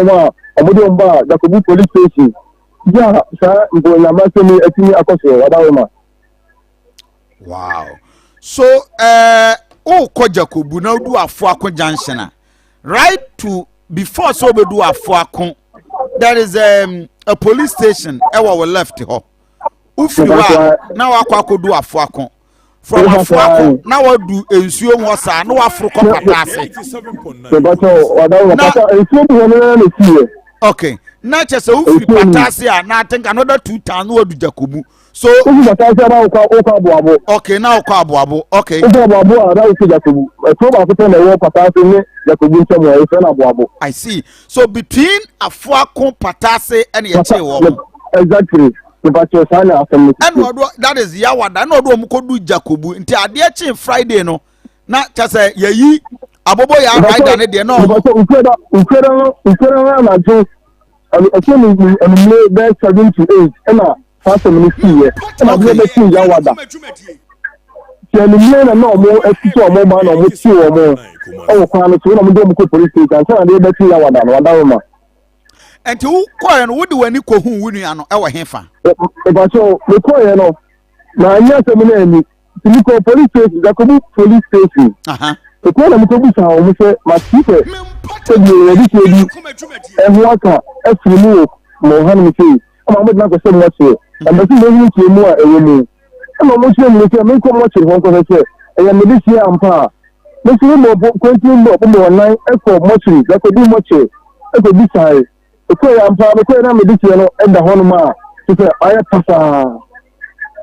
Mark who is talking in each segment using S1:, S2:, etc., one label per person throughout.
S1: wɔn a wɔde wɔn baa Jakobu Police Station bi a saa nkɔnyamasɛm yi atumi akɔ so Wadaroma.
S2: Wow. So, wokɔ Jakobu na wodu Afoako Junction a, right to before sɛ wobɛdu Afoako, there is a police station ɛwɔ wo left hɔ. Wofiri hɔ a na wakɔ akɔdu Afoako. From Afoako na wadu nsuo mu hɔ saa na waforo kɔ Pata ase.
S1: Mebatɔ Wadaroma Pata nsuo mu hɔ no na na
S2: Okay. Na kyerɛ sɛ wofiri Pata ase a, na I think another two towns na wadu Jakobu. So
S1: wofi Pata ase a na wokɔ Aboabo.
S2: Okay, na wokɔ Aboabo. Okay.
S1: Wokɔ Aboabo a na wokɔ Jakobu. Ɛkuro baako pɛ na ɛwɔ Pata ase ne Jakobu ntam a yɛfrɛ no Aboabo.
S2: I see. So between Afoako, Patase ɛna yɛkyee wɔn.
S1: Exactly. Mebatɔ, saa na asɛm no.
S2: Ɛna ɔdo, that is Yawada, ɛna ɔdo wɔn kɔdu Jakobu. Nti adeɛ kyee Friday no na kyɛ sɛ yɛyi abobo yɛ rider ne deɛ na ɔmo.
S1: Mebatɔ, Nkueda no anadwo ɛkyɛ ne anumere bɛyɛ 7 to 8 ɛna saa asɛm no siiɛ, ɛna adeɛ bɛkye Yawada. Ti anumere na ɔmo atutu ɔmo ba na ɔmo ti wɔn ɛwɔ kwan no so na ɔmo de ɔmo kɔ police station ansa na adeɛ bɛkye Yawada no, Wadaroma.
S2: Nti wokɔɛ no, wode w'ani kɔhu wo nua no ɛwɔ hefa?
S1: Mebatɔ, mekɔɛ no na anyɛ asɛm no ani nti mekɔ police station, Jakobu Police Station. Ekuro na mekɔ bisa wɔn sɛ mate sɛ sɛdeɛ yɛde hyɛ bi ɛho aka afiri mu wɔ mo hanom sei ama wɔn de akɔhyɛ mmɔkyerɛ na mbɛsi mbɛhunu kyerɛ mu a ɛwɔ mu, ɛna wɔn kyerɛ mu sɛ menkɔ mmɔkyerɛ hɔ nkɔhwɛ sɛ ɛyɛ mede hyɛ ampa a. Mesi me bɔ kwantin bɔ wɔn nan ɛkɔ mmɔkyere, Jakobu mmɔkyerɛ, ɛkɔ bisae. Ekɔ yɛ ampa, mekɔ yɛ na mede hyɛ no ɛda hɔnom a te sɛ ayɛ pasaa,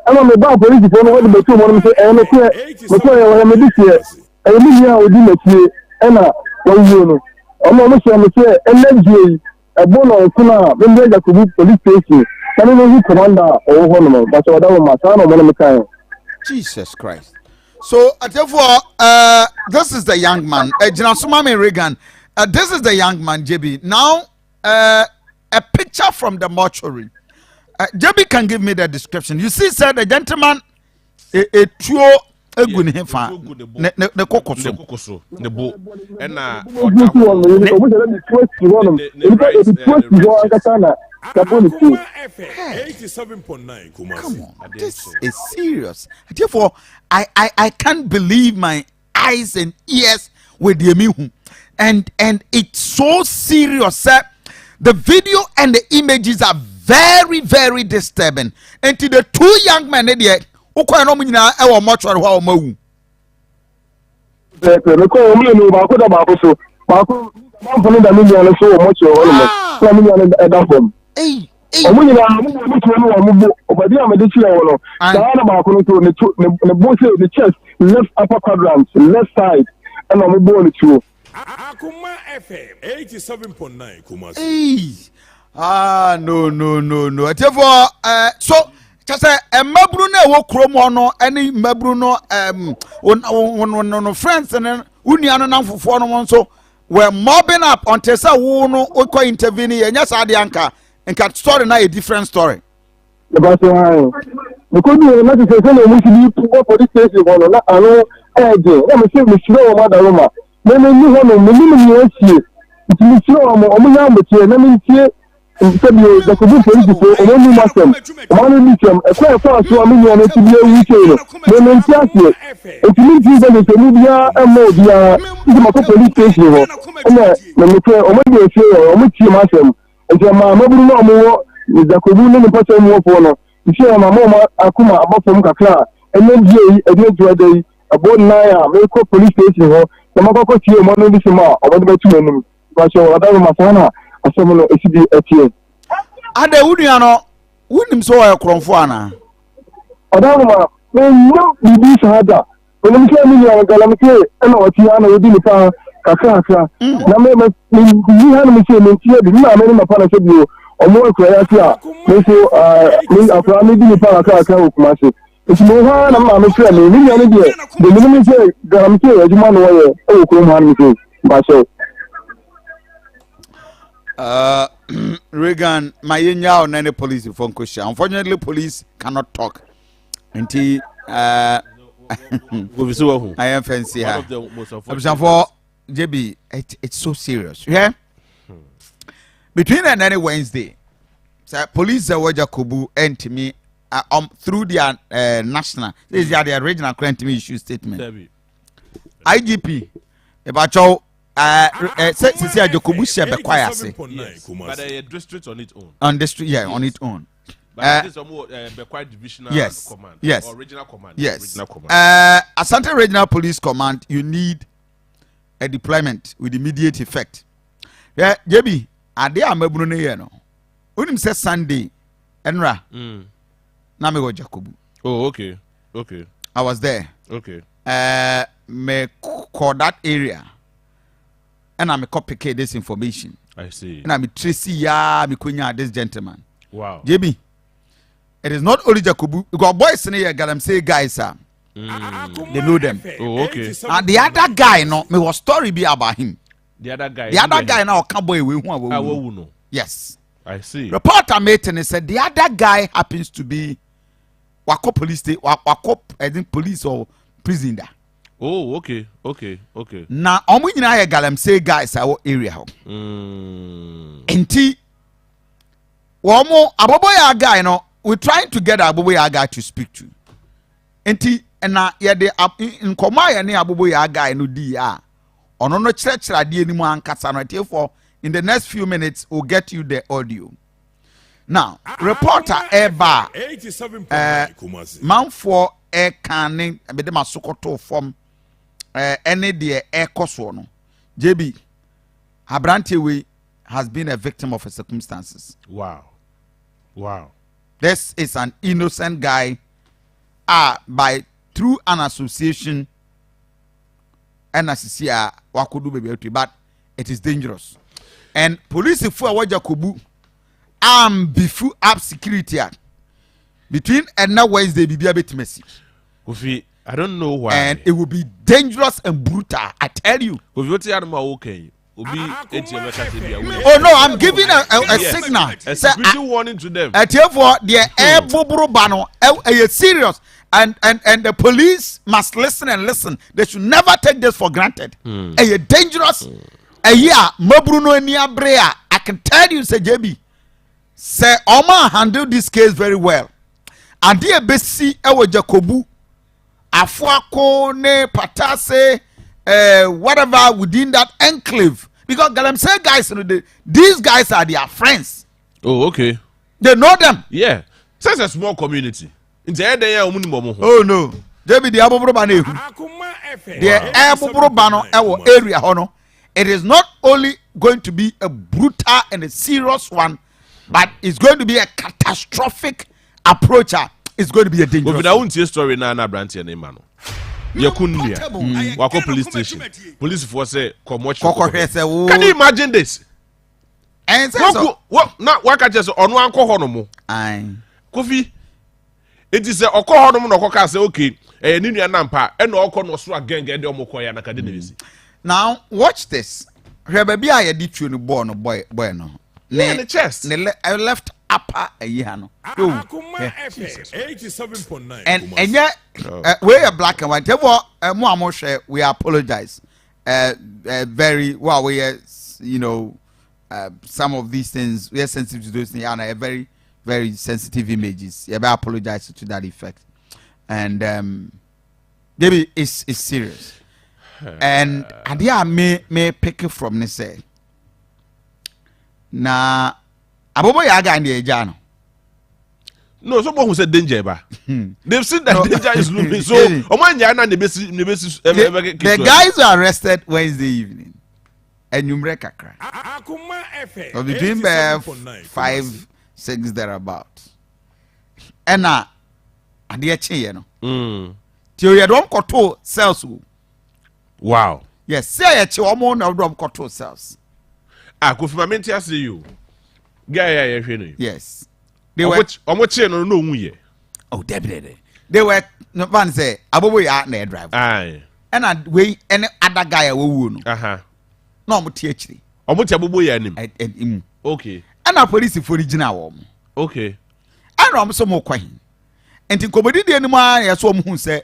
S1: ɛna meba apolisifoɔ no wɔde bɛtu wɔn nom sɛ ɛyɛ nokorɛ, mekɔ yɛ wɔyɛ mede hyɛ, ɛyɛ me nua a odi m'akyire ɛna wawuo no. Ɔmo hyɛ me sɛ ɛnɛ due yi ɛbɔ na ɔnkono a memmrɛ Jakobu Police Station na memmɛhu commander a ɔwɔ hɔ nom. Bakyɛ, ɔda wɔ ma saa na ɔmo no mekae.
S2: Jesus Christ. So therefore, this is the young man, Gyina Regan. This is the young man, JB. Now, a picture from the mortuary. JB can give me the description. You see, sir, the gentleman, a tuo egu ne hefa ne koko so.
S3: Ne koko so, ne bo, ɛna
S1: ɔda hɔ. Ɔmo sɛ ɛde tuo si hɔ nom, nipa ɛde tuo si hɔ ankasa na yabɔ ne tuo.
S2: Come on, this is serious. Therefore, I can't believe my eyes and ears with the emihu, and it's so serious, sir. The video and the images are very, very disturbing. And to the two young men there, wokɔ ɛna ɔmo nyinaa ɛwɔ mortuary hɔ a ɔmo awu.
S1: Pɛpɛ mekɔ wɔn mmienu, baako da baako so, baako baako no da me nua no so wɔ mortuary hɔ nom na me nua no ɛda fam. Ɔmo nyinaa ɔmo wɔ ne tuo no wɔ ɔmo bo ɔbɛdi a mede kyerɛ wɔ no saa na baako no so ne to ne bo sɛ ne chest, left upper quadrant, left side, ɛna ɔmo bɔɔ ne tuo.
S4: Akuma FM 87.9 Kumasi.
S2: Hey. Ah, no, no, no, no. Therefore, so kyɛ sɛ mmabunu no a ɛwɔ kurom hɔ no ne mmabunu no wɔn no friends no, wo nua no nam fofoɔ no nso were mobbing up until sɛ wo no wokɔ intervene. Yɛ nyɛ saa deɛ, nka story na yɛ different story.
S1: Ɛba so han mekɔdu yɛ na sɛ sɛ na ɔmo si bi wɔ police station hɔ no na ano ɛɛgye na mesɛ mesrɛ wɔn adaro ma mɛmɛ ni hɔ no menim nea asie, nti mesrɛ wɔn ɔmo nyɛ abɔkyerɛ na mentie sɛbi Jakobu polisifoɔ ɔmo anim asɛm, ɔmo ano ni sɛm ɛkɔ ɛkɔ aso a me nua no ti bi ewu kyei no mɛmɛ nti aseɛ, nti mi nti sɛ sɛ biara ɛmma obiara, nti makɔ police station hɔ ɛna mɛmɛkɛ ɔmo de esie wɔ ɔmo tie mu asɛm, nti ɛma amaburu na ɔmo wɔ Jakobu ne nipa sɛ ɔmo wɔfoɔ no nti ɛma ɔmo akoma aba fam kakra a ɛnɛ die yi ɛde edu ɛda yi ɛbɔ nnan a mekɔ police station hɔ na makɔkɔ tie ɔmo ano bi sɛm a ɔmo de bɛto m'anim. Bakyɛ, ɔda ma saa na asɛm no esi bi ɛteɛ.
S2: Ada, wo nua no, wonim sɛ ɔyɛ korɔmfo anaa?
S1: Ɔda ma menyam biribi saa da. Onim sɛ me nua no galamsey ɛna ɔte ha na ɔdi nipa kakrakra na me me me ha no me sɛ mentie bi. Me maame ne papa na sɛ bio ɔmo akura yi ase a me nso me akora me di nipa kakrakra wɔ Kumase, nti me hɔ ara na me maame frɛ me. Me nua no deɛ de menim sɛ galamsey adwuma na ɔyɛ ɛwɔ kurom ha no, me sɛ mbahyɛw.
S2: Regan, ma yɛnya wo na ne police fo nkɔhyia. Unfortunately, police cannot talk, nti
S3: Kofi sɛ wahu.
S2: Ayɛ mfɛnsi ha.
S3: One of the most unfortunate.
S2: Abusuafoɔ, JB, it's so serious. Hwɛ. Between ɛnɛ ne Wednesday, sɛ police sɛ wɔgya Kobu ɛntumi through their national, sɛ mm. their regional kora ntumi issue statement. IGP, ìbàkyɛw sɛ sisi a Jacobu hyɛ Bɛkwae ase.
S3: Yes, but a district on its own.
S2: On district, yeah, yes. On its own.
S3: But Bɛkwae divisional command.
S2: Yes.
S3: Or regional command.
S2: Yes.
S3: Regional command.
S2: Asante Regional Police Command, you need a deployment with immediate effect. Yeah, JB, ade a mabunu no yɛ no. Wonim sɛ Sunday ɛnra na mewɔ Jacobu.
S3: Oh, okay. Okay.
S2: I was there.
S3: Okay.
S2: Me kɔ that area ɛna me kɔ pick this information.
S3: I see.
S2: Ɛna me trace ya me konya this gentleman.
S3: Wow.
S2: JB, it is not only Jacobu because boys in here galamsey guys are. They know them.
S3: Oh, okay.
S2: Now the other guy no, me was story be about him.
S3: The other guy.
S2: The other guy now can't boy we who
S3: Ah, no.
S2: Yes.
S3: I see.
S2: Reporter mate and said the other guy happens to be wako police state wako I think police or prison da.
S3: Oh, okay, okay, okay.
S2: Na ɔmo nyinaa yɛ galamsey guys a wɔ area hɔ. Nti wɔn mo aboboyaa guy no, we trying to get aboboyaa guy to speak to. Nti na yɛde nkɔmɔ a yɛne aboboyaa guy no di a ɔno no kyerɛkyerɛ adeɛ no mu ankasa no. Atiefoɔ, in the next few minutes we'll get you the audio. Now reporter ɛba a manfoɔ ɛka ne mede ma so kɔtoo fam ɛne deɛ ɛkɔ soɔ no, JB, aberanteɛ wei has been a victim of circumstances.
S3: Wow.
S2: This is an innocent guy by through an association ɛna sisi a wakodu baabi atu, but it is dangerous and polisifoɔ a wɔgya Kobu am beef up security a between ɛna Wednesday biribi abɛtumi asi.
S3: Kofi, I don't know why.
S2: And it will be dangerous and brutal, I tell you.
S3: Kofi, what you are okay? Obi etie mɛka sɛ bi a
S2: Oh no, I'm giving a signal.
S3: A security warning to them.
S2: Ɛtiɛfoɔ, deɛ ɛboboro ba no ɛyɛ serious and the police must listen and listen. They should never take this for granted. Ɛyɛ dangerous. Ɛyi a maburu no ani abere a, I can tell you sɛ JB sɛ ɔmo handle this case very well, adeɛ bɛsi ɛwɔ Jacobu, Afuako ne Patase, whatever within that enclave, because galamsey guys, these guys are their friends.
S3: Oh, okay.
S2: They know them.
S3: Yeah, so it's a small community nti ɛyɛ dɛn a ɔmo ni mo ho.
S2: Oh no, JB, deɛ aboboro ba no ehu deɛ ɛboboro ba no ɛwɔ area hɔ no, it is not only going to be a brutal and a serious one, but it's going to be a catastrophic approach a it's going to be a dangerous.
S3: Kofi, na wontie story na aberanteɛ ne ma no yɛko nnua wakɔ police station, policefoɔ sɛ kɔmɔkye.
S2: Kɔkɔhwɛ sɛ wo.
S3: Can you imagine this?
S2: Ɛn sɛ
S3: so na waka kyerɛ sɛ ɔno ankɔ hɔ nom.
S2: Ayi.
S3: Kofi, eti sɛ ɔkɔ hɔ nom na ɔkɔ kaa sɛ okay, ɛyɛ ne nua nampa ɛna ɔkɔ na ɔsoro agɛngɛ de ɔmo kɔ yɛ anakade na esi.
S2: Now watch this. Hwɛ baabi a yɛde tuo no bɔɔ no boy no.
S3: Ne ne chest.
S2: Ne left upper ayi ha no.
S4: Akuma FM 87.9.
S2: And ɛnyɛ wei yɛ black and white. Therefore, mo a mo hwɛ, we apologize. Very well, we are, some of these things we are sensitive to those things and are very very sensitive images. Yeah, but I apologize to that effect. And maybe it's serious. And adeɛ a me pick from ne sɛ na abobo yɛ aga ne agya no.
S3: No, so who said danger ba? They've seen that
S2: No.
S3: danger is looming, so ɔmo anya na ne besi ne besi.
S2: The guys were arrested Wednesday evening. Enyumre kakra.
S4: Akuma FM
S2: So between
S4: 87.9
S2: 5, 6 thereabout. Ɛna adeɛ kyeeɛ no. Tí o yɛ dɔm kɔtoo cells o. Yes, sɛ yɛkye wɔn na ɔdɔm kɔtoo cells.
S3: Ah, Kofi, ma mente ase yi o. Guy a yɛhwɛ no yi.
S2: Yes. They were
S3: Ɔmo kyee no na ohun yɛ.
S2: Oh, definitely. They were no fan sɛ abobo yɛ na ɛ drive. Ɛna wei ɛne other guy a wɔwuo no. Na wɔn te akyire.
S3: Ɔmo te abobo yɛ anim.
S2: Ɛ ɛ mu. Ɛna polisifoɔ no gyina wɔn. Ɛna wɔn nso mo kɔ hin. Nti nkɔmɔdidie no mu ara yɛ so wɔn hu sɛ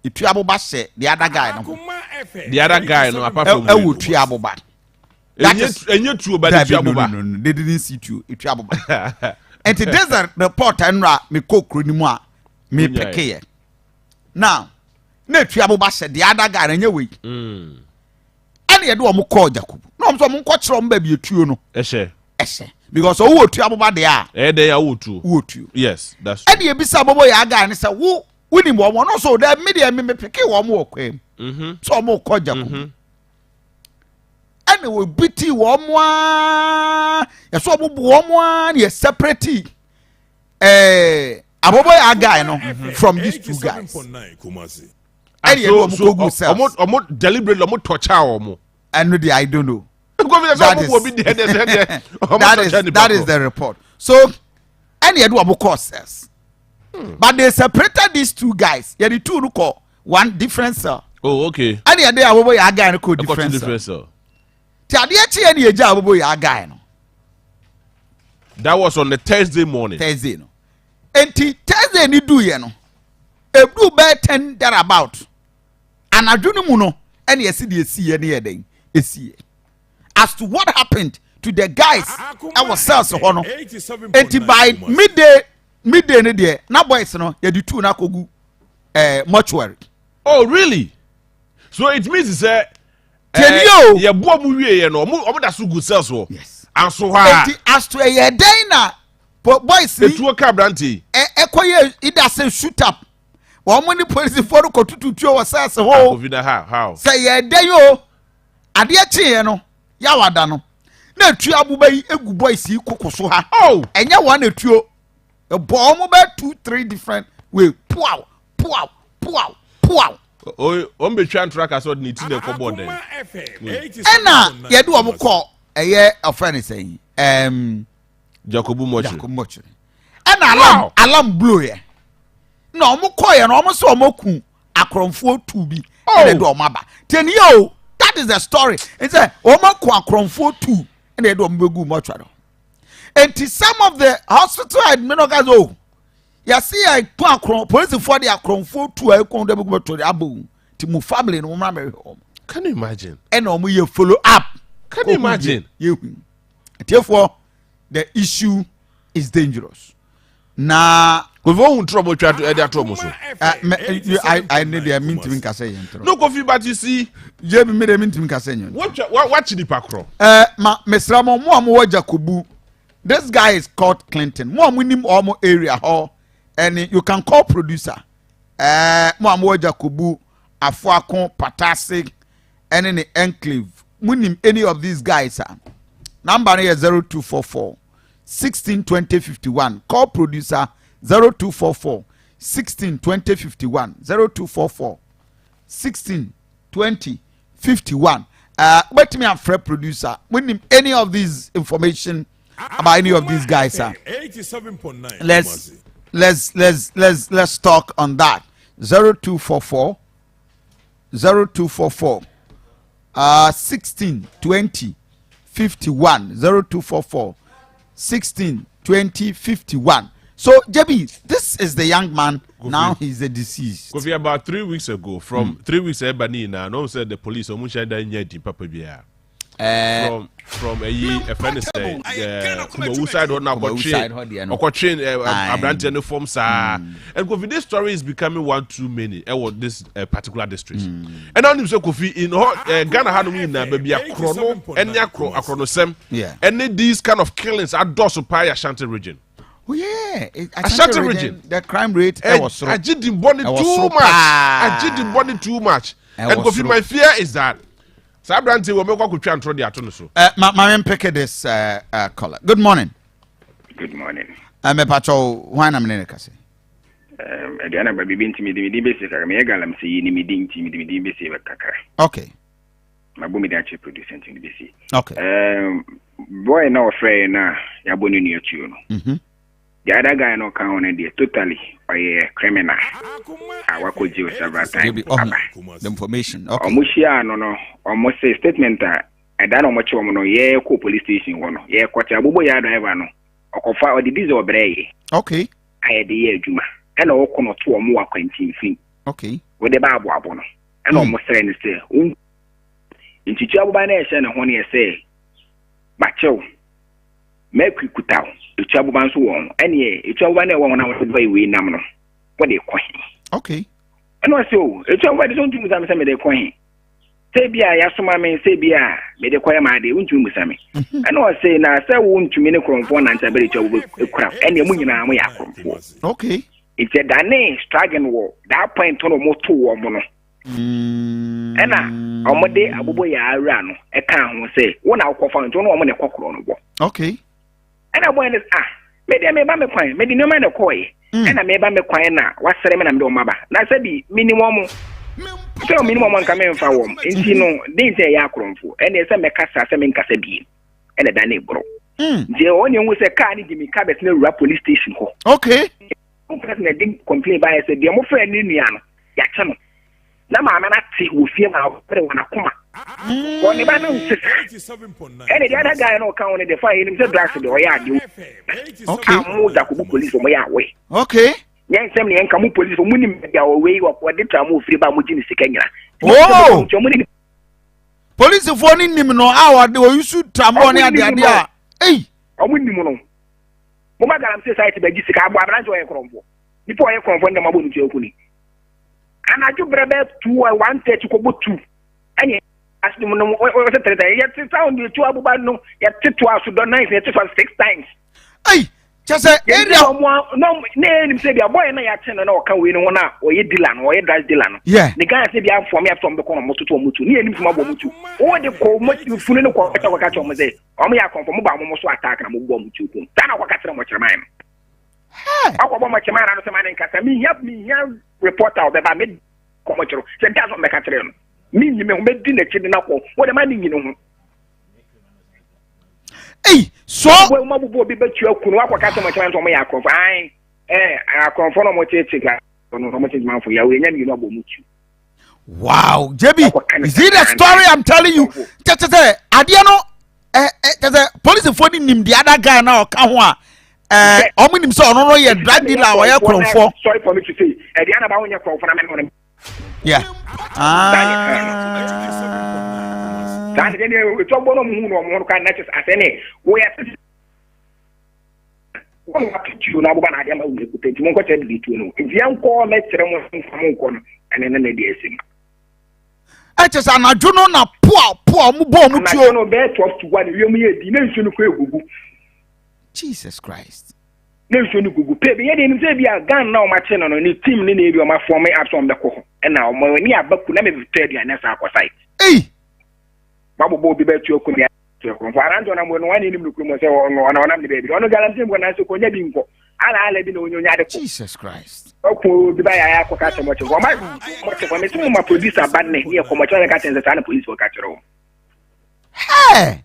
S2: etu aboba hyɛ the other guy no ho.
S4: Akuma FM
S3: The other guy no, apart from
S2: ɛwɔ tu aboba. That is
S3: Ɛnyɛ tuo ba de tua
S2: no,
S3: boba.
S2: No, they didn't see tuo, etua boba. Nti this is report ɛnura mi kɔ kuro ni mu a mi
S3: Wonyae.
S2: peke yɛ. Now na etua boba hyɛ the other guy na ɛnyɛ wei. Ɛna yɛde wɔn kɔɔ Jacob na wɔn nso wɔn nkɔ kyerɛ wɔn baabi etuo no
S3: Ɛhyɛ.
S2: ɛhyɛ, because ɔwɔ otua boba deɛ a,
S3: Ɛyɛ dɛ yɛ awo tuo.
S2: wɔ tuo.
S3: Yes, that's true.
S2: Ɛna ebisa bobo yɛ guy ne sɛ wo wonim wɔn, ɔno nso dɛ mi deɛ mi peke wɔn wɔ kwan mu sɛ wɔn kɔ Jacob, ɛna obi ti wɔn aa yɛsɛ wɔn bu wɔn aa na yɛ separate abobo yɛ guy no from these two guys.
S4: 87.9 Kumasi.
S2: Ɛna yɛde wɔn
S3: So
S2: kɔ gu cells.
S3: Ɔmo deliberately ɔmo torture ɔmo.
S2: Ɛno deɛ, I don't know.
S3: Kofi sɛ
S2: That
S3: ɔmo
S2: is
S3: bu obi deɛ deɛ sɛ deɛ ɔmo
S2: that
S3: torture
S2: is
S3: nipa
S2: that is
S3: korɔ.
S2: the report. So ɛna yɛde wɔn kɔ cells, but they separated these two guys. Yɛde two no kɔ one different cell. Ɛna yɛde abobo yɛ guy no kɔ
S3: Ɛkɔ two
S2: different cell.
S3: Different cell.
S2: Ti adeɛ kyi yɛ ne yɛgya abobo yɛ guy no.
S3: That was on the Thursday morning.
S2: Thursday no. Nti Thursday ni du yɛ no, edu bɛɛ 10 thereabout anadwo no mu no, ɛna yɛsi deɛ esi yɛ ne yɛ dɛn esi yɛ as to what happened to the guys ɛwɔ cells hɔ no. Nti by midday no deɛ, na boys no yɛde two na akɔgu mortuary.
S3: Oh really? So it means sɛ
S2: Tiɛni o.
S3: Yɛ bu ɔmo wie yɛ no, ɔmo da so gu cells wɔ.
S2: Yes.
S3: Anso hɔ a.
S2: Nti as to ɛyɛ dɛn na boys ni
S3: Etuo ka aberante yi.
S2: Ɛkɔ yɛ either sɛ shoot up, wɔn ne polisifoɔ no kɔ tutu tuo wɔ cells hɔ o.
S3: Kofi na how?
S2: Sɛ yɛ dɛn o, adeɛ kyeeɛ no, yawada no na etu aboba yi egu boys yi koko so ha. Ɛnyɛ wɔn na etuo ɛbɔ wɔn bɛ two three different way, puaw puaw puaw puaw.
S3: O wɔn bɛ twa ntora kasa ɔde ne ti na ɛkɔ bɔɔ dɛn.
S2: Ɛna yɛde wɔn kɔ ɛyɛ ɔfɛ ne sɛn
S3: Jacobu mortuary.
S2: Jacob mortuary, ɛna alarm blow yɛ na wɔn kɔ yɛ no, wɔn sɛ wɔn ku akorɔmfoɔ tu bi. Ɛna ɛde wɔn aba tiɛni yɛ o, that is the story. N sɛ wɔn aku akorɔmfoɔ tu ɛna ɛde wɔn bɛgu mortuary. Nti some of the hospital admin guys o, yɛsi yɛ ku akorɔm, polisifoɔ de akorɔmfoɔ tu a ekun de bɛgu mortuary aba o, ti mu family no wɔn amɛhwɛ wɔn.
S3: Can you imagine?
S2: Ɛna wɔn yɛ follow up.
S3: Can you imagine?
S2: Yehu tiefoɔ, the issue is dangerous na.
S3: Kofi, ohun tọrọ mo twa ɛde ato ɔmo so.
S2: Mɛ I ne deɛ mi ntumi nkasa yɛn tọrọ.
S3: No Kofi, but you see.
S2: Jebi, mi deɛ mi ntumi nkasa yɛn.
S3: Wɔtwa wa wakyi nipa korɔ.
S2: Ma mesra mo, mo a mo wɔ Jacobu, this guy is called Clinton. Mo a mo nim ɔmo area hɔ ɛni, you can call producer. Mo a mo wɔ Jacobu, Afoako, Patase ɛne ne enclave, mo nim any of these guys a, number no yɛ 0244 16 20 51. Call producer, 0244 16 20 51, 0244 16 20 51. Wobɛtumi afrɛ producer. Mo nim any of these information about any of these guys ah, let's talk on that. 0244 0244 16 20 51, 0244 16 20 51. So JB, this is the young man.
S3: Kofi.
S2: Now he's the deceased.
S3: Kofi, about 3 weeks ago, from 3 weeks ɛba ne nyinaa no sɛ the police ɔmo nhyɛ da nyɛ di papa biara. From ɛyi ɛfɛ ne sɛ Kumawu side hɔ na
S2: Kumawu side hɔ deɛ
S3: ɔkɔtwe
S2: no.
S3: ɔkɔtwe
S2: Aye.
S3: aberanteɛ no fam saa. And Kofi, this story is becoming one too many ɛwɔ this particular district. Ɛna ɔnim sɛ Kofi, in hɔ Ghana ha nom nyinaa, baabi akorɔ no ɛne akorɔ akorɔnosɛm ɛne these kind of killings adɔso paa yɛ Ashanti Region.
S2: Oh yeah,
S3: Ashanti Region.
S2: The crime rate ɛwɔ soro.
S3: Agye di bɔne
S2: Ɛwɔ
S3: too
S2: soro
S3: much.
S2: paa.
S3: Agye di bɔne too much.
S2: Ɛwɔ
S3: And Kofi,
S2: soro.
S3: my fear is that saa aberante wɔ mɛkɔ akotwa ntorɔ de ato no so.
S2: Ma me pick this caller. Good morning.
S5: Good morning.
S2: Mepacho, hwan na mene ne kase?
S5: Aduane ba biribi nti mede me din bɛsie kakra. Meyɛ galamsey yi ne me din nti mede me din bɛsie kakra. Mabɔ me din akyerɛ producer nti mede bɛsie. Boy na ɔfrɛ yɛ no a yɛabɔ ne nua tuo no. The other guy no ɔka ho no deɛ, totally ɔyɛ criminal a wakɔ jail several times.
S2: Maybe, oh,
S5: Aba.
S2: the information. Okay.
S5: Ɔmo hyia no, ɔmo se statement a ɛda na ɔmo kye ɔmo no, yɛkɔ police station hɔ no, yɛkɔte abobo yɛ driver no ɔkɔfa ɔde diesel ɔbrɛ yɛ a yɛde yɛ adwuma, ɛna ɔkɔ no to ɔmo wɔ akwantimfin. Wode ba aboabo no, ɛna ɔmo srɛ no sɛ ntutu aboba no ɛhyɛ ne ho no yɛ sɛ Bakyɛw, Mercury kuta wo, etu aboba nso wɔ ho. Ɛneɛ, etu aboba no a ɛwɔ ho na wode bɔ wei nam no, wode kɔ he?
S2: Okay.
S5: Ɛna ɔse, o, etu aboba de sɛ wontumi musa me sɛ mede kɔ he. Sɛ bi a yɛasoma me sɛ bi a mede kɔyɛ m'adeɛ, wontumi musa me. Mhm. Ɛna ɔse, na sɛ wontumi ne korɔmfoɔ nante abɛde etu aboba kura, ɛneɛ mo nyinaa moyɛ akorɔmfoɔ.
S2: Okay.
S5: Nti ɛdanee struggling wɔ that point no wɔtoo wɔn no.
S2: Mm.
S5: Ɛna wɔde abobo yɛ awura no ɛkaa ho sɛ wo na wokɔfa nti wo ne wɔn na ɛkɔ korɔ no bɔ.
S2: Okay.
S5: Ɛna bɔn no ah me deɛ meba me kwan mede nneɛma na ɛkɔɔyɛ. Mm. Ɛna meba me kwan na wasrɛ me na mede wɔn aba na sɛbi menim wɔn sɛ menim wɔn nka memfa wɔn nti no den sɛ ɛyɛ akorɔmfo ɛne sɛ mɛkasa sɛ menkasa biem ɛna ɛda ne borɔ.
S2: Mm.
S5: Nti ɛwɔ ne hu sɛ kaa ne di mi ka bɛtena wura police station hɔ.
S2: Okay.
S5: Wo na de complain baayɛ sɛ deɛ mofrɛ ne nua no yɛakyɛ no na maame no ate wɔ fie ma ɔpere wɔn akoma wɔn ne ba no nte saa ɛne deɛ ada guy no ɔka ho no deɛ fine yɛnim sɛ drugs deɛ ɔyɛ adeɛ
S2: okay.
S5: a mo Jakobu police wɔn yɛ awɛ
S2: okay.
S5: Yɛn nsɛm ne yɛn ka mo police wɔn nim baabi a ɔwɔ yi wɔde tra mo ofiri ba mo gye ne sika nyina
S2: oh polisifoɔ no nim no a wɔde ɔyusu tramɔ ne adeade a ei
S5: wɔn nim no mo ba galamsey site bɛgye sika abɔ aberante ɔyɛ korɔmfoɔ nipa ɔyɛ korɔmfoɔ ne dɛm abɔ ne tua kuni anadwo berɛ bɛɛ 2 1:30 kɔbɔ 2 ɛne asem no wɔsɛ tɛrɛtɛ yɛte sound yɛtu aboba no yɛte to aso dɔ nine yɛte so six times.
S2: Ei kyɛ sɛ area.
S5: Na na yɛnim sɛ bia bɔyɛ na yɛate no na ɔka wei no ho na ɔyɛ dealer no ɔyɛ drugs dealer no.
S2: Yeah.
S5: Ne Ghana sɛ bia afɔm yɛ afɔm bɛkɔ na ɔmo toto ɔmo tu ne yɛnim sɛ ɔmo abɔ ɔmo tu. Wɔde kɔ ɔmo funu no kɔ ɛkyɛ kɔka kyerɛ ɔmo sɛ ɔmo yɛ akɔmfo ɔmo ba ɔmo so attack na ɔmo bɔ ɔmo tu kum. Saa na ɔkɔka kyerɛ ɔmo kyerɛman no. Ɔkɔbɔ ɔmo kyerɛman no sɛ ma ne nkasa mehia mehia reporter ɔbɛba me kɔmɔ kyerɛ sɛ da so ɔmbɛka kyerɛ no. Menyi me ho mɛdi n'akyi de no akɔ wɔde ma ne nyi ne ho.
S2: Ei so.
S5: Wɔn mu abubu obi bɛtua kunu wakɔka sɛ ɔmo kyerɛ sɛ ɔmo yɛ akorɔmfo ae ɛɛ akorɔmfo na ɔmo tete ka ɔno ɔmo tete manfo yɛ ɔyɛ nya mmienu abɔ ɔmo tu.
S2: Wow, JB, is it the story I'm telling you? Kyɛ kyɛ sɛ adeɛ no ɛ ɛ kyɛ sɛ polisifoɔ ni nim the other guy na ɔka ho a ɛɛ ɔmo nim sɛ ɔno no yɛ drug dealer a ɔyɛ korɔmfoɔ.
S5: Sorry for me to say, ɛdeɛ anaba ho nyɛ korɔmfo na mɛ no.
S2: Yeah.
S5: Ah. Saa ne deɛ ɛtɔ bɔ no ɔmo hu no ɔmo ho no kora na kyɛ sɛ asɛ ne wɔyɛ asɛ wɔn wa tuo no aboba na adeɛ ama wɔn ekuta nti mo nkɔ kyerɛ de tuo no nti yɛn kɔ mɛkyerɛ mo nfa mo nkɔ no ɛne ne ne deɛ ɛsɛ mu.
S2: Ɛkyɛ sɛ anadwo no na poa poa ɔmo bɔ ɔmo tuo.
S5: Anadwo no bɛyɛ 12 to 1 wiem yɛ di na nsuo no kɔ egugu.
S2: Jesus Christ.
S5: Na nsuo no gugu pɛ bi yɛ deɛ nim sɛ bi a gan na wɔn akye no no ne team ne na ebi wɔn afɔm apɛ wɔn bɛkɔ hɔ ɛna wɔn ani aba ku na mɛ tɔ aduane asa akɔ site.
S2: Ei.
S5: Wabobɔ obi bɛtu aku ne akorɔmfo arante ɔnam wɔ no wɔn anim no kurom sɛ ɔno ɔno ɔnam ne baabi ɔno galamsey mu nanso kɔnya bi nkɔ ala ala bi na onye onya de kɔ.
S2: Jesus Christ.
S5: Ɔko obi ba yɛ ayɛ akɔka kyerɛ mɔkye fɔ ɔma mɔkye fɔ mesi mo ma producer ba ne ne yɛ kɔ mɔkye ɔyɛ ka kyerɛ sɛ saa na police wɔ ka kyerɛ wɔn.
S2: Hey!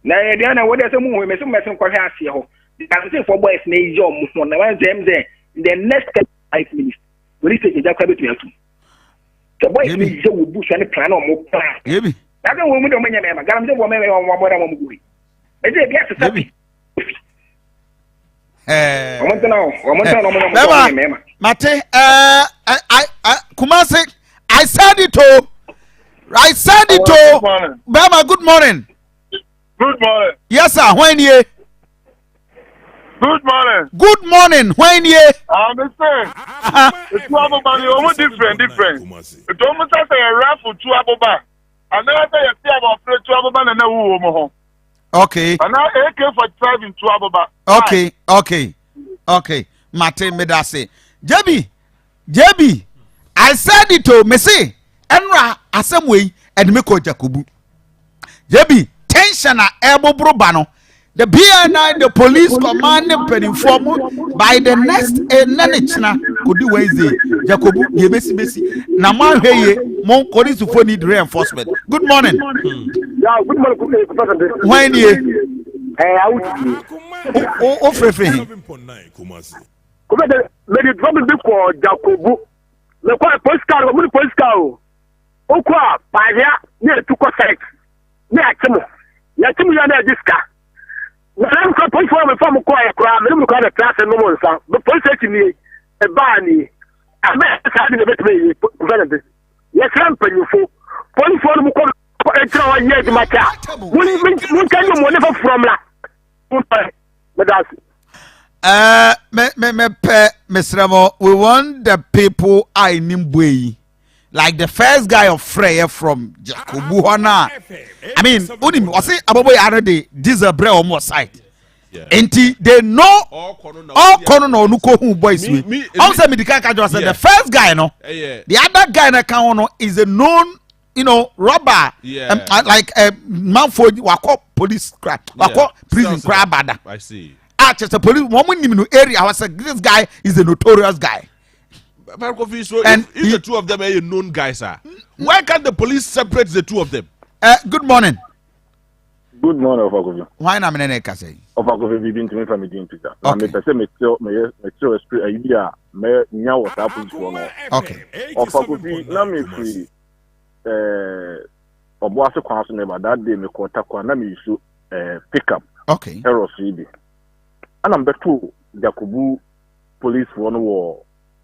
S5: Na yɛ deɛ na wɔde sɛ mu hu mesi mo mɛsi nkɔhwɛ aseɛ hɔ galamsey fɔ boys na eyi ɔmo ho na wɔn sɛ ɛm sɛ the next 5 minutes police station gya kora betumi atum sɛ boys na eyi wɔ bush ne plan na ɔmo plan.
S2: Yebi.
S5: Na sɛ wɔn mu de ɔmo nyɛ mɛɛma galamsey fɔ mɛɛma wɔn wɔn wɔn gu yi ɛsɛ ebi asesa bi ofi. Wɔn ntena hɔ wɔn ntena hɔ wɔn nyɛ wɔn mɛɛma.
S2: Mate ɛɛ ɛ Kumasi I said it o I said it o Bɛɛma, good morning.
S6: Good morning.
S2: Yes sir, hwan nie?
S6: Good morning.
S2: Good morning, hwan nie?
S6: Ah, me say. Etu aboba ni omu different different. Etu omu sɛ sɛ yɛ rafo tu aboba. Anaa sɛ yɛ ti abɔfra tu aboba na na wuwo mu ho.
S2: Okay.
S6: Anaa AK-45 tu aboba.
S2: Okay. Mate medase. Jebi, Jebi, I said it o, me se, ɛnora asɛm wei ɛde me kɔ Jakobu. Jebi, tension a ɛboboro ba no, the BNI, the police command ne mpanimfoɔ mo by the next ɛnɛ ne kyena kɔdi Wednesday, Jakobu deɛ besi besi na mo ahwɛ yie mo polisifoɔ need reinforcement. Good morning.
S1: Yeah, good morning, Professor.
S2: Hwan nie?
S1: Awutu.
S2: O firifiri he?
S1: Kɔfɛ mede drɔb bi kɔ Jakobu. Mekɔ police car, ɔmo ne police car o. Okɔ a paahia ne etu kɔ site ne akye mo. Yɛkye mo yɛ na ɛgye sika. Na na mekɔ polisi wɔn mefa mo kɔɔ yɛ koraa mene mo koraa bɛtena ase nom nsa. Polisi akyi nie, ɛbaa nie. Abɛ saa de na ɛbɛtumi yie president. Yɛsrɛ mpanyinfo, polisifoɔ no mo kɔ. ɛtena hɔ yɛ adwuma kyɛ a, monka nyɛ mu ne foforɔ mmra. Meda ase.
S2: Me me me pɛ mesrɛ mo we want the people a ɛnim boe yi like the first guy of frɛyɛ from Jacobu hɔ no a I mean wonim ɔse aboboyaa no de diesel brɛ wɔn wɔ site nti they know ɔkɔ no na ɔno kɔ hu boys wei ɔn sɛ medi kan ka jɔ sɛ the first guy no the other guy na ka ho no is a known you know robber yeah. like manfo wakɔ police kra wakɔ prison kra abada a kyerɛ sɛ police wɔn mu nim no area hɔ sɛ this guy is a notorious guy.
S3: Kofi, so and if, if the two of them are known guys, ah, why can't the police separate the two of them?
S2: Good morning.
S7: Good morning, Ɔfa Kofi.
S2: Hwan na mene ne kasa yi?
S7: Ɔfa Kofi biribi ntumi nfa me din pita. Na mepɛ sɛ metew meyɛ metew esprit ayi bi a mɛ nya wɔ saa polisifoɔ no.
S2: Okay.
S7: Ɔfa Kofi na mefiri ɛɛ ɔboase kwan so meba that day mekɔ takwa na meyisu ɛɛ pickup.
S2: Okay.
S7: Ɛrɔ so yi bi. Ɛna mbɛto Jakobu polisifoɔ no wɔ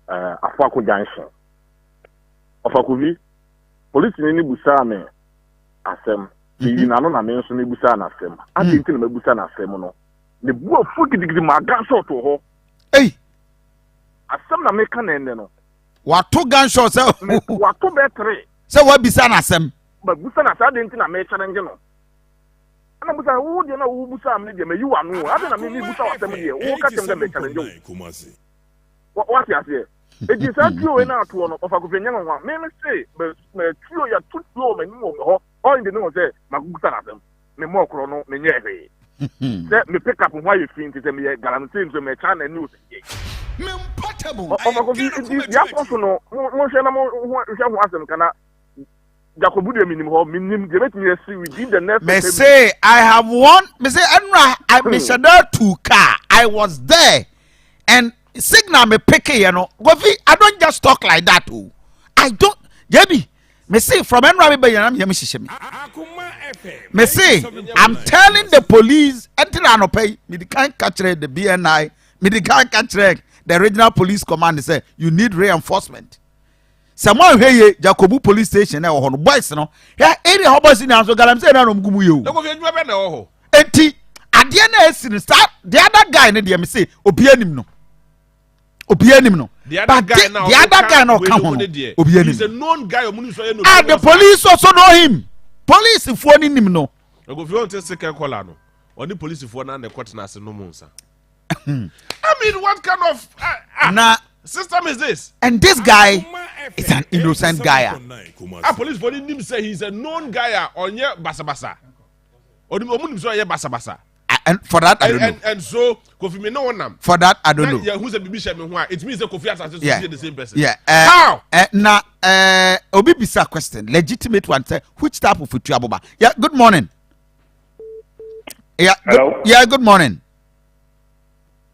S7: ɛɛ Afoako junction. Ɔfa Kofi polisini no busaa me asɛm. Meyi mhm. n'ano na me nso mebusaa n'asɛm. Adɛn hmm. nti na mabusa n'asɛm no? Ne bu afu gidigidi ma gunshot wɔ hɔ.
S2: Ei!
S7: Asɛm na meka na ɛnnɛ no.
S2: Wato gunshot sɛ.
S7: Wato bɛɛ tere.
S2: Sɛ wabisa n'asɛm.
S7: Mabusa n'asɛm adɛn nti na mekyɛrɛngye no? Ɛna busa wo deɛ na wo busa me deɛ mayi w'ano. Adɛn na me mebusa w'asɛm deɛ wo ka kyɛm sɛ mekyɛrɛngye wo. Wate aseɛ? Eti saa tuo wei na atoɔ no ɔfa kofi nyɛ nwanwa. Me me se mɛ tuo yɛto tuo wɔ m'anim wɔ hɔ. Ɔn de ne ho sɛ makobusa no asɛm. Memmɔɔ korɔ no, menyɛɛ hwee. Sɛ me pick up ho ayɛ fi nti sɛ meyɛ galamsey nso meyɛ China ni o sɛ deɛn. Ɔfa Kofi nti deɛ akɔ so no monhwɛ na monhwɛ ho asɛm ka na Jacobu deɛ menim hɔ menim deɛ mɛtumi asi within the next
S2: Me se I have won me se ɛnura I mehyɛ da tu car I was there and signal me pick yɛ no Kofi I don't just talk like that o oh. I don't JB Me se from ɛnura mi bɛ yɛn yɛm hyehyɛ mi. Me se I'm telling the police ɛnti na anɔpɛ yi mi di kan ka kyerɛ the BNI mi di kan ka kyerɛ the regional police command sɛ you need reinforcement. Sɛ mo ahwɛ yie Jacobu police station na ɛwɔ hɔ no boys no hwɛ area hɔ boys nyinaa nso galamsey na ɔmo gu mu yie o.
S3: Ɛkɔfi adwuma bɛ na ɛwɔ hɔ.
S2: Eti adeɛ na esi no saa the other guy no deɛ mi se obi anim no. obiara nim no
S3: but the,
S2: the other guy na ɔka ho no obiara
S3: nim
S2: no ah the police also know him police foɔ ni nim no.
S3: Kofi wɔn ti second caller no ɔne polisifoɔ na na ɛkɔ tena ase nom nsa. I mean what kind of
S2: na
S3: system is this.
S2: And this guy is an innocent guy.
S3: Ah polisifoɔ ni nim sɛ he is a known guy a ɔnyɛ basabasa ɔnim ɔmu nim sɛ ɔyɛ basabasa.
S2: And for that, I don't
S3: and,
S2: know.
S3: And, and so, Kofi me no one
S2: For that, I don't know.
S3: Yeah, who's a bibi me who it means that Kofi Asase
S2: yeah.
S3: the same person.
S2: Yeah.
S3: How?
S2: Na Obi bisa question, legitimate one. Say, which type of futu aboba? Yeah. Good morning. Yeah.
S5: Hello.
S2: Good, yeah. Good morning.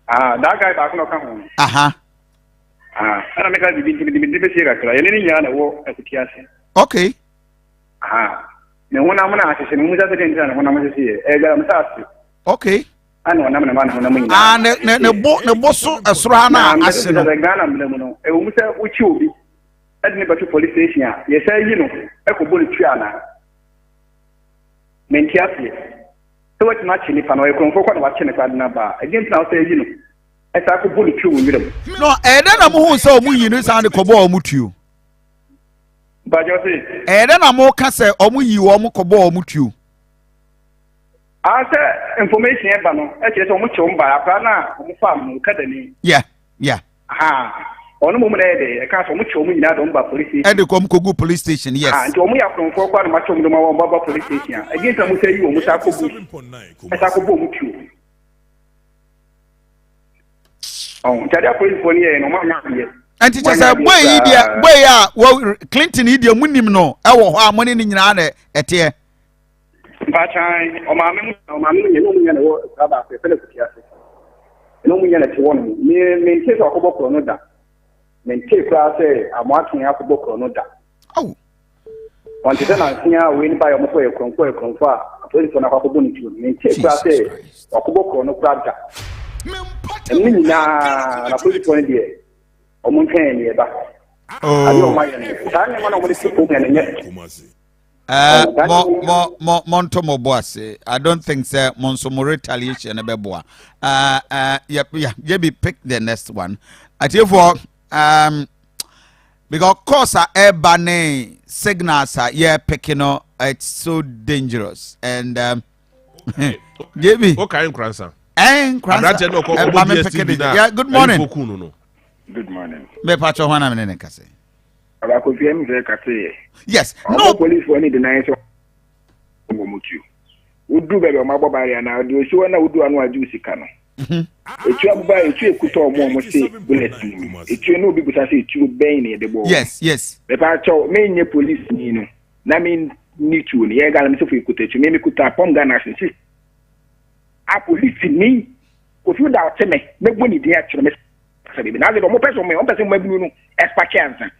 S5: Ah, that guy back no come.
S2: Uh huh.
S5: Ah, ana meka bibi nti mede bɛsie kakra yɛne ne nyinaa na ɛwɔ akuti ase.
S2: Okay.
S5: Aha. Ne honam na ahyehye no. Mummisa sɛ dɛn nti na ne honam hyehye yɛ. Ɛyɛ galamsey ase.
S2: Okay.
S5: Ana ɔnam ne ma ne honam nyinaa.
S2: Ah, ne ne ne bo ne bo so ɛsoro ha na ahye no.
S5: Na Ghana mmara mu no, ɛwɔ mu sɛ wokyi obi ɛde ne bɛto police station a, yɛsan yi no ɛkɔbɔ ne tuo anaa? Mente aseɛ. Sɛ watumi akye nipa no, ɔyɛ korɔmfoɔ kɔ na wakye no koraa de no aba a, ɛdeɛn nti na wosan yi no ɛsan kɔbɔ ne tuo wɔ nwura mu?
S2: No, ɛyɛ dɛn na muhu sɛ wɔn yi no san de kɔbɔ wɔn tuo?
S5: Mpakyɛw se.
S2: Ɛyɛ dɛ na mo ka sɛ ɔmo yi wɔn kɔ bɔ ɔmo tuo.
S5: Ah sɛ information ɛba no ɛkyerɛ sɛ ɔmo kye ɔmo ba akora no a ɔmo faa no no Okadani.
S2: Yeah yeah.
S5: Ahaa ɔno mmom na ɛyɛ dɛ ɛka sɛ ɔmo kye ɔmo nyinaa de ɔmo ba police station.
S2: Ɛde kɔ ɔmo kɔ gu police station yes.
S5: Ah nti ɔmo yɛ akorɔmfoɔ koraa na ɔmo akye ɔmo de ɔmo aba ɔmo aba police station a ɛdeɛ nti na mo san yi ɔmo san kɔ bush ɛsan kɔ bɔ ɔmo tuo. Ɔn nti adeɛ apolisifoɔ no yɛɛ no ɔmo anyɛ adeɛ.
S2: Nti kyɛ sɛ boy yi deɛ boy yi a wɔ Clinton yi deɛ mu nim no ɛwɔ hɔ a mo ne ne nyinaa na ɛteɛ.
S5: Mpaakyan ɔmaame mu ɔmaame mu nyɛ ne ɔmo nyɛ na ɛwɔ akura baako yɛfɛ no akuti ase ɛna ɔmo nyɛ na ɛte hɔ nom me me nte sɛ ɔkɔbɔ korɔ no da me nte koraa sɛ amoaten akɔbɔ korɔ no da.
S2: Awo.
S5: Wɔnte sɛ nanse a wei no baeɛ ɔmo sɛ ɔyɛ korɔmfoɔ ɔyɛ korɔmfoɔ a apolisifoɔ no akɔ akɔbɔ ne tuo no mentee koraa sɛ wakɔbɔ korɔ no koraa da. Ɛno ne nyinaa na apolisifoɔ no deɛ ɔmo ntwɛn yɛn ɛba. Adeɛ ɔmo ayɛ no saa nneɛma na ɔmo de to fam yɛ no nyɛ.
S2: Eh, mo mo mo mo nto mo bo ase. I don't think sɛ mo nso mo retaliation no bɛboa. Uh, uh, yeah, yeah, JB pick the next one. Atiefoɔ, because course a ɛba ne signals a yɛ pick no, it's so dangerous and JB.
S3: Okay, Nkransa.
S2: Eh, Nkransa.
S3: Aberanteɛ no ɔkɔ ɔbɔ DSTV na.
S2: Yeah, good morning.
S3: Ɛyɛ no no.
S5: Good morning.
S2: Me pacho hwana me ne ne kase.
S5: Aba Kofi ɛmu sɛ kase yɛ.
S2: Yes.
S5: No. Ɔmo polisifoɔ ne deny sɛ ɔmo mo tuo. Wodu baabi a ɔmo abɔ barrier na deɛ osi hɔ na wodu ano agye wo sika no. Mhm. Etuo aboba etuo ekuta ɔmo ɔmo se bullet ni mu. Etuo no obi busa sɛ etuo bɛn na yɛde bɔ.
S2: Yes.
S5: Mepa kyɛw me nye polisi ni no na me ni tuo no yɛ galamsey fo ekuta etuo me me kuta pɔm Ghana action sisi. A polisi ni Kofi da ɔte me mɛbɔ ne din akyerɛ me sɛ biribi na afei wɔn pɛ sɛ wɔn pɛ sɛ wɔn abunu no ɛspake ansa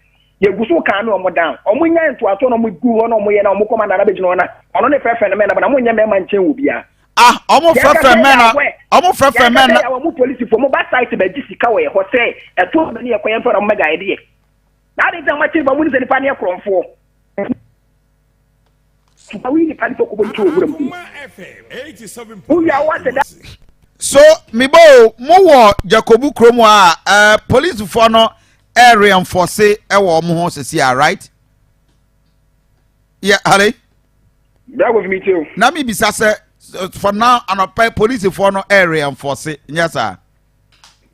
S5: yɛgu so kan ne wɔn down wɔn nya ntoasoɔ na wɔn gu hɔ na wɔn yɛ na wɔn kɔma nana bɛgyina hɔ na ɔno ne fɛfɛ no mɛna na wɔn nyɛ mɛma nkyɛn wɔ biara.
S2: ah wɔn fɛfɛ mɛna wɔn fɛfɛ mɛna.
S5: yɛn wɔn polisifoɔ wɔn ba site bɛgye sika wɔ yɛ hɔ sɛ ɛto bɛ ne yɛ kɔ yɛn fɛ na wɔn mɛga yɛ deɛ na adi sɛ wɔn akyiri ba wɔn ni sɛ nipa ne yɛ korɔnfoɔ. Tupa woyi nipa nipa kɔbɔ nti wɔ wuram wowia wo asɛ da.
S2: So mebɔ o mo wɔ Jacobu kurom a uh, polisifoɔ no ɛ reinforce ɛwɔ ɔmo ho sisi a right? Yeah, hale.
S5: Bravo fi mi ti o.
S2: Na mi bisa sɛ for now anɔpɛ polisifoɔ no ɛ reinforce nyɛ saa.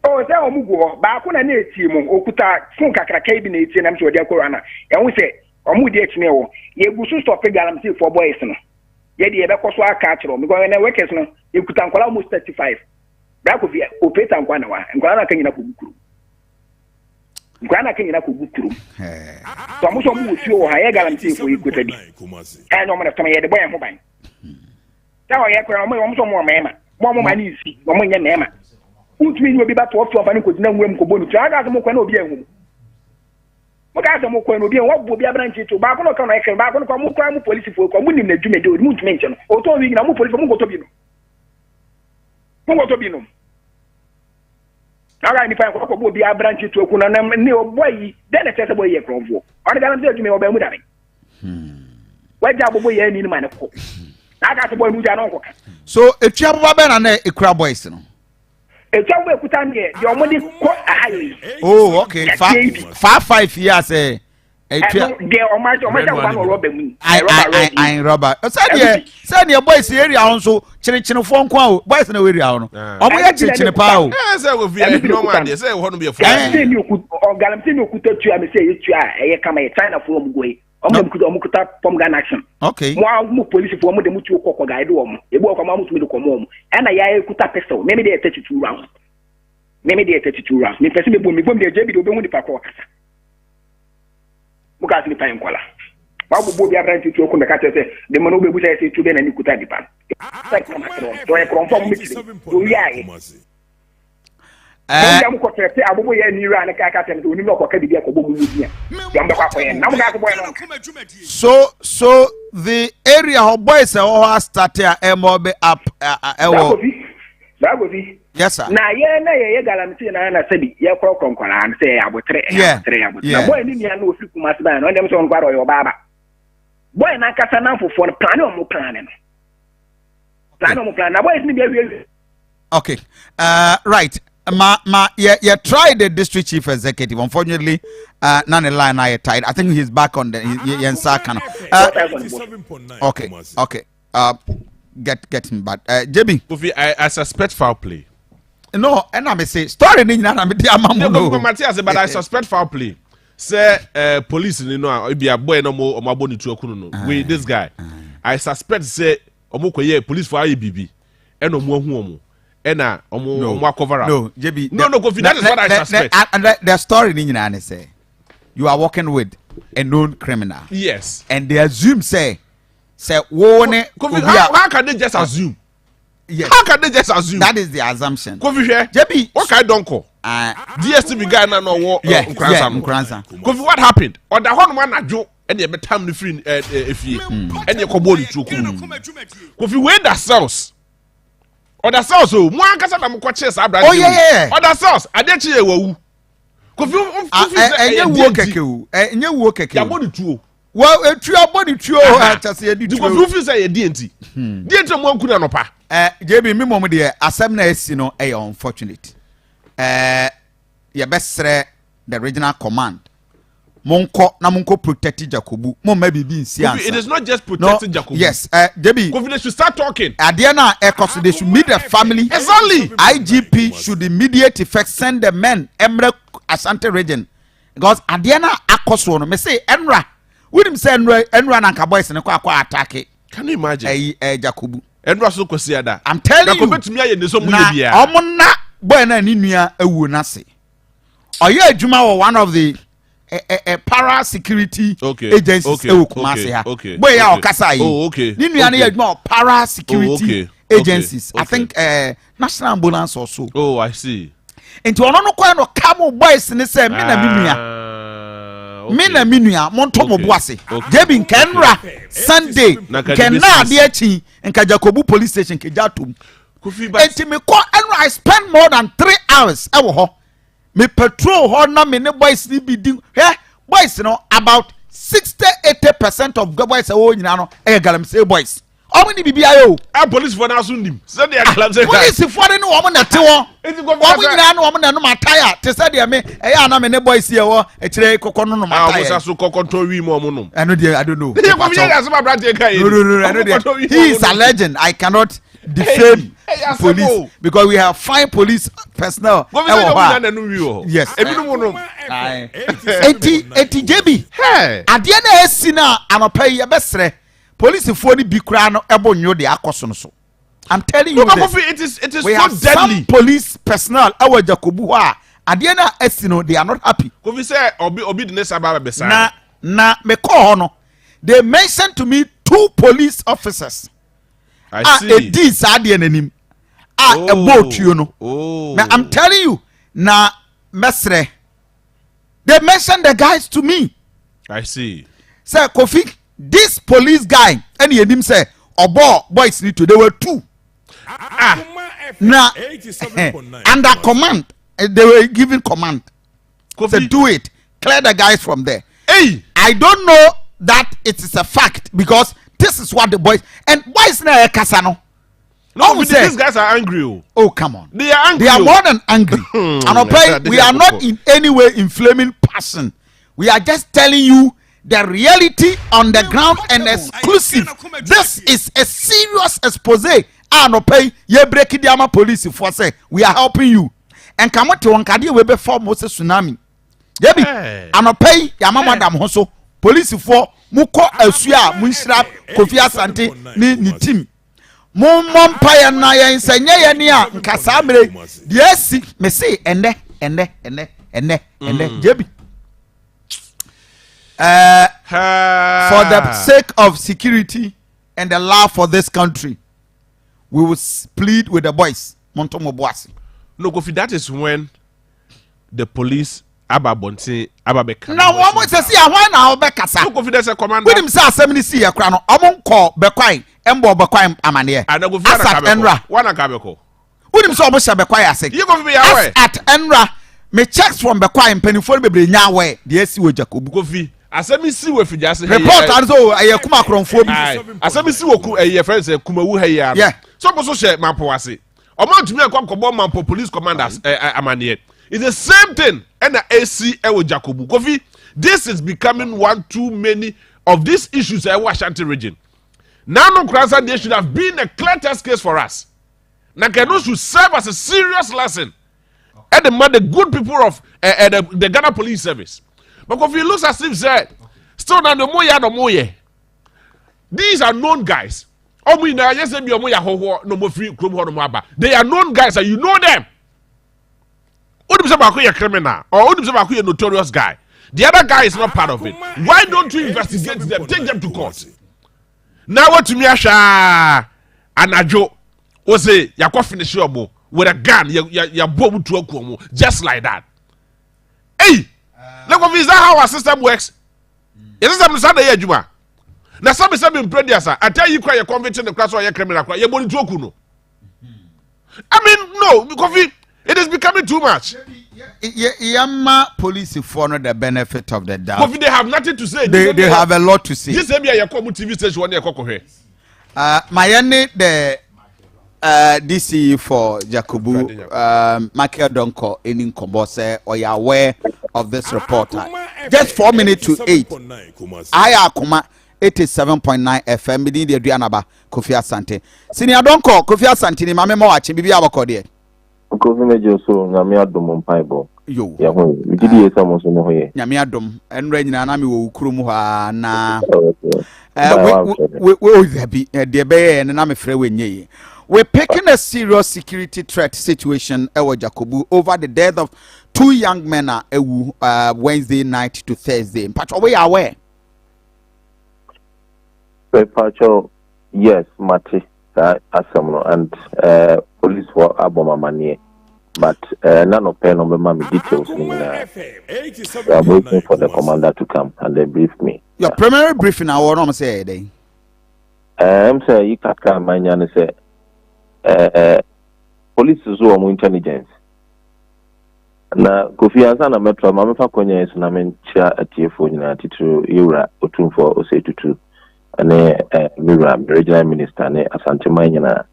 S5: Oh, sɛ wɔn gu hɔ baako na ne etie mu okuta fon kakraka yi bi na etie nam sɛ ɔde akɔ rana ɛho sɛ Wɔn di akyi na ɛwɔ. Yɛgu so stɔpe galamsey foɔ boys no. Yɛ deɛ yɛbɛkɔ so aka akyerɛ wɔn because ɛnɛ workers no yɛkuta nkwadaa almost 35. Bra Kofi operator nkwa na wa nkwadaa no aka nyina kɔgu kurom. Nkwadaa no aka nyina kɔgu kurom. So wɔn sɛ wɔn wɔ tuo wɔ ha yɛ galamsey foɔ yɛkuta bi. Ɛna wɔn na tɔn yɛde bɔ yɛn ho ban. Sɛ ɔyɛ koraa wɔn wɔn sɛ wɔn wɔ mmarima. Wɔn wɔn ma ne nsi wɔn nyɛ mmarima. Wontumi nyi obi ba toɔ fie ɔfa no nkɔgyina nwura mu nkɔbɔ ne tiri. Aka sɛ mo kɔ na obi anhu mu. Mo kaa sɛ mo kɔɛ no obi wɔbu obi aberante to baako na ɔka no ɛhwɛ baako no kɔ mo kura mo polisifoɔ kɔ mo nim na adwuma de mo ntumi nkyɛ no ɔtɔn wi nyina mo polisifoɔ mo nkɔtɔ bi no mo nkɔtɔ bi no na ɔka nipa nkɔ kɔ bɔ obi aberante to aku na nam ne ɔbɔ yi dɛn na ɛkyerɛ sɛ bɔ yi yɛ korɔmfoɔ ɔne galamsey adwuma ɔbɛn mu dabe wagya abobo yɛ ani no ma ne kɔ na aka sɛ bɔ ɛnu gya no nkɔka
S2: so etua boba bɛn na na ekura boys no
S5: Etwa wo ekuta neɛ deɛ ɔmo de kɔ ahayɔ yi.
S2: Oh okay fa fa five yi asɛ.
S5: Etwa ɛno deɛ ɔmo ahyɛ ɔmo ahyɛ ɔba no rɔba mu yi.
S2: Ayi ayi ayi rɔba sɛ deɛ sɛ deɛ boys area hɔ nso kyerekyerefoɔ nko a o boys na wɔ area hɔ no ɔmo yɛ kyerekyere paa o.
S3: Ɛɛ sɛ wɔ fi ɛyɛ nɔɔma adeɛ sɛ ɛwɔ hɔ nom yɛ fo.
S5: Galamsey ni oku ɔ galamsey ni okuta tua mi sɛ ɛyɛ tua a ɛyɛ kama yɛ China fo ɔmo go yi. Ɔmo na kuta ɔmo kuta pɔm Ghana action.
S2: Okay.
S5: Mo a mo polisifoɔ ɔmo de mo tuo kɔkɔ guide wɔn. Ebi wɔ kɔ mo a mo tumi de kɔ mo wɔn. Ɛna yɛ ayɛ kuta pistol. Mimi deɛ 32 rounds. Mimi deɛ 32 rounds. Mi pɛsɛ mi bom mi bom deɛ JB de obehu nipa kɔ ɔkasa. Mo kaa sɛ nipa yɛ nkɔla. Wa bobɔ obi aberante tuo ko bɛka kyerɛ sɛ de mo no wobɛbu sɛ ɛsɛ tuo bɛ na ne kuta nipa no. Sɛ kɔn akyerɛ wɔn. Sɛ ɔyɛ korɔmfoɔ a mo mɛkyerɛ mu. Owi ayɛ.
S2: Eh.
S5: Mo kɔ tɛtɛ abobo yɛ ni wura ne kaka tɛm sɛ onim na ɔkɔka biribi akɔbɔ mu mu bi a deɛ ɔmbɛkɔ akɔyɛ na mo kaa so bɔyɛ no
S2: So so the area hɔ boys ɛwɔ hɔ astate a ɛmɔ bɛ up ɛwɔ.
S5: Bravo bi.
S2: Yes sir.
S5: Na yɛ na yɛ yɛ galamsey na na sɛbi yɛ korɔkorɔ nkwadaa no sɛ yɛ abotere ɛyɛ abotere ɛyɛ abotere na boy ne nua no ofiri kumasi baa no ɔno dɛm sɛ ɔno koraa ɔyɛ ɔbaa ba boy n'ankasa n'anfofoɔ no plane ɔmo plane no plane ɔmo plane na boys no bi awie.
S2: Okay, right. Ma ma yeah yeah try the district chief executive. Unfortunately, na the line I tied. I think he's back on the yɛn nsa aka no. Okay. Get him back. JB.
S3: Kofi, I suspect foul play.
S2: No, ɛna mi se story ni nyinaa na mi di ama mu no.
S3: Matias, but I suspect foul play. Sɛ police ni no a ebi abɔ yɛ na ɔmo ɔmo abɔ ne tu akunu no. We this guy, I suspect sɛ ɔmo kɔ yɛ police fo ayɛ biribi ɛna ɔmo ahu ɔmo ɛna ɔmo ɔmo akɔvara.
S2: No, JB.
S3: No, no, Kofi, that is what I suspect.
S2: The story ni nyinaa ne sɛ you are working with a known criminal.
S3: Yes.
S2: And they assume say sɛ wo ne
S3: Kofi, obi a. How can they just assume?
S2: Yes.
S3: How can they just assume?
S2: That is the assumption.
S3: Kofi hwɛ.
S2: JB.
S3: What kind donko? DSTV guy na na ɔwɔ
S2: Nkransa no. Nkransa.
S3: Kofi what happened? Ɔda hɔ nom anadwo ɛna ɛbɛtam ne firi efie ɛna ɛkɔbɔ ne tuo kum. Kofi wei da cells. Ɔda cells o. Mo ankasa na mo kɔ kyee saa aberante.
S2: Oh yeah yeah.
S3: Ɔda cells. Adeɛ kye yɛ wawu. Kofi
S2: nfi sɛ ɛyɛ wuo kɛkɛ o. Ɛnyɛ wuo kɛkɛ o.
S3: Yabɔ ne tuo.
S2: Wa etuo abɔ ne tuo kyɛ sɛ yɛde tuo.
S3: Kofi wofi sɛ yɛ deɛ nti. Deɛ nti na mo anku no anɔpa.
S2: Eh, JB mi mom deɛ asɛm na asi no ɛyɛ unfortunate. Eh, yɛbɛsrɛ the regional command monkɔ na monkɔ protect Jacobu mo mma biribi nsi ansa.
S3: It is not just protecting no, Jacobu.
S2: Yes, JB.
S3: Kofi they should start talking.
S2: Adeɛ na ɛkɔ so they should meet the family.
S3: Exactly.
S2: IGP should immediate effect send the men ɛmrɛ Ashanti region because adeɛ na akɔ soɔ no mese ɛnra wonim sɛ ɛnra ɛnra na nka boys no kɔ akɔ atake.
S3: Can you imagine?
S2: Ɛyi ɛ Jacobu.
S3: Ɛnra so kwasi ada.
S2: I'm telling you.
S3: Na kò betumi ayɛ ne so mu yɛ bia.
S2: Na ɔmo na boy na ne nua awuo n'ase. Ɔyɛ adwuma wɔ one of the eh, eh, eh, para security
S3: okay.
S2: agencies
S3: okay.
S2: ɛwɔ Kumasi ha.
S3: Okay.
S2: Boy a
S3: okay.
S2: ɔkasa yi.
S3: Oh, okay.
S2: Ne nua no yɛ
S3: okay.
S2: adwuma wɔ para security
S3: Oh, okay.
S2: agencies.
S3: Okay.
S2: I think uh, national ambulance or so.
S3: Oh, I see.
S2: Nti ɔno no kɔɛ no ka mo boys ne sɛ me na me nua.
S3: Ah, okay.
S2: Me na me nua mo nto mo bo ase.
S3: Okay.
S2: Jebi nka nnra Sunday
S3: Na nka
S2: nka
S3: de
S2: nna
S3: besi
S2: adeɛ akyi nka Jacobu police station nka gya atom.
S3: Kofi but
S2: Enti mekɔ ɛno I spend more than 3 hours ɛwɔ hɔ. Me patrol hɔ na me ne boys ni bi di hwɛ boys no about 60-80% of the boys ɛwɔ nyinaa no ɛyɛ galamsey boys. Ɔmo ni bibi ayɛ o.
S3: a polisifoɔ no aso nim sɛdeɛ galamsey
S2: Polisifoɔ no ne wɔn na ɛte hɔ.
S3: Enti Kofi
S2: Wɔn
S3: kasa-
S2: nyinaa ne wɔn na ɛnom ataya te sɛ deɛ me ɛyɛ ana me ne boys yɛ wɔ akyire kɔkɔ no nom
S3: a ɔmo
S2: ataya.
S3: sa so kɔkɔntɔn wi mu ɔmo nom.
S2: Ɛno deɛ, I don't know.
S3: Yɛ Kofi yɛ asɛm aberanteɛ ka yɛ.
S2: No, ɛno deɛ, he is a legend. I cannot defame
S3: Hey, hey, asɛm
S2: police
S3: o.
S2: because we have fine police personnel
S3: Kofi sɛ
S2: ɛwɔ
S3: ɔmo
S2: hɔ
S3: nyinaa
S2: a.
S3: na ɛnom wi wɔ hɔ.
S2: Yes.
S3: Ebinom nom.
S2: Eti JB
S3: Hey.
S2: adeɛ na esi na anɔpa yi yɛbɛsrɛ polisifoɔ no bi koraa no ɛbɔ nyo de akɔ so no so. I'm telling you
S3: No,
S2: this.
S3: Kofi, it is
S2: We
S3: so
S2: have
S3: deadly.
S2: some police personnel ɛwɔ Jacobu hɔ a adeɛ na esi no, they are not happy.
S3: Kofi sɛ obi de ne sa ba abɛsa.
S2: Na mekɔɔ hɔ no, they mentioned to me two police officers
S3: I
S2: a
S3: see.
S2: edi saa adeɛ n'anim a ɛbɔ otuo no.
S3: Oh.
S2: Na I'm telling you na mɛsrɛ, they mentioned the guys to me
S3: I see.
S2: sɛ Kofi, this police guy ɛna yɛnim sɛ ɔbɔ boys ni to. They were two.
S3: Ah.
S2: Na under command, they were given command
S3: Kofi.
S2: to do it, clear the guys from there.
S3: Hey.
S2: I don't know that it is a fact because this is what the boys and boys na ɛkasa no.
S3: No,
S2: Ɔmo
S3: but
S2: sɛ-
S3: these guys are angry. Oh.
S2: Oh, come on.
S3: They are angry.
S2: They are
S3: oh.
S2: more than angry. Anɔpa yi, we are not in any way inflaming passion. We are just telling you the reality on the ground and exclusive. This is a serious expose. Anɔpa yi, yɛ break di ama police for say we are helping you. Nka mo te wɔn nkadeɛ wei bɛ fɔ mo sɛ tsunami. Yebi
S3: Hey.
S2: anɔpa yi yàmá mo adam ho so polisifoɔ mo kɔ asu a mo nhyira Kofi Asante ne ne team, mo mmɔ mpaeɛ na yɛn sɛ nyɛ yɛn ni a nka saa mmerɛ deɛ esi mese ɛnɛ ɛnɛ ɛnɛ ɛnɛ ɛnɛ jebi for the sake of security and the love for this country, we will plead with the boys, mo nto mo bo ase.
S3: No, Kofi, that is when the police aba abɔnten aba bɛka.
S2: Na wɔn mo sɛ si ahwan na ɔbɛkasa?
S3: No, Kofi, there's a commander.
S2: Wonim sɛ asɛm no si yɛ kora no, ɔmo nkɔ bɛkwae ɛmbɔ bɛkwae amaneɛ.
S3: Ah, na Kofi
S2: As at ɛnra,
S3: wana ka bɛkɔ.
S2: Wonim sɛ ɔmo hyɛ bɛkwae ase.
S3: Iye Kofi bɛ
S2: As
S3: yawɛ.
S2: at ɛnra, me checks from bɛkwae mpanimfoɔ no bebree nya awɛ deɛ asi wɔ Jacobu.
S3: Kofi, asɛm si wɔ afidie ha yi.
S2: Report ano sɛ o, ɛyɛ kum akorɔmfoɔ bi.
S3: Aye. Asɛm si wɔ ku ɛyɛ fɛn sɛ Kumawu ha yi ara. So ɔmo so hyɛ Mampo ase. Ɔmo antumi ankɔ nkɔbɔ Mampo police commanders ɛ amaneɛ. It's the same thing ɛna esi ɛwɔ Jacobu. Kofi, this is becoming one too many of these issues ɛwɔ Ashanti Region. Nanu Kransa, there should have been a clear test case for us. Na kɛno should serve as a serious lesson. And the, the good people of the Ghana Police Service. But Kofi, it looks as if say still na no more ya no more ye. These are known guys. Ɔmo nyinaa yɛ sɛ bi ɔmo yɛ ahɔhoɔ na ɔmo firi kurom hɔ nom aba. They are known guys and you know them. Onim sɛ baako yɛ criminal or onim sɛ baako yɛ notorious guy. The other guy is not part of it. Why don't you investigate them? Take them to court. Na watumi ahwɛ a anadwo wose yakɔ finish ɔmo with a gun, yɛ yɛ bɔ ɔmo tu aku ɔmo just like that. Hey, na Kofi, is that how our system works? Yɛ system no saa na ɛyɛ adwuma? Na sɛbi sɛbi mpere ata yi kora yɛ convict ne kora sɛ ɔyɛ criminal kora yɛ bɔ ne tu aku no. I mean, no, Kofi, it is becoming too much.
S2: Yɛma polisifoɔ no the benefit of the doubt.
S3: Kofi, they have nothing to say.
S2: They have a lot to say.
S3: Gye sɛ bi a yɛkɔ mu TV station hɔ ne yɛkɔ kɔhwɛ.
S2: Ma yɛne the DCE for Jacobu, Michael Donkor, ɛni nkɔmmɔ sɛ ɔyɛ aware of this report. Just 7:54. Ayɛ Akoma 87.9 FM. Medin de Aduanaba Kofi Asante. Senior Donkor, Kofi Asante ni maame ma wakye biribi abɔkɔ deɛ.
S8: Kofi, megye so. Nyame adom, mpaebɔ.
S2: Yo.
S8: Yɛ ho yɛ. Megye di yɛ sɛ mo nso mo ho yɛ.
S2: Nyame adom, ɛnora nyinaa na mewɔ wo kurom hɔ a na we dabi deɛ ɛbɛyɛ no na mefrɛ wo nyɛ yi. We're picking a serious security threat situation ɛwɔ Jacobu over the death of two young men a ɛwu Wednesday night to Thursday. Mpatwɔ, we aware?
S8: Mpatwɔ, yes, mate saa asɛm no and police fo abɔ m amanneɛ, but na nɔpɛ no bɛma me details no nyinaa, so I'm waiting for the commander to come and then brief me.
S2: Your primary briefing awɔ no sɛ ɛyɛ dɛn?
S8: Sɛ yi kakra manya ne sɛ police so wɔ intelligence na Kofi, ansa na mɛtoa ma mefa kɔnya yi so na menkyia atiefoɔ nyinaa, titiri yɛwura Otumfoɔ Osei Tutu ne mewura regional minister ne Asanteman nyinaa.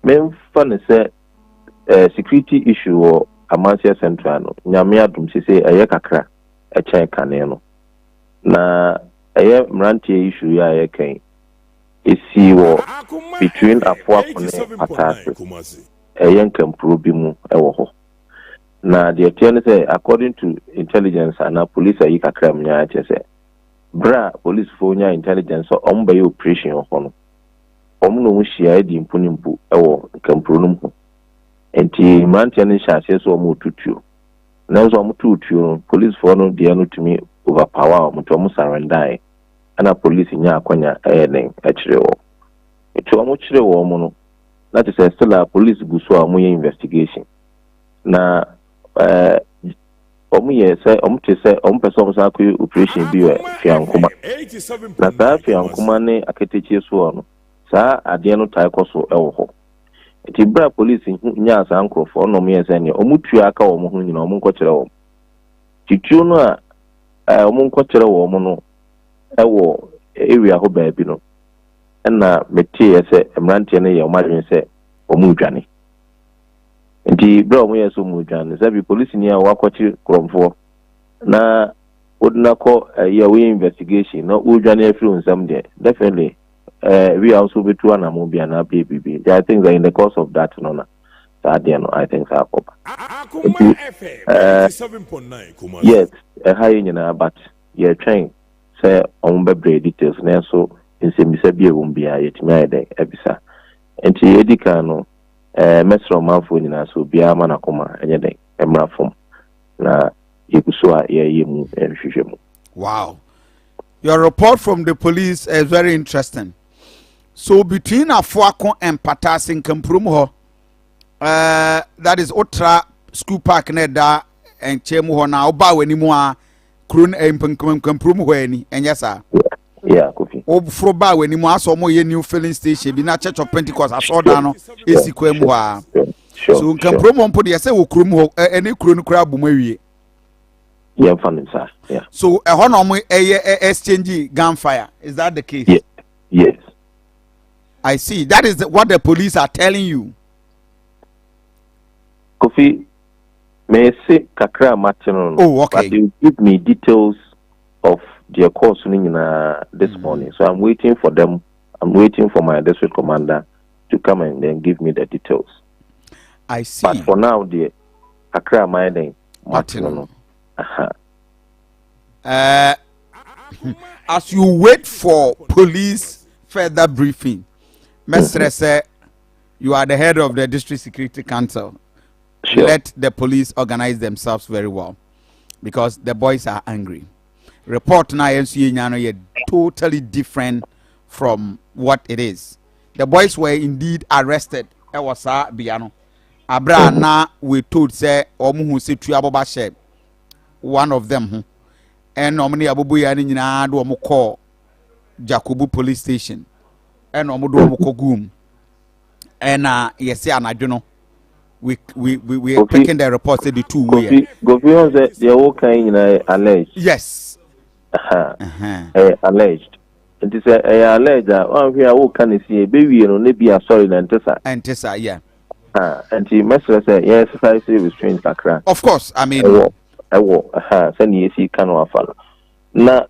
S8: Memfa ne sɛ security issue wɔ Amanseɛ Central no, Nyame adom, sese ɛyɛ kakra ɛkyɛn kane no, na ɛyɛ mmeranteɛ issue yi a yɛkɛn ɛsii wɔ between Afoako ne Ataase, ɛyɛ nkampuro bi mu ɛwɔ hɔ. Na deɛ teɛ no sɛ, according to intelligence anaa police ayi kakra mu nyaa, kyerɛ sɛ berɛ a policefoɔ nya intelligence sɛ ɔmo bɛyɛ operation wɔ hɔ no, ɔmo na ɔmo hyia adi mpo ne mpo ɛwɔ nkampuro no mu ho. Nti mmeranteɛ no hyɛ aseɛ sɛ ɔmo retu tuo, nanso ɔmo tu tuo no, policefoɔ no deɛ no tumi overpower ɔmo, nti ɔmo surrender, ɛna police nya akɔnya ɛyɛ den ɛkyerɛ wɔn. Nti ɔmo kyerɛ wɔn mo no, na kyerɛ sɛ still a police gu so a ɔmo yɛ investigation na ɔmo yɛ sɛ ɔmo te sɛ ɔmo pɛ sɛ ɔmo san akɔyɛ operation bi wɔ Fiankoma, na saa Fiankoma ne Aketekyie soɔ no, saa adeɛ no tae kɔ so ɛwɔ hɔ. Nti bere a police nyaa saa nkurɔfoɔ ɔna ɔmo yɛ sɛ nea ɔmo tua aka wɔn ho nyinaa, ɔmo nkɔkyerɛ wɔn. Nti tuo no a ɔmo nkɔkyerɛ wɔn no ɛwɔ area hɔ baabi no, ɛna meteeɛ sɛ mmeranteɛ no yɛ ɔmo adwene sɛ ɔmo redwane. Nti bere a ɔmo yɛ sɛ ɔmo redwane, sɛbi, polisini a wakɔkye kurɔmfoɔ na wode no akɔ ɛyi a woyɛ investigation na wodwane afiri wo nsɛm deɛ, definitely wi a nso wobɛtu anamo bi anaa bɛyɛ biribi. Nti I think that in the course of that no, na saa adeɛ no, I think saa akɔba. Nti yes, ɛha yɛ nyinaa, but yɛtwɛn sɛ ɔmo bɛbrɛ details, nanso nsɛmmisa bi a ɛwɔ mu biara yɛtumi ayɛ dɛn abisa. Nti edi kan no, mɛsrɛ ɔmanfoɔ nyinaa sɛ obiara ma n'akoma ɛnyɛ dɛn mmra fam, na yɛgu so a yɛyɛ mu nhwehwɛ mu.
S2: Wow. Your report from the police is very interesting. So between Afuako and Patasi Nkampurum hɔ, that is Otra School Park na ɛda nkyɛn mu hɔ na ɔbaa w'anim a kuro no Nkampurum hɔ ani ɛnyɛ saa?
S8: Yeah, Kofi.
S2: Woforo baa w'anim asɛ ɔmo yɛ new filling station bi na Church of Pentecost asɔɔdan no esi kwan mu hɔ a. So Nkampurum hɔ mpo deɛ, sɛ wɔ kurom hɔ ɛne kuro no koraa bɔ mu awie.
S8: Yɛmfa no saa, yeah.
S2: So ɛhɔ na ɔmo ɛyɛ exchange gunfire, is that the case?
S8: Yeah. Yes.
S2: I see. That is what the police are telling you.
S8: Kofi, mese kakra a mate no.
S2: Oh, okay.
S8: But they give me details of their course no nyinaa this morning. So I'm waiting for them. I'm waiting for my district commander to come and then give me the details.
S2: I see.
S8: But for now, deɛ kakra a mayɛ den mate no. Aha.
S2: As you wait for police further briefing, Mr. Sir, you are the head of the district security council.
S8: Sure.
S2: Let the police organize themselves very well, because the boys are angry. Report now, you're totally different from what it is. The boys were indeed arrested. Ɛwɔ saa bea no. Abra na we told sɛ ɔmo hu sɛ tua aboba hyɛ one of them ho, ɛna ɔmo ne abobo ya no nyinaa de ɔmo kɔɔ Jacobu police station, ɛna ɔmo de ɔmo kɔ gum, ɛna yɛsɛ anadwo no We we we we are picking the report sɛ the two wuyɛ.
S8: Kofi Kofi hɔn sɛ deɛ woka yi nyinaa yɛ alleged.
S2: Yes.
S8: Ɛyɛ alleged. Nti sɛ ɛyɛ alleged a wanhwɛ a woka ne sie ebewie no ne bi asɔre na ɛnte saa.
S2: Ɛnte saa yeah.
S8: Nti mɛsrɛ sɛ yɛn exercise restraint kakra.
S2: Of course I mean.
S8: Ɛwɔ ɛwɔ sɛnea yɛsi ka no afa no. Na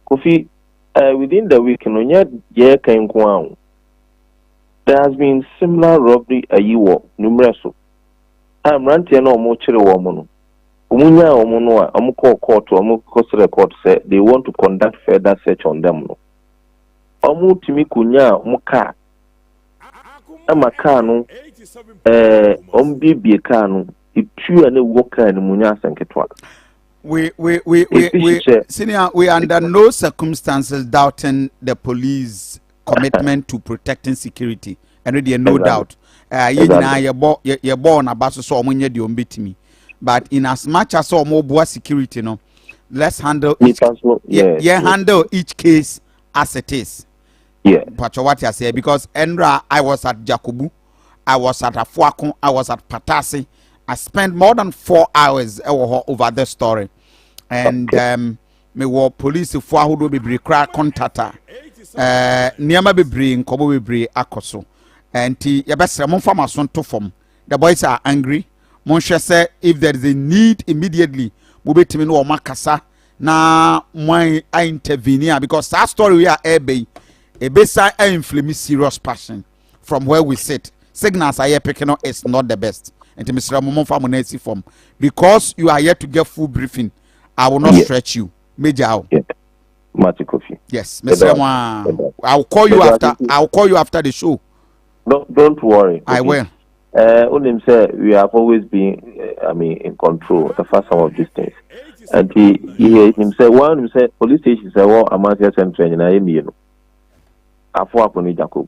S8: Kofi uh, within the week no nyɛ deɛ yɛka nko ara o. There has been similar robbery ayi wɔ Nummerɛ so a mmeranteɛ no a wɔkyere wɔn no, wɔn nyaa wɔn no a wɔn kɔɔ court, wɔn kɔsrɛ court sɛ they want to conduct further search on them no, wɔn tumi kɔnyaa wɔn car ɛma car no ɛɛ wɔn biebie car no, etuo a na ɛwɔ car no mu nyɛ asɛnketewa.
S2: We we we we we senior we under no circumstances doubting the police commitment to protecting security ɛno deɛ no doubt uh, yɛn nyinaa yɛbɔ yɛbɔ wɔn aba so sɛ wɔn nyɛ deɛ wɔn bɛtumi but in as much as wɔn boa security no let's handle each yɛ handle each case as it is.
S8: Yeah.
S2: Pacho what you say because Enra I was at Jacobu I was at Afuako, I was at Patasi. I spent more than 4 hours ɛwɔ hɔ over this story. And mewɔ polisifoɔ ahodoɔ bebree koraa contact a nneɛma bebree nkɔmɔ bebree akɔ so. Nti yɛbɛsrɛ momfa mo aso nto fam. The boys are angry. Monhwɛ sɛ if there is a need immediately mobɛtumi ne wɔn akasa na mo a intervene a because saa story wei a ɛreba yi ebesa inflame serious passion from where we sit. Signals a yɛ pick no is not the best. Nti mesrɛ mo momfa mo nan asi fam because you are yet to get full briefing. I will not stretch you. Major o.
S8: Yeah. Mate Kofi.
S2: Yes, mesrɛ mo a. I will call you after I will call you after the show.
S8: Don't worry.
S2: I will.
S8: Wonim sɛ we have always been I mean in control ɛfa some of these things. Nti yɛ nim sɛ wɔn nim sɛ police stations ɛwɔ Amanseɛ Central nyinaa yɛ mmienu. Afoako ne Jacob.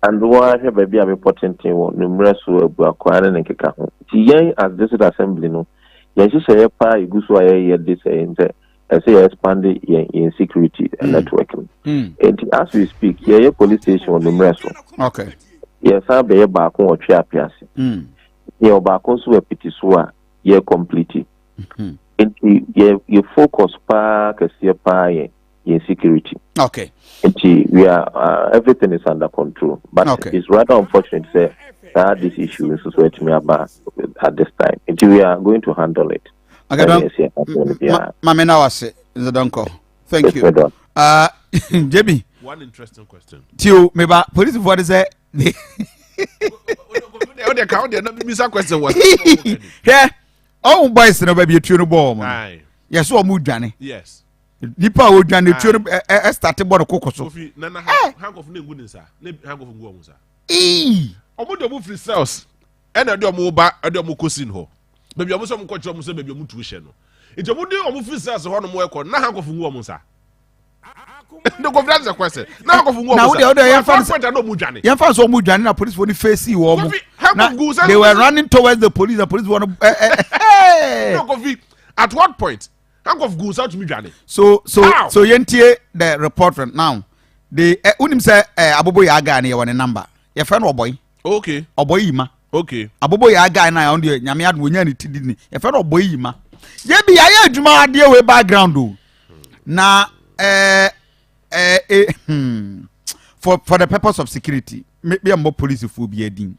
S8: And wɔn ahwɛ baabi a bepɔ tenten wɔ no mmerɛ so Abuakwa ne ne nkeka ho. Nti yɛn as district assembly no yɛn nhyehyɛeɛ paa yɛgu so a yɛyɛ de sɛ yɛn sɛ ɛsɛ yɛ expand yɛn security network no. Nti as we speak yɛyɛ police station wɔ no mmerɛ so. Yɛsan bɛyɛ baako wɔ Twe Apease. Yɛwɔ baako nso wɔ Apiti so a yɛ complete. Nti yɛ focus paa kɛseɛ paa yɛ yɛn security. Nti we are everything is under control. But it's rather unfortunate sɛ saa this issue nso so atumi aba at this time. Nti we are going to handle it.
S2: Okay, don Mame na wase Nzodonko. Thank you. JB.
S3: One interesting question.
S2: Tio, meba police for sɛ
S3: O de ka o de na bisa question was.
S2: Hwɛ, ɔmo boys no baabi etuo no bɔɔ ɔmo no. Yɛ so ɔmo dwane. Nipa a odwane etuo no ɛ ɛ start bɔ no koko so.
S3: Kofi na na handcuff ne ngu ne nsa ne handcuff ngu ɔmo nsa.
S2: Ii.
S3: Ɔmo de ɔmo firi cells ɛna ɛde ɔmo ba ɛde ɔmo kɔ scene hɔ. Baabi ɔmo sɛ ɔmo kɔ kyerɛ ɔmo sɛ baabi ɔmo tuo hyɛ no. Nti ɔmo de ɔmo firi cells hɔ nom ɛkɔ na handcuff ngu ɔmo nsa. No, Kofi, that's the question. Na handcuff ngu ɔmo nsa.
S2: Na wo de yɛn fa
S3: no sɛ
S2: yɛn fa sɛ ɔmo dwane na police fo ni face wɔ ɔmo. Na they were running towards the police, the police wɔ no.
S3: No, Kofi, at what point handcuff gu nsa tumi dwane?
S2: So How? So yɛntie the report from now. The unim sɛ abobo yɛ aga ne yɛ wɔ ne number. Yɛfrɛ no ɔbɔyi. Ɔbɔyi yi ma. Abobo yɛ aga na ɔno deɛ Nyame adum onya ne ti di ni. Yɛfrɛ no ɔbɔyi yi ma. Yɛ bi ayɛ adwuma adeɛ wei background o. Na ɛɛ ɛɛ for the purpose of security me me mbɔ polisifoɔ bi adin.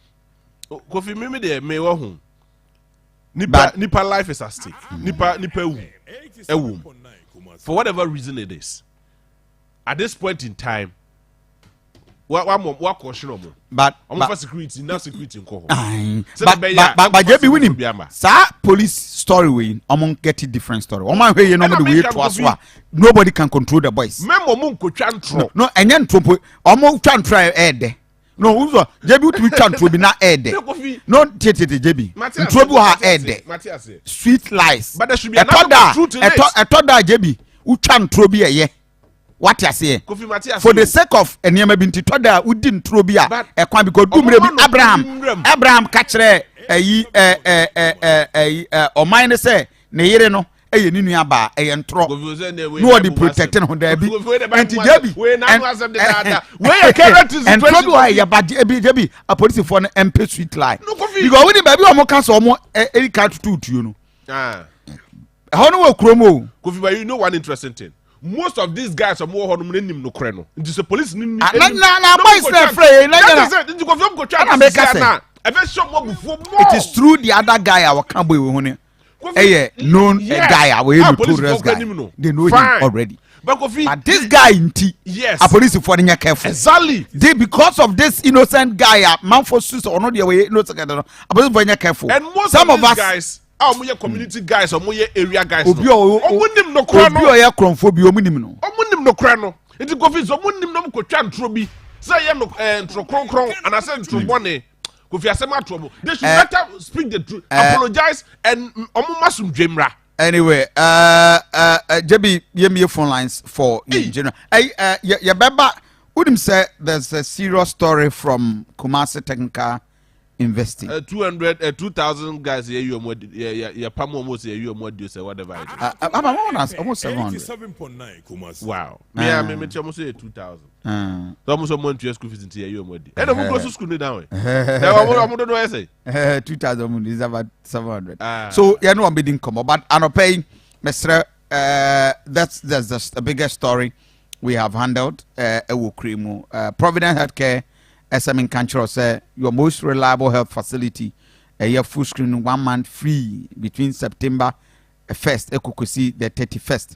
S3: Kofi, mi deɛ mi wɔ ho. Nipa life is at stake. Nipa ewu ewu for whatever reason it is. At this point in time, wa wa mɔ wa kɔ ɔhyerɛ ɔmo.
S2: But
S3: ɔmo fa security na security nkɔ hɔ.
S2: But but jebi winim saa police story wei, ɔmo get it different story. Ɔmo ahwɛ yie na ɔmo de wei to aso a nobody can control the boys.
S3: Mɛmɔ mo nkotwa ntorɔ.
S2: No, ɛnyɛ ntoro mpo, ɔmo twa ntorɔ a ɛɛdɛ no wosɔ jebi wotumi twa ntoro bi na ɛɛdɛ no tietietie jebi ntoro bi wɔ ha ɛɛdɛ, sweet lies. Ɛtɔ da ɛtɔ da jebi wotwa ntoro bi ɛyɛ wate aseɛ for the sake of nneɛma bi nti tɔ da wodi ntoro bi a ɛkwan bi kɔ dumire bi. Abraham ka kyerɛ ɛyi ɛ ɛ ɛ ɛ ɛyi ɛ ɔman ne sɛ ne yere no. ɛyɛ ne nua baa, ɛyɛ ntorɔ na ɔde protect ne ho. Daabi, nti Gyebi ntorɔ bi wɔ hɔ ɛyɛ ba ebi. Gyebi, apolisifoɔ no ɛmpɛ sweet lie because wɔn ni baabi a wɔn ka sɛ wɔn ɛdi ka tutu tuo no, ɛhɔ no wɔ kurom o.
S3: Kofi, but you know one interesting thing, most of these guys ɔmo wɔ hɔ nom n'anim nokorɛ no, nti sɛ police ni ni.
S2: Ah, na na na boys na efrɛ yɛ na nyina
S3: nti Kofi ɔmo kò twa
S2: ɛna meka sɛ
S3: ɛbɛ hyɛ ɔmo abufuo more.
S2: It is true, the other guy a wɔka boy wɔ ho no ɛyɛ known guy a wɔyɛ notorious guy, they know him already.
S3: But Kofi,
S2: but this guy nti, apolisifoɔ no nyɛ careful. They, because of this innocent guy a manfo su sɛ ɔno deɛ wɔyɛ innocent no, apolisifoɔ nyɛ careful.
S3: And most
S2: some
S3: of
S2: of
S3: these
S2: us
S3: guys a wɔn yɛ community guys, wɔn yɛ area guys no,
S2: obi a
S3: wɔn nim nokorɛ no.
S2: Obi a ɔyɛ korɔmfoɔ bi, wɔn nim no.
S3: Wɔn nim nokorɛ no, nti Kofi, sɛ wɔn nim na wɔn kɔ twa ntoro bi sɛ ɛyɛ no ntoro kronkron anaasɛ ntoro bɔne, Kofi, asɛm ato wɔn. They should better speak the truth, apologize and wɔn ma sumdwe mmra.
S2: Anyway, Jebi, yɛmie phone lines for in general. Hey, yɛbɛba. Wonim sɛ there's a serious story from Kumasi Technical University.
S3: 200, 2,000 guys yɛ yi ɔmo adi, yɛ yɛ yɛ pam ɔmo sɛ yɛ yi ɔmo adi sɛ whatever it is.
S2: Aba wɔn na almost 700.
S4: 87.9 Kumasi.
S3: Wow, mi a mi ti ɔmo sɛ yɛ 2,000. Sɛ ɔmo sɛ ɔmo ntua school fees nti yɛ yi ɔmo adi. Ɛna ɔmo close school ni down. Ɛ ɔmo dodo yɛ sɛ.
S2: 2,000 is about 700.
S3: Ah.
S2: So yɛn no wɔn bɛ di nkɔmɔ, but anɔpɛ yi mesrɛ, that's the biggest story we have handled ɛwɔ kure mu. Provident Healthcare ɛsɛ mi nka nkyerɛ sɛ your most reliable health facility ɛyɛ full screen one month free between September 1st ɛkɔkɔsi the 31st,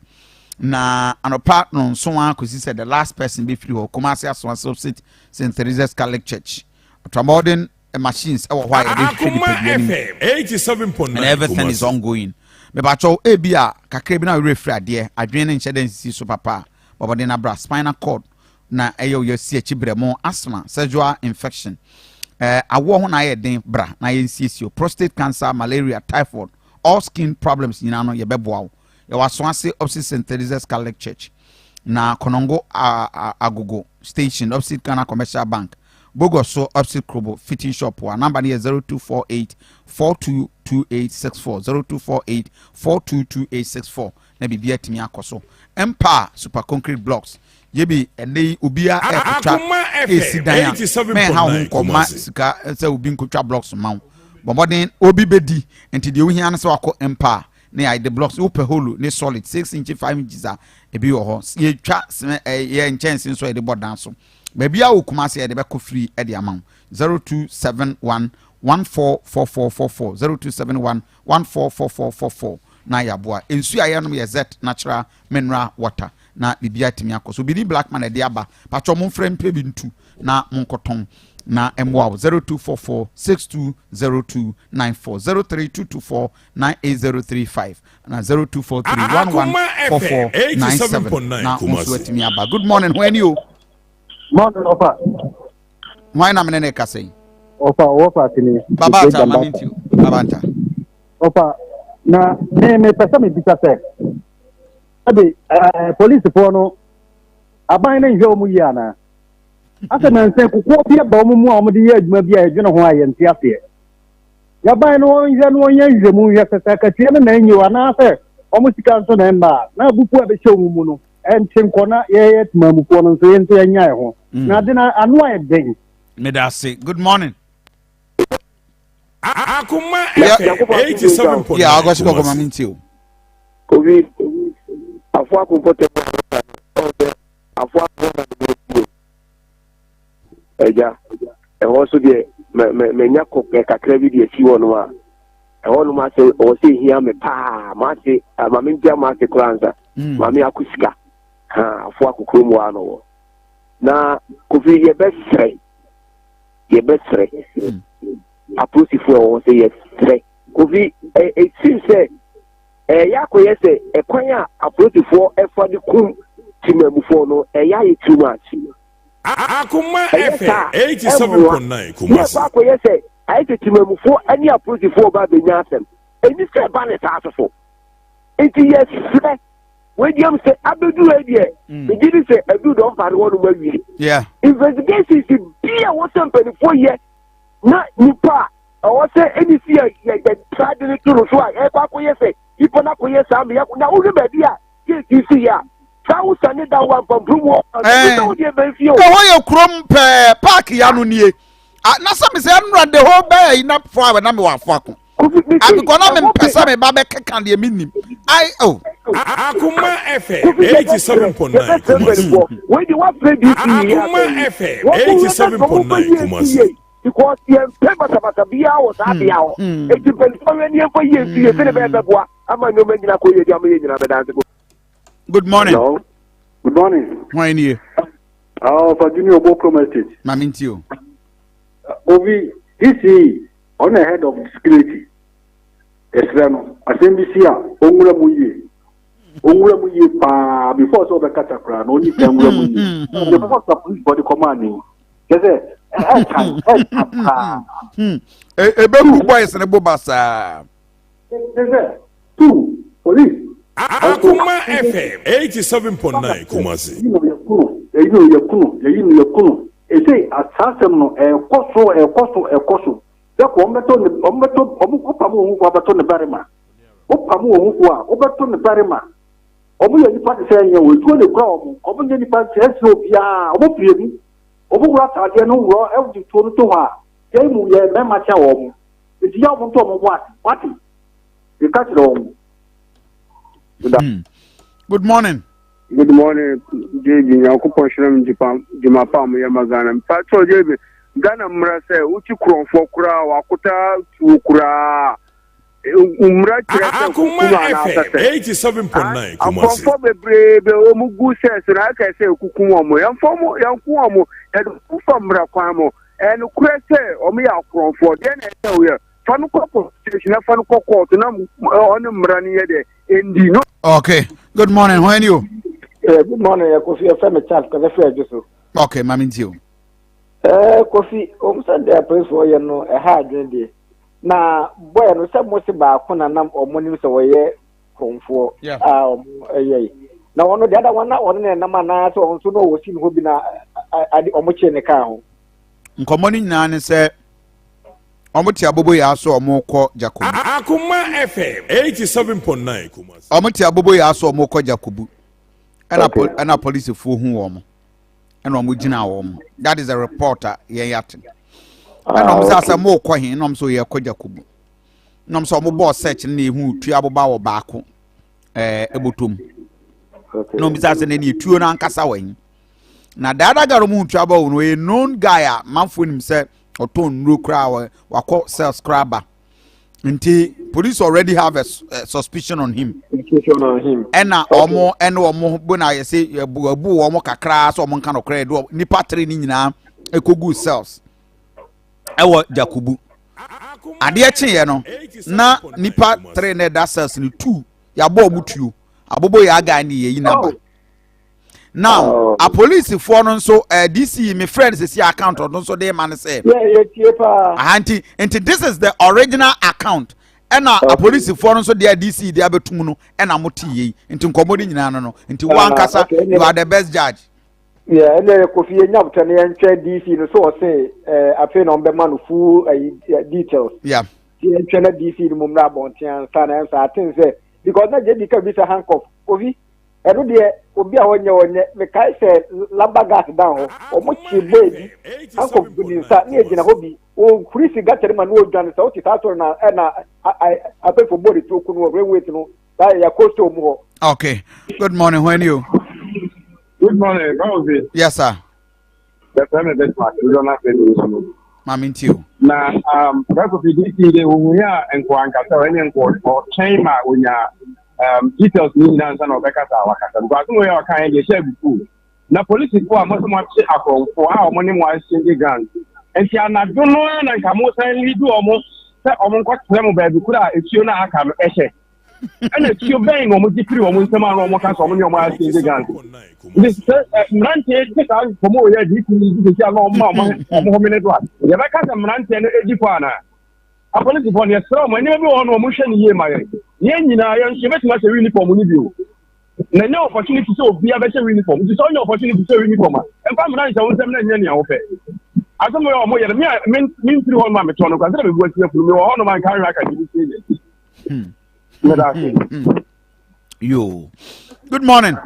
S2: na anɔpa no nson a kɔsi sɛ the last person bɛfiri hɔ. Kumasi Asoase, opposite St Teresa's Catholic Church. Ultramodern machines ɛwɔ hɔ a yɛde hwehwɛ
S4: Akoma
S2: nipadua no mu
S4: FM 87.9
S2: and everything is
S4: Kumasi.
S2: ongoing. Mebakyɛw, ebi a kakra bi na werɛ firi adeɛ, adwene ne nhyɛ dɛ nsisi so papa a bɔbɔden na bra. Spinal cord na ɛyɛ oyɛ si akyi brɛ mo, asthma, sexual infection, awoɔ ho na ayɛ den, bra na yɛnsiesie o. Prostate cancer, malaria, typhoid, all skin problems nyinaa no yɛbɛboa wo. Yɛwɔ Asoase, opposite St Teresa's Catholic Church, na Kɔnɔngo Agogo station, opposite Ghana Commercial Bank, Bogoso, opposite Krobo fitting shop. Wa number no yɛ 0248 422864, 0248 422864, na biribi atumi akɔ so. Empire Super Concrete Blocks yɛbi ɛnɛ yi obiara ɛkotwa
S4: Akoma
S2: esi
S4: FM
S2: dan a mɛnha ho
S4: 87.9
S2: nkɔma
S4: Kumasi.
S2: sika sɛ obi nkotwa blocks ma wo. Bɔmmɔden obi bɛdi nti deɛ ohia no sɛ wakɔ Empire ne yɛde blocks. Wopɛ hollow ne solid, 6 inch, 5 inches a ebi wɔ hɔ. Yɛtwa cement, yɛ nkyɛnse nso a yɛde bɔ dan so. Baabi a wɔ Kumase, yɛde bɛkɔ free ɛde ama wo. 0271 144444, 0271 144444, na yɛaboa. Nsuo a yɛnom yɛ Z Natural Mineral Water na biribi atumi akɔ so. Bini Blackman ɛde aba patwɛ, mo mfrɛ mpɛ bi ntu na monkɔtɔn na mmoa wo. 0244 620294, 03224 98035 na 0243
S4: Akoma FM
S2: 114497
S4: 87.9
S2: na wo nso
S4: Kumasi.
S2: atumi aba. Good morning, ho ani o.
S1: Morning, Ofa.
S2: Hwan na mene ne kasa yi?
S1: Ofa, wɔfa atene.
S2: Baba Ata, ma menti o Baba Ata.
S1: Ofa, na me mepɛ sɛ mebisa sɛ, ɛde polisifoɔ no, aban no nhwɛ wɔn yie anaa? Asɛ nansɛn kokoɔ bi aba wɔn mu a wɔde yɛ adwuma bi a yɛdwene ho a yɛnte aseɛ. Yaban no wɔnhwɛ no, wɔnyɛ nhwɛmu nhwɛ sɛ akatua no na ɛnyɛ o anaasɛ wɔn sika nso na ɛmba a na abufuo a ɛbɛhyɛ wɔn mu no ɛnte nkɔ, na yɛyɛ temamufoɔ no nso yɛn nso yɛnya yɛn ho. Na ade no ano ayɛ den.
S2: Meda ase, good morning.
S4: Akoma
S2: Yeah.
S4: FM 87.9
S2: Yeah, August Kɔkɔ, ma
S4: Kumasi.
S2: menti o.
S9: Obi afo akompɔtɛ mu a ɔsɛ afo akɔ na ne bio ɛgya ɛhɔ nso deɛ mɛ mɛ mɛnya kɔ kakra bi deɛ si hɔ nom a ɛhɔ nom asɛ ɔwɔ sɛ ehia me paa maase maame ntia maase koraa nsa. Maame akɔ sika ha afo akokoro mu ano wɔ na Kofi, yɛbɛsrɛ apolisifoɔ a ɛwɔ hɔ sɛ yɛsrɛ Kofi, ɛ esim sɛ ɛyɛ akɔyɛ sɛ ɛkwan a apolisifoɔ ɛfa de kum timamufoɔ no ɛyɛ ayɛ too much.
S4: Akoma
S9: Ɛyɛ
S4: FM
S9: saa ɛmmoa
S4: 87.9
S9: ne
S4: Kumasi.
S9: ɛkɔ akɔyɛ sɛ ayɛ sɛ timamufoɔ ɛne apolisifoɔ ba abɛnya asɛm ɛni sɛ ɛba ne saa soso, nti yɛsrɛ wadiam sɛ abɛduru yi deɛ megye di sɛ aduru dɔm pare hɔ nom awie. Investigations bi a wɔsɛ mpanimfoɔ yɛ na nipa a Ɛwɔ sɛ ɛni si yɛ yɛ yɛ saa de no to no so a ɛkɔ akɔyɛ sɛ nipa no akɔyɛ saa meyɛ na wohwɛ baabi a case si yɛ a saa wosa ne da wɔ ampampuru mu
S2: ɛhɔ yɛ kurom pɛɛ park ya no nie na sɛ mesɛ ɛnora de hɔ bɛyɛ yi na fo a na mewɔ afo ako abikɔ na mempɛ sɛ meba bɛkeka deɛ mennim ai o oh.
S4: Akoma FM 87.9 Kumasi. Akoma FM 87.9 Kumasi.
S9: Because yɛn mpɛ basabasa biara wɔ saa bea hɔ. Eti mpanyinfoɔ hwɛ ne yɛn fa yie nsi yie sɛdeɛ bɛyɛ bɛboa ama nneɛma nyina kɔ yie de ama yɛn nyinaa bɛda ase.
S2: Good morning.
S10: Hello. Good morning.
S2: Hwan nie?
S10: Ah, uh, Junior Obo Krom Estate.
S2: Mami nti o.
S10: Obi, DC, ɔno na head of security. Ɛsrɛ no, asɛm bi si a, ɔnwura mu yie. Ɔnwura mu yie paa, before sɛ ɔbɛkasa koraa no, ɔnni kan nwura mu yie. Ne fɔ sa police bɔde kɔmaa ne. Kyɛ sɛ, ɛɛtan, ɛɛtan paa.
S2: Ɛbɛgu boys ne bo basaa.
S10: Kyɛ sɛ, two, police.
S4: Akoma FM 87.9 Kumasi.
S10: Yɛyi no yɛku no, yɛyi no yɛku no, yɛyi no yɛku no. Ɛsei, saa asɛm no, ɛɛkɔ so, ɛɛkɔ so, ɛɛkɔ so. Sɛ wɔn bɛtɔ ne wɔn bɛtɔ wɔn wopam wɔn ho abɛtɔ ne barima. Wopam wɔn ho a wobɛtɔ ne barima. Wɔn yɛ nipa te sɛ ɛnyɛ wɔn etuo na ekura wɔn. Wɔn nyɛ nipa nti ɛsɛ obiara. Wɔn pie mu. Wɔn wura ataadeɛ no wura ɛde tuo no to hɔ a yɛn mu yɛ mmarima kyɛn wɔn. Nti yɛ wɔn nto wɔn bo ase. Wate? Yɛka kyerɛ wɔn.
S2: Hmm. Good morning.
S11: Good morning, JB. Nyankopɔn hyira me dwuma pa a moyɛ ma Ghana. Mpakyɛw JB, Ghana mmara sɛ wokyi korɔmfoɔ koraa wakota tuo koraa. Mmara kyerɛ sɛ kukum anaasɛ sɛ. Akorɔmfoɔ bebree bɛ wɔn gu sɛ so na aka sɛ kukum wɔn. Yɛmfa wɔn yɛnko wɔn yɛde wɔn fa mmara kwan mu. Ɛyɛ nokorɛ sɛ wɔn yɛ akorɔmfoɔ. Deɛ na ɛsɛ woyɛ fa no kɔ police station na fa no kɔ court na ɔne mmara no yɛ dɛ ɛndi no.
S2: Okay, good morning. How are you?
S12: Yeah, good morning. Yeah, Kofi, I'm me Charles, because I feel just so.
S2: Okay, mami nti o.
S12: Eh, Kofi, um sɛ deɛ apolisifoɔ yɛ no ɛha adwene deɛ. Na bɔyɛ no sɛ mo se baako na nam ɔmo nim sɛ wɔyɛ kurɔmfoɔ a ɔmo ɛyɛ yi. Na ɔno deɛ ada wɔn na ɔno na ɛnam anaa sɛ ɔno nso na ɔwɔ si ne hɔ bi na ade ɔmo kyee ne kaa ho.
S2: Nkɔmɔ no nyinaa ne sɛ Wɔn te aboboyaa so a wɔrekɔ Jakobu.
S4: Akoma FM 87.9 Kumasi.
S2: Wɔn te aboboyaa so a wɔrekɔ Jakobu. Ɛna okay. ɛna polisifoɔ hu wɔn. Ɛna wɔn gyina wɔn. That is a report a yɛn yɛ ate. Ɛna wɔn sɛ asɛ mo rekɔ he ɛna wɔn sɛ yɛrekɔ Jakobu. Ɛna wɔn sɛ wɔn bɔɔ search na ehu tua aboba wɔ baako ɛɛ ɛbɔtɔm. Ɛna wɔn bisa sɛ na etuo no ankasa wɔ he. Na dada garo mu tua bɔ wɔn ɔyɛ known guy a manfoɔ nim sɛ. ɔtɔn nnuro koraa wakɔ cells koraa ba nti police already have a, a suspicion on him ɛna ɔmo ɛne ɔmo bo na ayɛ sɛ ɛbu ɛbu wɔn kakra sɛ ɔmo nka no koraa ɛde nipa tere ne nyinaa ekogu cells ɛwɔ jakubu adeɛ kyeeɛ no na nipa tere na ɛda cells no tu yabɔ ɔmo tuo abobo yɛ aga ne yɛ yi naba. Oh. now oh. apolisifoɔ no nso eh, dc me friend sisi account ɔno nso de ma no sɛ aha nti nti this is the original account ɛna okay. apolisifoɔ no nso deɛ dc de abɛtum no ɛna mo te yei nti nkɔmɔ no nyinaa no no nti wo ah, ankasa you are the best judge.
S12: Yeah, ɛnna kofi yɛ nyabutɛ no yɛntwɛ dc no so ɔse ɛɛ afei na ɔmbɛma no full ɛyi eh, details.
S2: Yeah.
S12: Yɛntwɛ na dc no mu mmra abɔnten ansa na ɛnsa aten sɛ because na gye di ka bi sɛ handcuff kofi. Ɛno deɛ obi a ɔnyɛ ɔnyɛ mekae sɛ lamba gas dan hɔ wɔn kye boy bi handcuff gu ne nsa ne egyina hɔ bi ɔhuri si gutter ma na ɔdwane sɛ wote saa sɔrɔ na ɛna apɛfo bɔ ne tuo ku no wɔ railways no saa yɛ coastal mu hɔ.
S2: Okay. Good morning, when you?
S13: Good morning, Bawzi.
S2: Yes, sir.
S13: Yɛfrɛ me Bismarck, dodoɔ no afrɛ me Nsuo.
S2: Maame nti o.
S13: Na um, Brɛko fi DC de ohun yɛ a nkoa ankasa ɔne nkoa ɔtwɛn ma onya um, details ne nyinaa nsa na ɔbɛkasa a wakasa. Because asɛm wei a ɔka yɛ deɛ ɛhyɛ abufuo. Na polisifoɔ a mo sɛ moakye akorɔmfoɔ a wɔn ne mo ahyɛ guns. Nti anadwo no ara na nka mo san lead wɔn sɛ wɔn nkɔkyerɛ mo baabi koro a etuo no a aka no hyɛ. ɛna tuo bɛn na wɔn gye firi wɔn nsam a na wɔn ka sɛ wɔn ne wɔn asɛnde guns nti sɛ mmeranteɛ gye saa nkɔmɔ wɔ yɛ adi ti yi sisi a na wɔn ma wɔn wɔn homene do a yɛbɛka sɛ mmeranteɛ no edi kɔ anaa apolisifoɔ no yɛsrɛ wɔn nneɛma bi wɔ hɔ no wɔn hwɛ ne yie ma yɛn yɛn nyinaa yɛn nso yɛbɛtumi ahyɛ uniform no bi o na nyɛ opportunity sɛ obiara bɛhyɛ uniform nti sɛ ɔnyɛ opportunity sɛ uniform a ɛmfa mmara nhyɛ wo nsɛm na nyɛ nea wopɛ. Asɛm yɛ ɔmo yɛ no, me a me me mfiri hɔ nom a metɔ no kora, sɛ na mebu asi afunu, mewɔ hɔ nom a nka ahwɛ aka gye me sie yɛ. Meda ase.
S2: Yo. Good morning.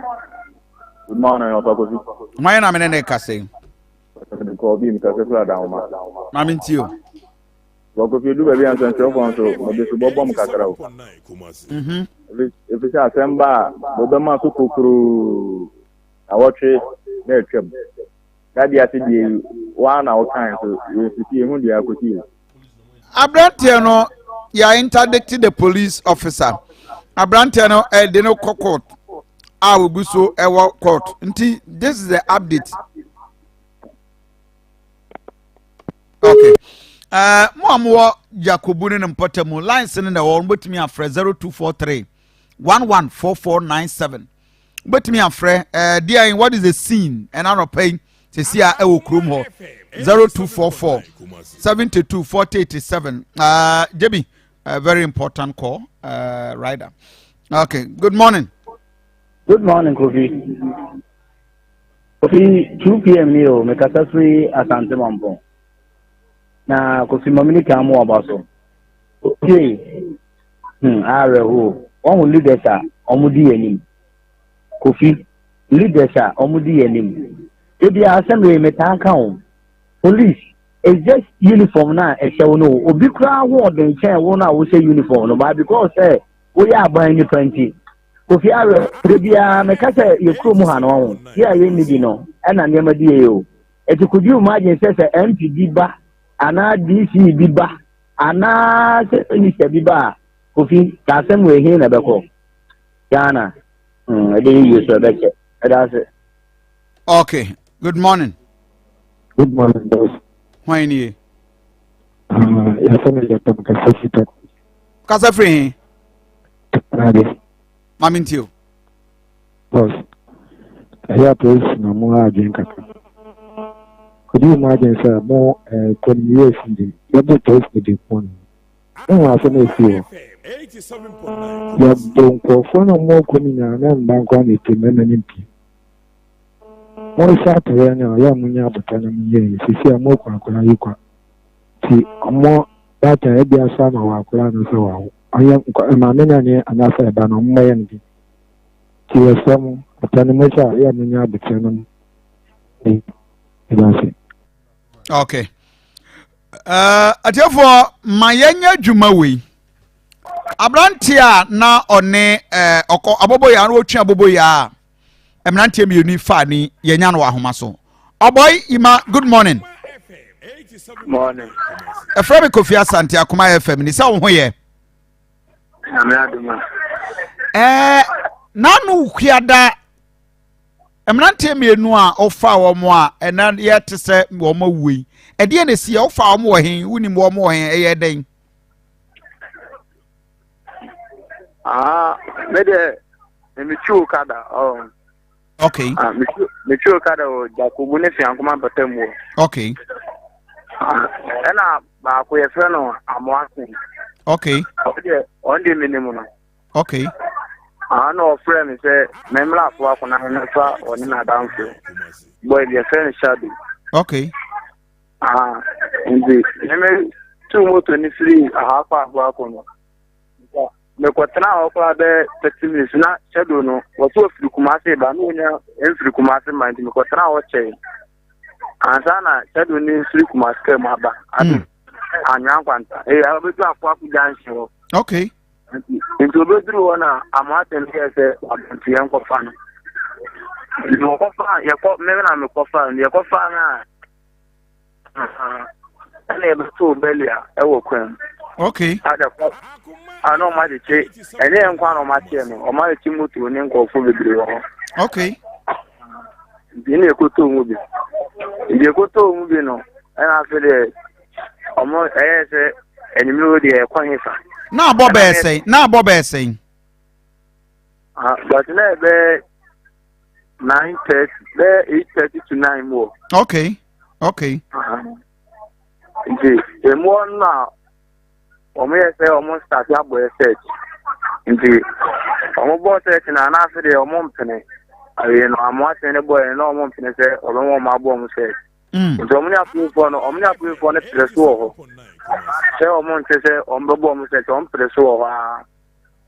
S14: Good morning, Ɔfa Kofi.
S2: Hwan na mene ne kasa yi?
S14: Kɔɔ bi mekasa firi Adanwoma.
S2: Maame nti o.
S14: Ɔfa Kofi edu baabi a nsɛnkyerɛfoɔ nso mede so bɔbɔ mu kakra o. Efisɛ asɛm ba a mobɛma so kokuroo na wɔtwe na atwam. Dade ase deɛ yi waa na wokae nso yɛsisi ehu deɛ akosi o.
S2: Aberanteɛ no yɛ interdict the police officer. Aberanteɛ no ɛde no kɔ court a ogu so ɛwɔ court nti this is the update. Okay. Uh, mo a mowɔ Jacobu ne ne mpɔtamu lines no na ɛwɔ no bɛtumi afrɛ 0243 114497 wobɛtumi afrɛ eh, deɛ what is the scene ɛna anɔpa yi sɛsi a ɛwɔ kurom hɔ 0244 72 4087 uh, Jebi a very important call uh, rider okay good morning
S15: good morning Kofi Kofi 2 pm ni o mekasa firi Asante Mampɔn na Kofi mamini kan mu aba so okay Hmm, awerɛhoɔ. Wɔn leaders a wɔn di yɛn anim. Kofi, leaders a wɔn di yɛn anim. Ebi asɛm wei metaa ka o. Police, it's just uniform na ɛhyɛ wo no. Obi koraa ho ɔden kyɛn wo no a wohyɛ uniform no, but because sɛ woyɛ aban nipa nti. Kofi awerɛ, de biara meka sɛ yɛ kurom ha no ɔho. Yɛ a yɛnni bi no, ɛna nneɛma di yɛ o. Eti could you imagine sɛ sɛ MP bi ba anaa DC bi ba Anaa sɛ minister bi ba a, Kofi, ka asɛm wei he na ɛbɛkɔ? Ghana, hmm, ɛbɛyɛ yie so ɛbɛkyɛ. Ɛda ase.
S2: Okay, good morning.
S1: Good morning, boss.
S2: Hwan nie?
S1: Uh, yɛfrɛ me Yɛtɔm kasa fi tɔ.
S2: Kasa firi he?
S1: Takoradi.
S2: Maame ntie o.
S1: Boss, ɛyɛ a polisi na mo adwene kakra. Could you imagine sɛ mo eh, kɔniyɛ si de yɛbɔ polisi ne de pɔn. Mo ho asɛm esi hɔ. Yɛbɔ nkurɔfoɔ na mo kɔ nyinaa na mba nkora na etu mmarima ne mpie. Mo hyɛ atɔyɛ no a ɔyɛ a mo nya abotɔ na mo yɛ yɛ sisi a mo kɔ akora yi kwa. Ti ɔmo baatan ebi asa ama wɔ akora anaasɛ wɔawo. Ɔyɛ maame na ne anaasɛ ɛba no ɔmo mɛyɛ no bi. Nti yɛsrɛ mo, ata no mohyɛ a, yɛ a monya aboterɛ no mo. Meda ase.
S2: Okay. Uh, atiefoɔ ma yɛnyɛ adwuma wei aberanteɛ a na ɔne eh, ɔkɔ aboboyaa na ɔtwe aboboyaa a mmeranteɛ mmienu faa ni yɛnya no wɔ ahoma so ɔbɔi ima good morning
S16: morning
S2: ɛfrɛ me kofi asante akoma fm ni sɛ wo ho yɛ
S16: Nyame adom a.
S2: Ɛɛ n'ano kuada mmeranteɛ mmienu a ɔfa wɔn a ɛna yɛte sɛ wɔn awuo yi ɛdeɛ na esi yɛ ɔfa wɔn wɔ he wonim wɔn wɔ he ɛyɛ dɛn.
S16: Ah, me deɛ metwi okada ɔɔ.
S2: Okay.
S16: Ah, metwi okada wɔ Jakobu ne Fiankoma mpata mu hɔ.
S2: Okay.
S16: Ah, ɛna baako yɛfrɛ no Amoasen.
S2: Okay.
S16: Ɔno deɛ ɔno deɛ menim no.
S2: Okay.
S16: Ah, na ɔfrɛ me sɛ memmra afo akona mɛfa ɔne n'adamfo. Boy bi yɛfrɛ no Shadow.
S2: Okay.
S16: Ah, nti meme tu moto ne firi aha kɔ afo akɔ no. Mekɔtenaa hɔ koraa bɛyɛ 30 minutes na shadow no wɔso ofiri Kumase ba na onya mfiri Kumase ma nti mekɔtenaa hɔ kyɛe ansa na shadow no mfiri Kumase kaa mu aba ade hmm. anwea nkwanta ee ɔbɛdu afoafo junction hɔ.
S2: Okay.
S16: Nti obɛduru hɔ na amoate no yɛ sɛ abɔnte yɛn kɔfa no. Nti wɔkɔfa yɛkɔ mmɛmɛ na mekɔfa no yɛkɔfa no a ɛna yɛbɛtoo bɛlia ɛwɔ kwan mu.
S2: Okay.
S16: Adakɔ a na ɔmo akyekye ɛnyɛ yɛn nko na ɔmo akyɛ no ɔmo akyekye moto ne nkurɔfoɔ bebree wɔ hɔ.
S2: Okay.
S16: Nti na ekotoo mu bi nti ekotoo mu bi no ɛna afei deɛ ɔmo ɛyɛ sɛ enyimire wo deɛ ɛkɔ hefa.
S2: Na abɔ bɛɛ sɛn na abɔ bɛɛ sɛn.
S16: Ah, but na ɛbɛyɛ 9:30 bɛyɛ 8:30 to 9 mu wɔ.
S2: Okay okay.
S16: Nti emu hɔ no na wɔn yɛ sɛ wɔn start abɔ yɛ search nti wɔn bɔ search na anaase deɛ wɔn mpene awie no amoa sɛn ne bɔ yɛ na wɔn mpene sɛ wɔn wɔn abɔ wɔn search. Nti ɔmo ne apolisifoɔ no ɔmo ne apolisifoɔ no pere so wɔ hɔ sɛ ɔmo nte sɛ ɔmo bɛbɔ ɔmo sɛ ɔmo pere so wɔ hɔ aa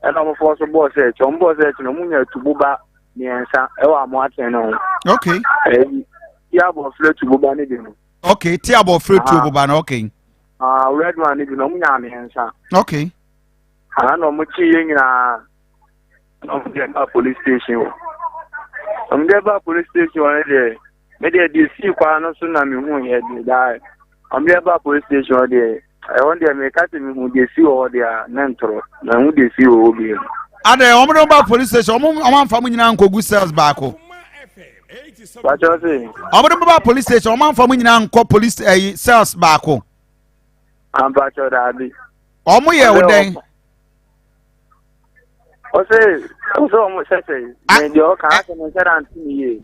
S16: ɛna ɔmo fɔ so bɔɔ sɛ ɛkyɛ ɔmo bɔɔ sɛ ɛkyɛ no ɔmo nya tuboba mmiɛnsa ɛwɔ amoaten no ho.
S2: Okay.
S16: Ɛyi ti abɔfra tuboba no bi no.
S2: Okay ti abɔfra tuboba no okay.
S16: Ah red one no bi no ɔmo nya mmiɛnsa.
S2: Okay.
S16: Ah na ɔmo kyi yɛ nyinaa na ɔmo de ba police station hɔ ɔmo de ba police station hɔ no deɛ me deɛ deɛ sii kwan no so na mehu yɛ deɛ daa ɔmo de ba police station hɔ deɛ ɛhɔ deɛ meka sɛ mehu deɛ si wɔ hɔ deɛ a ne ntorɔ na ɛho deɛ si wɔ hɔ bio.
S2: Adɛ wɔn de ba police station wɔn wɔn anfa mo nyinaa nkɔgu cells baako.
S16: Wakyerɛ se.
S2: Wɔn de ba police station wɔn anfa mo nyinaa nkɔ police ɛyi eh, cells baako.
S16: Ampakyɛw daabi.
S2: Wɔn yɛ wo dɛn.
S16: ɔsɛ ɔsɛ ɔmo sɛsɛ mɛ deɛ ɔka asɛ mo nhyɛ da nte ne yie.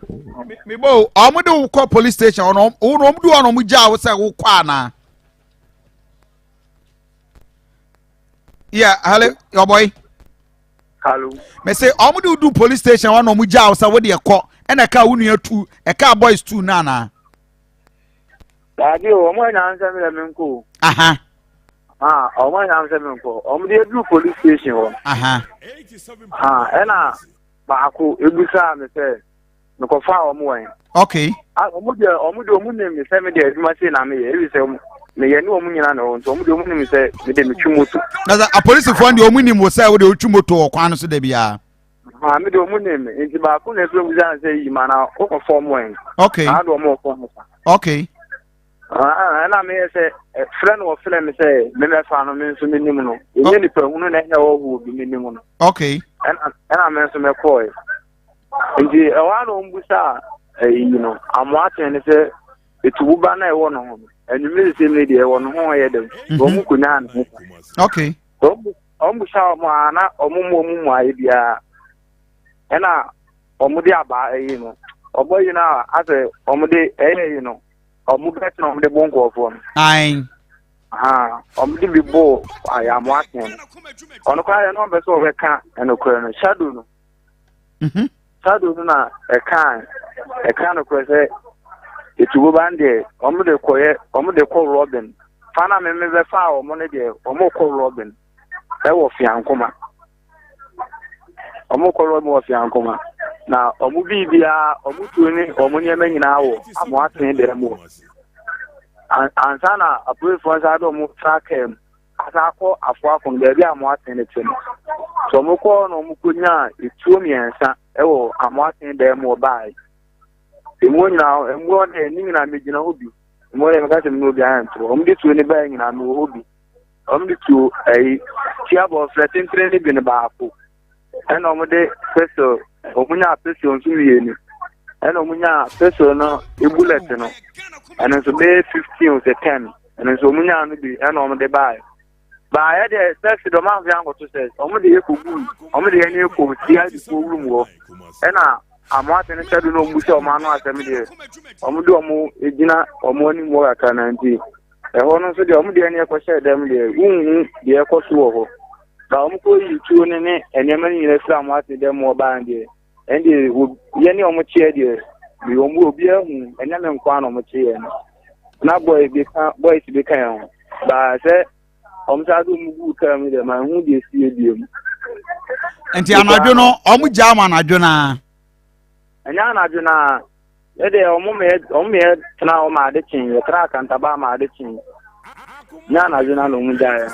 S2: mebɔ o ɔmo de wo kɔ police station ɔno wo na ɔmo de wo na ɔmo gyaa wo sɛ wo kɔ anaa. yeah hello ɔbɔyi.
S16: hello.
S2: mɛ sɛ ɔmo de wo du police station ɔno ɔmo gyaa wo sɛ wo deɛ kɔ ɛna ɛka wo nua tu ɛka boys tu na anaa.
S16: Daabi o, wɔn anya nsɛm dɛ menkɔ o.
S2: Aha.
S16: Ah, wɔn anya nsɛm menkɔ. Wɔn de edu police station hɔ.
S2: Aha.
S16: Ah, ɛna baako ebusaa me sɛ mekɔfa wɔn wɔn.
S2: Okay.
S16: Ah, wɔn deɛ wɔn deɛ wɔn nim me sɛ me deɛ adwuma sei na meyɛ ebi sɛ meyɛ ne wɔn nyinaa na wɔn nti wɔn deɛ wɔn nim sɛ me de metwi moto.
S2: Na sɛ apolisifoɔ deɛ wɔn nim wo sɛ wo deɛ wotwi moto wɔ kwan no so da biara.
S16: Ah, me de ɔmo nim me nti baako na efiri mu sɛ sɛ yi ma na wokɔ fɔm wɔn.
S2: Okay.
S16: Na adi ɔmo wɔ fɔm sa.
S2: Okay.
S16: Ah, ɛna meyɛ sɛ frɛ no wɔfrɛ me sɛ memɛfa no me nso menim no. Ɛnyɛ nipa hunu na ɛnyɛ ɔho bi menim no.
S2: Okay.
S16: Ɛna ɛna me nso mɛkɔɛ. Nti ɛhɔ a na ɔmo bisa ɛyi no amoaten ne sɛ etubu ba na ɛwɔ no ho no. Ɛnwumire sɛ mi deɛ ɛwɔ no ho yɛ dɛm. Wɔn konya ne ho.
S2: Okay.
S16: Wɔn bisa wɔn a na wɔn mu wɔn mu ayɛ biara ɛna wɔn de aba ɛyi no wɔn ayi no a asɛ wɔn de ɛyɛ yi no wɔn bɛ tena wɔn de bɔ nkurɔfoɔ no.
S2: Ayi.
S16: Wɔn de bi bɔ ayamoa asen no ɔno koraa yɛ no wɔn bɛ sɛ wɔbɛka ɛnokorɛ no shadow no.
S2: Mhm.
S16: Shadow no na ɛka ɛka nokorɛ sɛ etubo ban deɛ wɔn de kɔyɛ wɔn de kɔ robin fa na meme bɛfa wɔn no deɛ wɔn kɔ robin. ɛwɔ Fiankoma. Wɔn kɔrɔ mu wɔ Fiankoma. Na wɔn biribiara, wɔn tuo ne wɔn nneɛma nyinaa wɔ Amoaten dan mu. Ansa na apolisifoɔ nsa de wɔn tra kaa mu asa akɔ Afoako no baabi a Amoaten no te no. So wɔn kɔɔ na wɔn kɔnyaa etuo mmiɛnsa wɔ Amoaten dan mu ɔbaae. Emu nyinaa, emu deɛ ne nyinaa megyina hɔ bi. Emu deɛ meka sɛ me ne obiara nto. Wɔn de tuo no baeɛ nyinaa mewɔ hɔ bi. Wɔn de tuo ɛyi tia bɔnfrɛ tentene no bi no baako ɛna wɔn de pistol wɔn nyaa pistol nso mmienu ɛna wɔn nyaa pistol no bullet no ɛno nso bɛyɛ 15 sɛ 10 ɛno nso wɔn nyaa no bi ɛna wɔn de baeɛ baayɛ deɛ sɛsi dɔm ahofo ankoto sɛ wɔn de yɛ kɔ gu wɔn de yɛ ne kɔ tia de kɔ wurum hɔ ɛna amoate no hyɛ do na wɔn bu sɛ wɔn ano asɛm deɛ wɔn de wɔn gyina wɔn anim wɔ kakra na nti. Ɛhɔ no nso deɛ wɔn deɛ ne ɛkɔhyɛɛ dɛm deɛ wonhu deɛ ɛkɔ so wɔ hɔ. Ba wɔn kɔ yi tuo no ne nneɛma no nyinaa firi wɔn ase dɛm wɔ baa deɛ ɛn deɛ yɛ ne wɔn kyeɛ deɛ bi wɔn mu obiara hu ɛnyɛ me nko ara na wɔn kyeɛ no. Na boy bi ka boys bi ka yɛn ho baa sɛ wɔn saa de wɔn gu kaa mu deɛ maa hu deɛ sie bie mu.
S2: Nti anadwo no wɔn gyaa wɔn anadwo naa.
S16: Ɛnyɛ anadwo naa. Ne deɛ ɔmo meyɛ ɔmo meyɛ tena hɔ ma ade kye yɛ tena akantaba ma ade kye nyɛ anadwo na na ɔmo gyaa yɛ.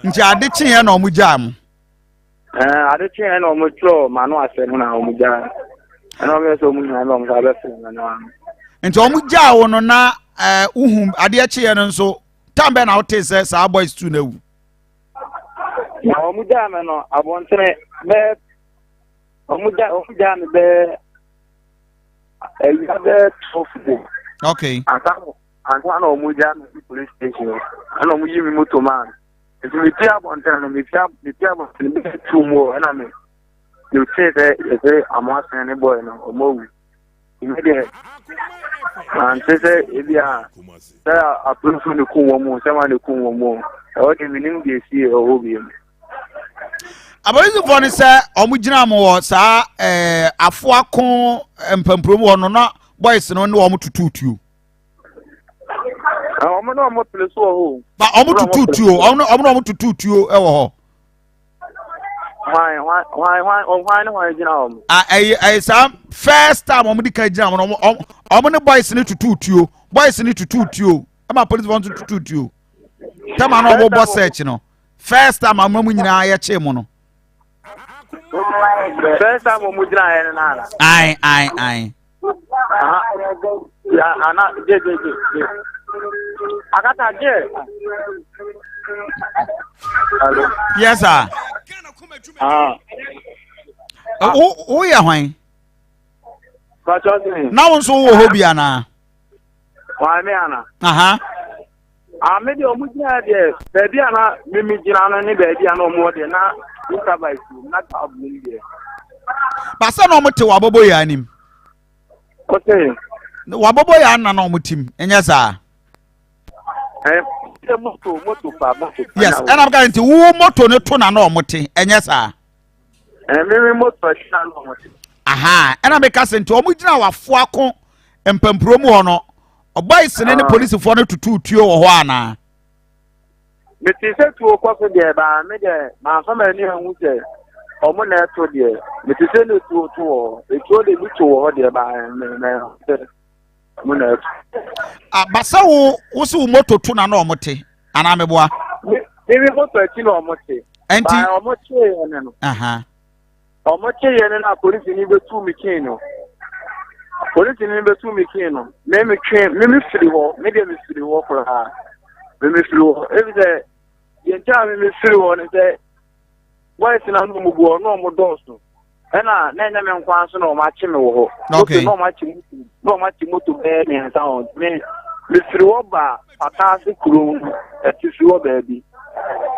S2: Nti ade kye yɛ na ɔmo gyaa mo.
S16: Ɛɛ ade kye yɛ na ɔmo twerɛ ma no asɛm na ɔmo gyaa ɛna ɔmo yɛ sɛ ɔmo nyinaa na ɔmo sa bɛfrɛ no na.
S2: Nti ɔmo gyaa wo no na ɛɛ wohu adeɛ kye yɛ no nso tan bɛn na wotee sɛ saa boys tu na awu.
S16: Na ɔmo gyaa me no abɔntene bɛɛ ɔmo gyaa ɔmo gyaa me bɛɛ. Awia bɛyɛ 12 mu.
S2: Okay.
S16: Ansa ansa na wɔn gya me police station ɛna wɔn yi mi moto maa mi. Nti mi pia abɔnten no mi pia mi pia abɔnten bɛyɛ tu mu hɔ ɛna mi mi te sɛ yɛsɛ amoasen ne bɔyɛ no wɔn awu. Mi deɛ mante sɛ ebi a sɛ apolifo ne kum wɔn mu sɛ ma ne kum wɔn mu ɛwɔ deɛ mi nim deɛ esi ɛwɔ bi mu.
S2: Apolisifoɔ no sɛ wɔn gyina mo wɔ saa ɛɛ afoako mpampurom hɔ no na boys no ne wɔn tutu tuo.
S16: Wɔn na wɔn pere so wɔ hɔ o.
S2: Ba wɔn tutu tuo wɔn na wɔn tutu tuo wɔ hɔ.
S16: Hwan hwan hwan hwan hwan ne hwan gyina hɔ.
S2: A ɛyɛ ɛyɛ saa first time wɔn di kan gyina hɔ wɔn wɔn ne boys ne tutu tuo boys ne tutu tuo ɛma polisi wɔn nso tutu tuo tɛma na wɔn bɔ search no first time wɔn mu nyinaa yɛ kye mu no.
S16: First time wɔn gyina yɛ no nana.
S2: Ayi ayi ayi.
S16: Ya ana je je je je. Akata je.
S2: Hello. Yes sir. Ah. Wo wo yɛ hwan? Na wo nso wɔ hɔ bi anaa?
S16: Why me ana?
S2: Aha.
S16: Ah, me deɛ ɔmo gyina deɛ baabi a na mimi gyina no ne baabi a na ɔmo wɔ deɛ na intervice na tab mu deɛ.
S2: Basa na ɔmo te wɔ abɔbɔ yɛ anim.
S16: Ɔsɛ.
S2: Wabɔbɔ yɛ ana na ɔmo tim ɛnyɛ saa.
S16: Ɛ ɛ moto moto pa moto.
S2: Yes ɛna bɛka nti wo moto ne to na na ɔmo te ɛnyɛ saa.
S16: Ɛmeme moto akyi na na ɔmo te.
S2: Aha ɛna meka sɛ nti ɔmo gyina wafoa ko mpampuro mu hɔ no ɔbɔe sene ne ah. polisifoɔ no tutu tuo wɔ hɔ anaa.
S16: Mete sɛ tuo kɔ so deɛ baa me deɛ manfa m'ani anhu sɛ ɔmo na ɛto deɛ mete sɛ ne tuo to wɔ hɔ etuo de bi to wɔ hɔ deɛ baa me mɛ sɛ ɔmo na ɛto.
S2: Abasa ah, wo wo sɛ wo moto to na na ɔmo te anaa meboa.
S16: Me me moto akyi na ɔmo te.
S2: Ɛnti
S16: baa ɔmo kyee yɛn no. Ɔmo kyee yɛn no na polisini bɛtu me kii no. Polisini bɛtu me kii no. Me me twe me me firi hɔ me deɛ me firi hɔ koraa me me firi hɔ ebi sɛ deɛ nti a me me firi hɔ ne sɛ boys na no ɔmo gu hɔ na ɔmo dɔɔso. Ɛna na ɛnyɛ me nko ara so na wɔn akye me wɔ hɔ.
S2: Okay.
S16: Moto na wɔn akye moto na wɔn akye moto bɛyɛ mmiɛnsa wɔ me mefiri hɔ ba Pataase kurom atifi hɔ baabi.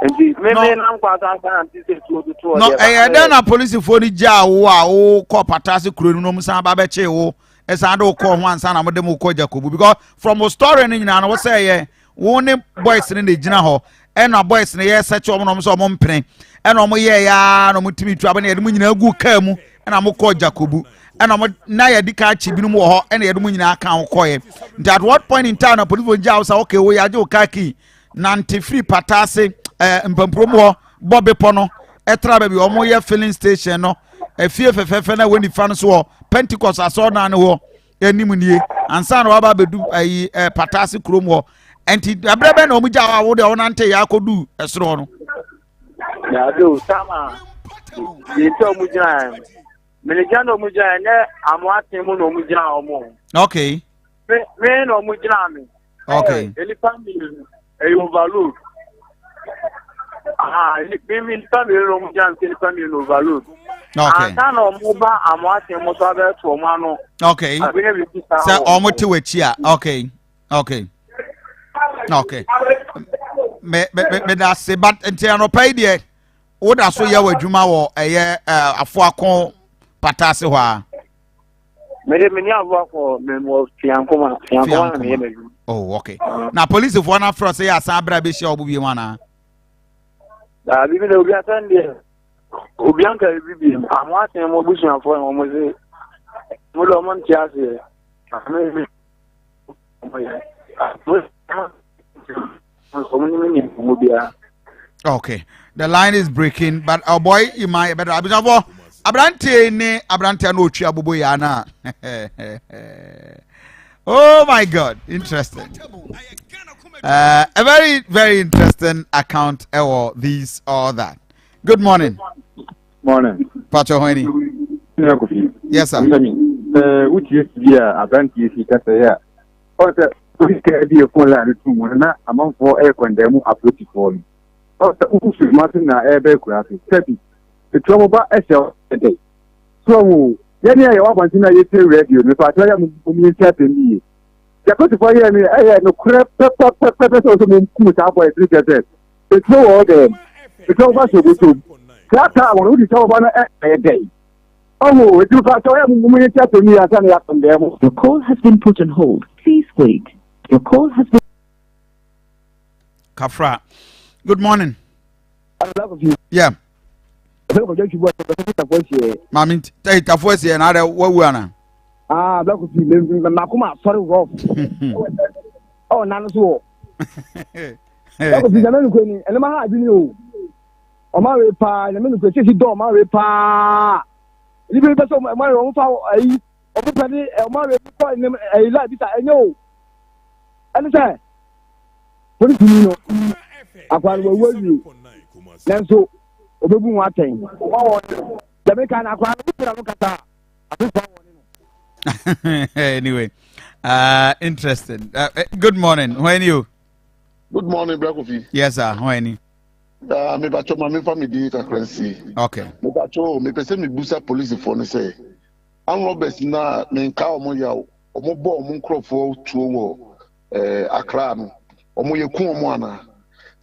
S16: Nti me me nam kwan so ansa na nti sɛ tuo tutu
S2: No ɛyɛ dɛn na polisifoɔ no gyaa wo a wokɔ Pataase kuro no na wɔn san ba bɛkyee wo ɛsan de wokɔɔ ho ansa na wɔde mo kɔ Jakobu because from wo story no nyinaa no wo sɛ ɛyɛ wo ne boys no na egyina hɔ ɛna boys no yɛ sɛkyɛ wɔn na wɔn sɛ wɔn mpene ɛna wɔn yɛ ya na wɔn tumi tu abɛn yɛde mo nyinaa gu kaa mu ɛna wɔn kɔ jakobu ɛna wɔn na yɛde kaa kyi binom wɔ hɔ ɛna yɛde mo nyinaa ka ho kɔɛ nti at what point in time na polisi gya awusa okay wo yɛ agye wo kaa kii nante firi pata ase ɛɛ mpampuro mu hɔ bɔ bepɔ no ɛtra baabi wɔn yɛ filling station no efie fɛfɛɛfɛ na ɛwɔ nifa no so wɔ pentecost asɔrɔdan no hɔ. anim nie ansa na waba abɛdu ayi ɛ pataase kurom hɔ nti ɛberɛ bɛn na wɔn gya hɔ a wo deɛ wɔnante yɛ akɔdu ɛsoro hɔ no.
S16: Yàda o sama yìí tí wɔn gyina yɛn mene gyina na wɔn gyina yɛn nyɛ amoaten mu na wɔn gyina wɔn.
S2: Okay.
S16: Me me na wɔn gyina mi.
S2: Okay.
S16: Nipa mmienu ɛyɛ overload. Aha mi mi nipa mmienu na wɔn gyina mi sɛ nipa mmienu overload.
S2: Okay.
S16: Ansa na wɔn ba amoaten mu so abɛto wɔn ano.
S2: Okay. Sɛ wɔn te wɔ akyi a okay okay okay. Me me me da ase but nti anɔpa yi deɛ woda so yɛ wɔ adwuma wɔ ɛyɛ ɛɛ afoako pata ase hɔ a.
S16: mede me ne aboa kɔ mewɔ fiankoma fiankoma na meyɛ m'adwuma
S2: oh okay na polisifoɔ no afrɛ sɛ yɛ asan berɛ a bɛhyia ɔbo bio anaa
S16: daabi bi na obi asɛn deɛ obi anka bi bi amo asen mo abusuafoɔ na wɔn se mo de wɔn nte aseɛ ame me wɔn yɛ wɔn ne me ni nkɔmmɔ biara
S2: Okay, the line is breaking, but our boy Ima better. Abusuafo, aberanteɛ ne aberanteɛ no otwi abobo ya na. Oh my God, interesting. A very very interesting account or this or that. Good morning.
S14: Morning.
S2: Pacho Hoini. Yes, sir.
S14: Wotie si a aberanteɛ si kasa yi a ɔn sɛ polisi kaa bi efon line no tum no na amanfoɔ ɛyɛ kɔndɛn mu apolisifoɔ no ɔn sɛ wohu firi mu ase na ɛreba akura ase sɛbi etua mo ba ɛhyɛ ɛdɛ so ɔho yɛne a yɛwɔ abɔnten a yɛtie radio no mepa akyerɛ yɛ mo yɛnti asɛm bi yie deɛ apolisifoɔ yɛɛ no ɛyɛ nokorɛ pɛpɛpɛpɛ sɛ ɔsɛ mo kum saa bɔ ɛsene kyerɛ sɛ etuo wɔ hɔ dɛm etuo ba hyɛ obotom saa kaa wɔn wodi sɛ wɔba no ɛyɛ dɛn Ɔho, eti fa sɛ ɔyɛ mo yɛ ti asɛm yi ansa na yɛakɔndɛɛ mo.
S17: Your call has been put on hold. Please wait. Your call has been.
S2: Kafra. Good morning. Yeah. Maame nti tafo asie na adɛ wawu ana.
S1: Ah, black kofi, makoma sorry rough. Oh, nanu so. Ɛkò fi nyame nukuri ni ɛnɛma ha adwene o. Ɔma wei paa nyame nukuri sisi dɔ ɔma wei paa. Nipa bi pɛ sɛ ɔma wei ɔmo fa ayi ɔmo pɛ ne ɔma wei kɔ ɛnɛm ɛyi la bi sa ɛnyɛ o. Ɛne sɛ polisi ni no akwa no wawu awie nanso obebu ho atɛn. Dɛm ka na akwa no wopira no kasa a
S2: anyway, interesting. Good morning. When you?
S18: Good morning, Brakofi.
S2: Yes, sir. When you?
S18: Mepacho ma mefa me din kakra nsie.
S2: Okay.
S18: Mepacho mepɛ sɛ mebusa polisifoɔ no sɛ armed robbers na menka wɔn yaw wɔn bɔ wɔn nkurɔfoɔ tuo wɔ eh, Accra no wɔn yɛ ku wɔn anaa?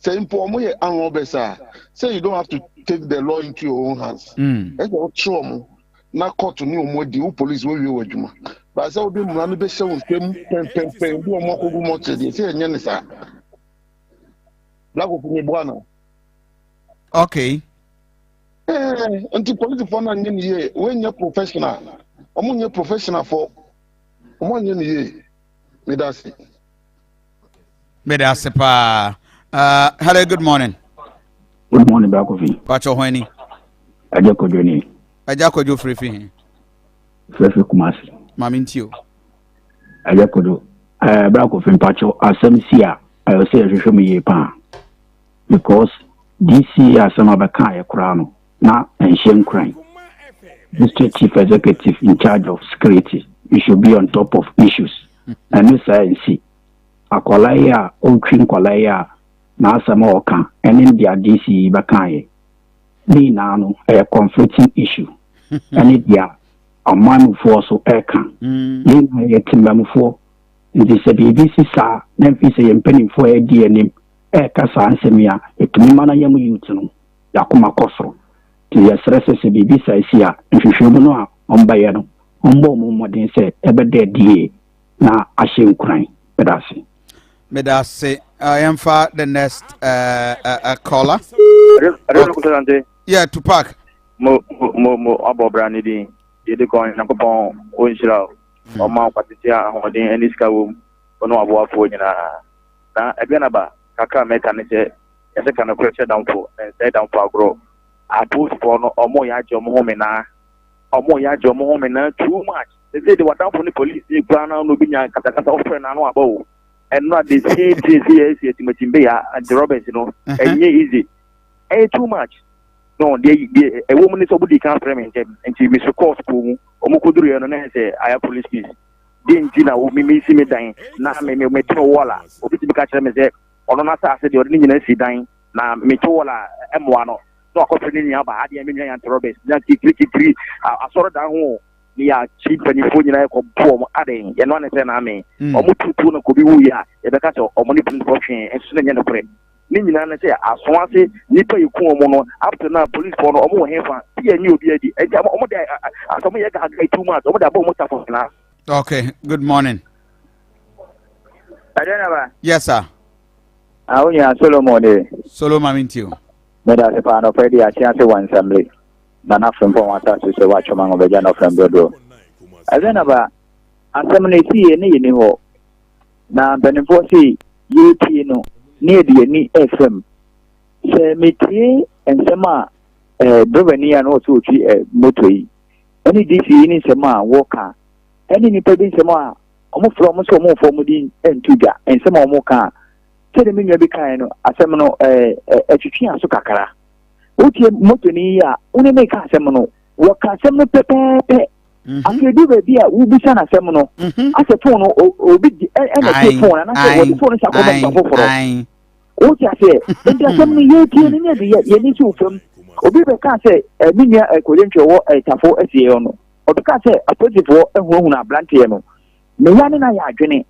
S18: Sɛ mpo wɔn yɛ armed robbers a sɛ you don't have to take the law into your own hands. Ɛsɛ wɔkye wɔn na court ne wɔn adi wo police wɔawie wɔ adwuma. Baasa wode mmara no bɛhyɛ wo nsam pɛmpɛmpɛn bi wɔn akɔgu mɔkyere deɛ sɛ ɛnyɛ ne saa. Black Ofi mi boa no.
S2: Okay.
S18: Eh, nti polisifoɔ no anyɛ ne yie wɔnyɛ professional wɔn nyɛ professional fo wɔn anyɛ ne yie meda ase.
S2: Meda ase paa. Hello, good morning.
S19: Good morning, Black Ofi.
S2: Pacho hwan ni?
S19: Agya Kwadwo ni.
S2: Agya Kwadwo firifiri he?
S19: Firifiri Kumasi.
S2: Maame nti o.
S19: Agya Kwadwo, eh, Black Ofi mpacho asɛm si a ɛyɛ sɛ yɛhwehwɛ mu yie paa because DC asɛm a bɛkaeɛ koraa no na ɛnhyɛ nkuran. District Chief Executive in charge of security, you should be on top of issues. Ɛno saa nsi. Akwadaa yi a ɔretwi nkwadaa yi a n'asɛm a ɔka ɛne deɛ DC yi bɛkaeɛ ne nyinaa no ɛyɛ conflicting issue ɛne deɛ ɔmanmufoɔ so ɛreka. Yɛn nyinaa yɛ temmamufoɔ nti sɛ biribi si saa na mfi sɛ yɛn mpanimfoɔ a ɛdi anim ɛreka saa nsɛm yi a ɛtumi ma no yɛn youth no yɛakoma kɔ soro. Nti yɛsrɛ sɛ sɛ biribi saa si a nhwehwɛmu no a ɔmbɛyɛ no ɔmbɔ ɔmo mmɔden sɛ ɛbɛda adie na ahyɛ nkuran. Meda ase.
S2: Meda ase. Yɛmfa the next caller.
S16: Okay.
S2: Yeah, Tupac.
S16: Mo mo mo abɔ bra ne din. Yɛde kɔn Nyankopɔn ɔnhyira wo. Ɔma kwatete a ahoɔden ne sika wɔ mu. Ɔne waboafoɔ nyinaa. Na Aduanaba kakra a mɛka ne sɛ yɛsɛ ka nokorɛ kyerɛ damfo na nsɛe damfo agorɔ. Apolisifoɔ no ɔmo yɛ agye ɔmo ho menaa. Ɔmo yɛ agye ɔmo ho menaa too much. Sɛsɛ de wadamfo ne polisi ni koraa na obi nya kasakasa ɔfrɛ n'ano aba o. Ɛno a the same thing sɛ yɛsi atimatimbe ya anti Roberts no ɛnyɛ easy. Ɛyɛ too much. No deɛ deɛ ɛwɔ mu ne sɛ ɔmo di kan frɛ me ntɛm nti me so kɔɔ sukuu mu ɔmo kɔduru yɛ no na ɛsɛ ayɛ police case. Deɛ nti na me me si me dan na me me me to wall a obi tumi ka kyerɛ me sɛ ɔno n'asase deɛ ɔde ne nyinaa si dan na me to wall a ɛmoa no na wakɔfrɛ ne nua ba adeɛ me nua yɛ anti Roberts na kikiri kikiri asɔre dan ho ne yɛ akyi mpanyinfoɔ nyinaa yɛkɔ bo ɔmo aden yɛn no ane sɛ na ame ɔmo tutuo na kobi wu yɛ a yɛbɛka sɛ ɔmo ne polisifoɔ twee nso na nyɛ nokorɛ ne nyinaa ne sɛ aso ase nipa yɛ ku ɔmo no up to now polisifoɔ no ɔmo wɔ hefa ti yɛ nye obi adi ɛnti ɔmo de asɛ ɔmo yɛ gaga too much ɔmo de abɔ ɔmo tafo nyinaa.
S2: Okay, good morning.
S16: Adenaba.
S2: Yes, sir.
S15: Ah, onua Solomon de.
S2: Solomon Mintio.
S15: Meda ase paa nɔpɛ de akye ase wɔ nsɛmle na n'afrempɔn wɔn asase so wɔatwam ahobɛgya n'ɔfrɛm dodoɔ. Adenaba, asɛm no esi yɛ ne yɛ ni hɔ. Na mpanimfoɔ se yɛretie no ne yɛde yɛn ani ɛfam. Sɛ metie nsɛm a ɛɛ drɔbani a na ɔsɛ ɔtwi ɛɛ moto yi ɛne DC yi ne nsɛm a wɔka ɛne nnipa bi nsɛm a wɔfrɛ wɔn sɛ wɔmfa wɔn din nto dwa nsɛm a wɔka a sɛdeɛ me nua bi kaeɛ no asɛm no ɛɛ ɛtwetwe aso kakra. Wotie motoni yi a wo ne ne ka asɛm no wɔka asɛm no pɛpɛɛpɛ. Afei edu baabi a wobisa no asɛm no asɛ fon no obi di ɛna tie fon anaasɛ wɔde fon no hyɛ akɔma nipa foforɔ. Wote aseɛ? Nti asɛm no yɛtie no ne yɛde yɛ yɛni si wo fam. Obi bɛka sɛ ɛ me nua ɛ Koyentwi ɔwɔ ɛ Tafo asie hɔ no ɔbɛka sɛ apolisifoɔ ahunahuna aberanteɛ no. Meya ne no ayɛ adwene.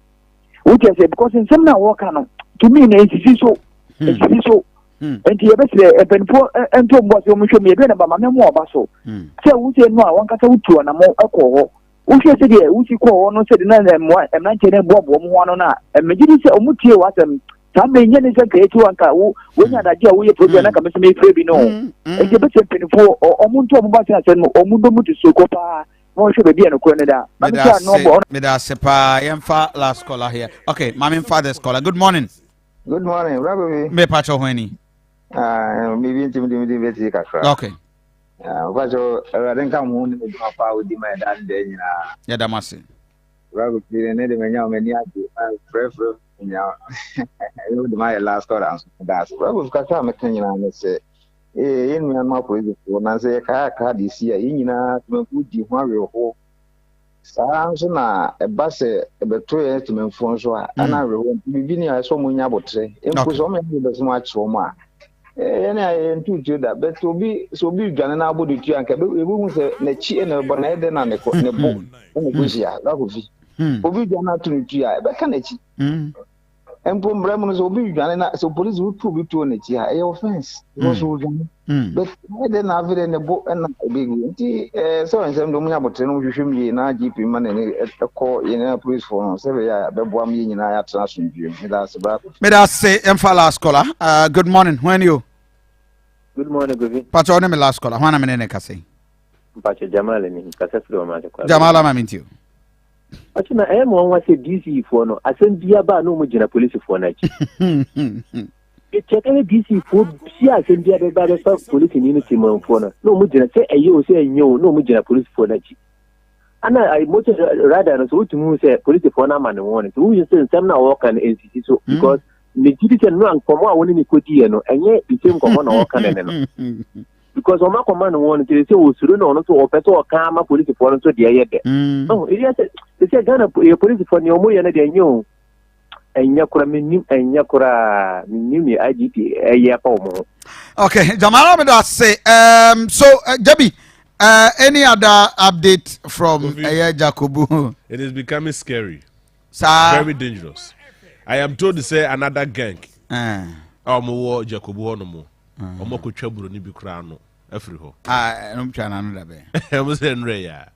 S15: Wote aseɛ? Because nsɛm no a wɔka no to me no nsisi so. Nsisi so. Nti yɛbɛsrɛ mpanimfoɔ nto mbɔ sɛ wɔnhwɛ mu yɛdɛ no ba ma mɛmo ɔba so. Sɛ wosɛ no a wankasa wotu ɔnamo kɔɔ hɔ. Wohwɛ sɛdeɛ wosi kɔɔ hɔ no sɛdeɛ na mmoa mmeranteɛ no boaboa wɔn ho ano no a megye di sɛ wɔn tie w'asɛm. Saa mmerɛ nyɛ ne sɛ nka yɛti hɔ anka wo wonya adagye a woyɛ program na nka me nso mefrɛ bi no. Nti yɛbɛsrɛ mpanimfoɔ wɔn nto wɔn ba sɛ asɛm no wɔn dɔ mu te soko paa na wɔhwɛ baabi a nokorɛ no da. Ma me sɛ ano bɔ.
S2: Meda ase paa. Yɛmfa last caller here. Okay, ma memfa this caller. Good morning.
S20: Good morning, Bra Kofi.
S2: Me pacho ho ani.
S20: Ah, me bi ntimi di mi beti kakra.
S2: Okay.
S20: Ah, pacho Awurade nka mo ne adwuma pa a wodi ma ɛda ne da nyinaa.
S2: Yɛda mo ase.
S20: Bra Kofi ne de manya wo m'ani agye. Frɛ frɛ nya. Ɛyɛ de ma yɛ last call anso da ase. Bra Kofi kakra a meka nyinaa ne sɛ eh yɛn nuanom apolisifoɔ na sɛ yɛkae akra de si a yɛn nyinaa temankuo di ho awerɛhoɔ. Saa ara nso na ɛba sɛ ɛbɛto yɛn temanmufoɔ nso a, ɛna mm. awerɛhoɔ nti biribi ni a ɛsɛ wɔn nya aboterɛ. Mpo sɛ wɔn yɛ bɛsɛ wɔn akyerɛ wɔn a, yɛn a yɛn ntutuo da. Bɛt obi sɛ obi dwane na abɔ de tuo anka ebehu sɛ n'akyi na ɛbɔ na ɛyɛ dɛ na ne kɔ ne bo na ɛkɔ hyia lakɔ fi. Obi dwane ato ne tuo a ɛbɛka n'akyi. Mpo mmara mu no sɛ obi redwane na sɛ polisi wotu obi tuo n'akyi a ɛyɛ offence because mm. odwane mm. but ɛyɛ dɛ na afei dɛ ne bo na ebegu nti ɛɛ sɛ nsɛm de wɔn nya abotire no hwehwɛ mu yie na gp ma n'ani ɛkɔ yɛn nyinaa polisifoɔ no sɛ bɛyɛ a bɛboa mu yɛn nyinaa yɛatena asomdwie mu meda ase baako.
S2: meda ase mfa last caller uh, good morning hwan ni o.
S8: good morning govi.
S2: patro ne me last caller hwan na me ne ne kasa yi.
S8: mpakyɛ jamal ni kasa firi wɔn ase
S2: kwa. jamal ama mi nti o.
S8: Ɔkyɛ na ɛyɛ me nwanwa sɛ DC foɔ no asɛm bia ba a na wɔn gyina polisifoɔ no akyi. Kyɛ ɛyɛ DC foɔ bia asɛm bia bɛba bɛfa polisini no temanfoɔ no na wɔn gyina sɛ ɛyɛ o sɛ ɛnyɛ o na wɔn gyina polisifoɔ no akyi. Ana ayi motor rider no so wotumi hu sɛ polisifoɔ no ama ne wɔn nti wohu sɛ nsɛm no a wɔka no nsisi so hmm. because megye di sɛ nnora nkɔmmɔ a wɔne ne kɔdiiɛ no ɛnyɛ the same nkɔmmɔ na wɔka ne ne no. because wɔn akɔma no wɔn nti sɛ wɔsuro na ɔno nso ɔpɛ sɛ ɔka ama polisifoɔ no nso deɛ ɛyɛ dɛ mm. ɔho ebi sɛ te sɛ Ghana yɛ polisifoɔ nea wɔn yɛ no deɛ ɛnyɛ o ɛnyɛ koraa menim ɛnyɛ koraa menim ne IGP ɛyɛ afa wɔn ho.
S2: Okay, Jamala Medase. Um, so, uh, Jabi, uh, any other update from uh, Jacobu?
S3: It is becoming scary.
S2: Saa.
S3: Very dangerous. I am told to say another gang.
S2: Uh.
S3: A wɔn wɔ Jacobu hɔ nom. Wɔn akɔtwa buroni bi koraa ano afiri hɔ.
S2: Ah, ɛnom twa n'ano da bɛn.
S3: Wɔn sɛ nnura yi a.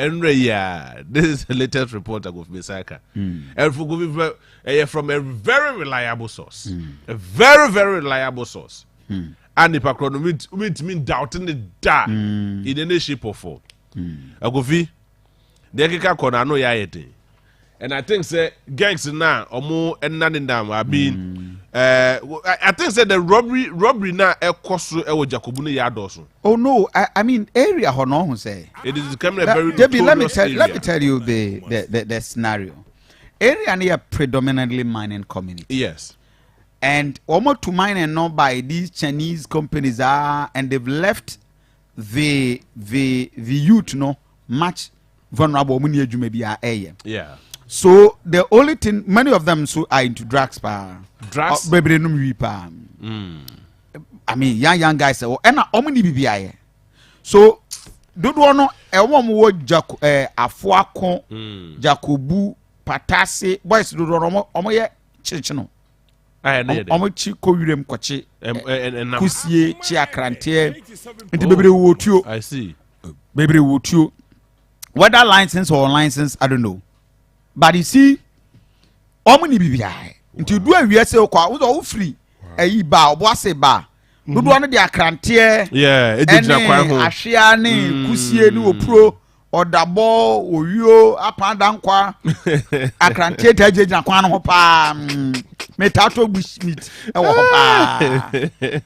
S3: Nnura yi a. This is the latest report Agofi Mesaka. Ɛfo Kofi fɛ ɛyɛ from a very reliable source. Mm. A very very reliable source. Mm. A nipa korɔ no mintimi doubt ne da mm. in any shape or form. Mm. Agofi deɛ ɛkeka kɔ no ano yɛ ayɛ den. And I think sɛ gangs na ɔmo ɛna ne nam I mean mm. uh, I think sɛ the robbery robbery na ɛkɔ so ɛwɔ Jacobu no yɛ adɔso.
S2: Oh no, I, I mean area hɔ no ɔho sɛ.
S3: It is becoming a very notorious
S2: let me tell,
S3: area.
S2: Let me tell you the the the, the scenario. Area no yɛ predominantly mining community.
S3: Yes.
S2: And wɔn to mining no by these Chinese companies ah, and they've left the the the youth no much vulnerable wɔn ni adwuma bi a ɛyɛ.
S3: Yeah.
S2: So the only thing many of them so are into drugs paa.
S3: Drugs.
S2: Bebree num wi paa. Mm. I mean young young guys ɛwɔ ɛna wɔn ni bibi ayɛ. So dodoɔ no ɛwɔ wɔn wɔ jako ɛɛ afoako mm. jakobu patase boys dodoɔ no wɔn wɔn yɛ kyekyere no. wɔn kyi kɔ wiram kɔkye kusie kye akranteɛ nti bebree wɔ tuo bebree wɔ tuo whether license or unlicensed i don't know but you see wɔn ni biribiara nti du awia sɛ ɔkɔ a wosɛ ɔfiri ɛyi ba ɔbɔ ase ba mhm. dodoɔ no de akranteɛ ɛne ahwea ne mm. kusie ne opuro Ɔdabɔ, owio, apaa dankwa, akranteɛ taa gyinagyina kwan no ho paa. Mm, metaa tɔ bush meat wɔ hɔ paa.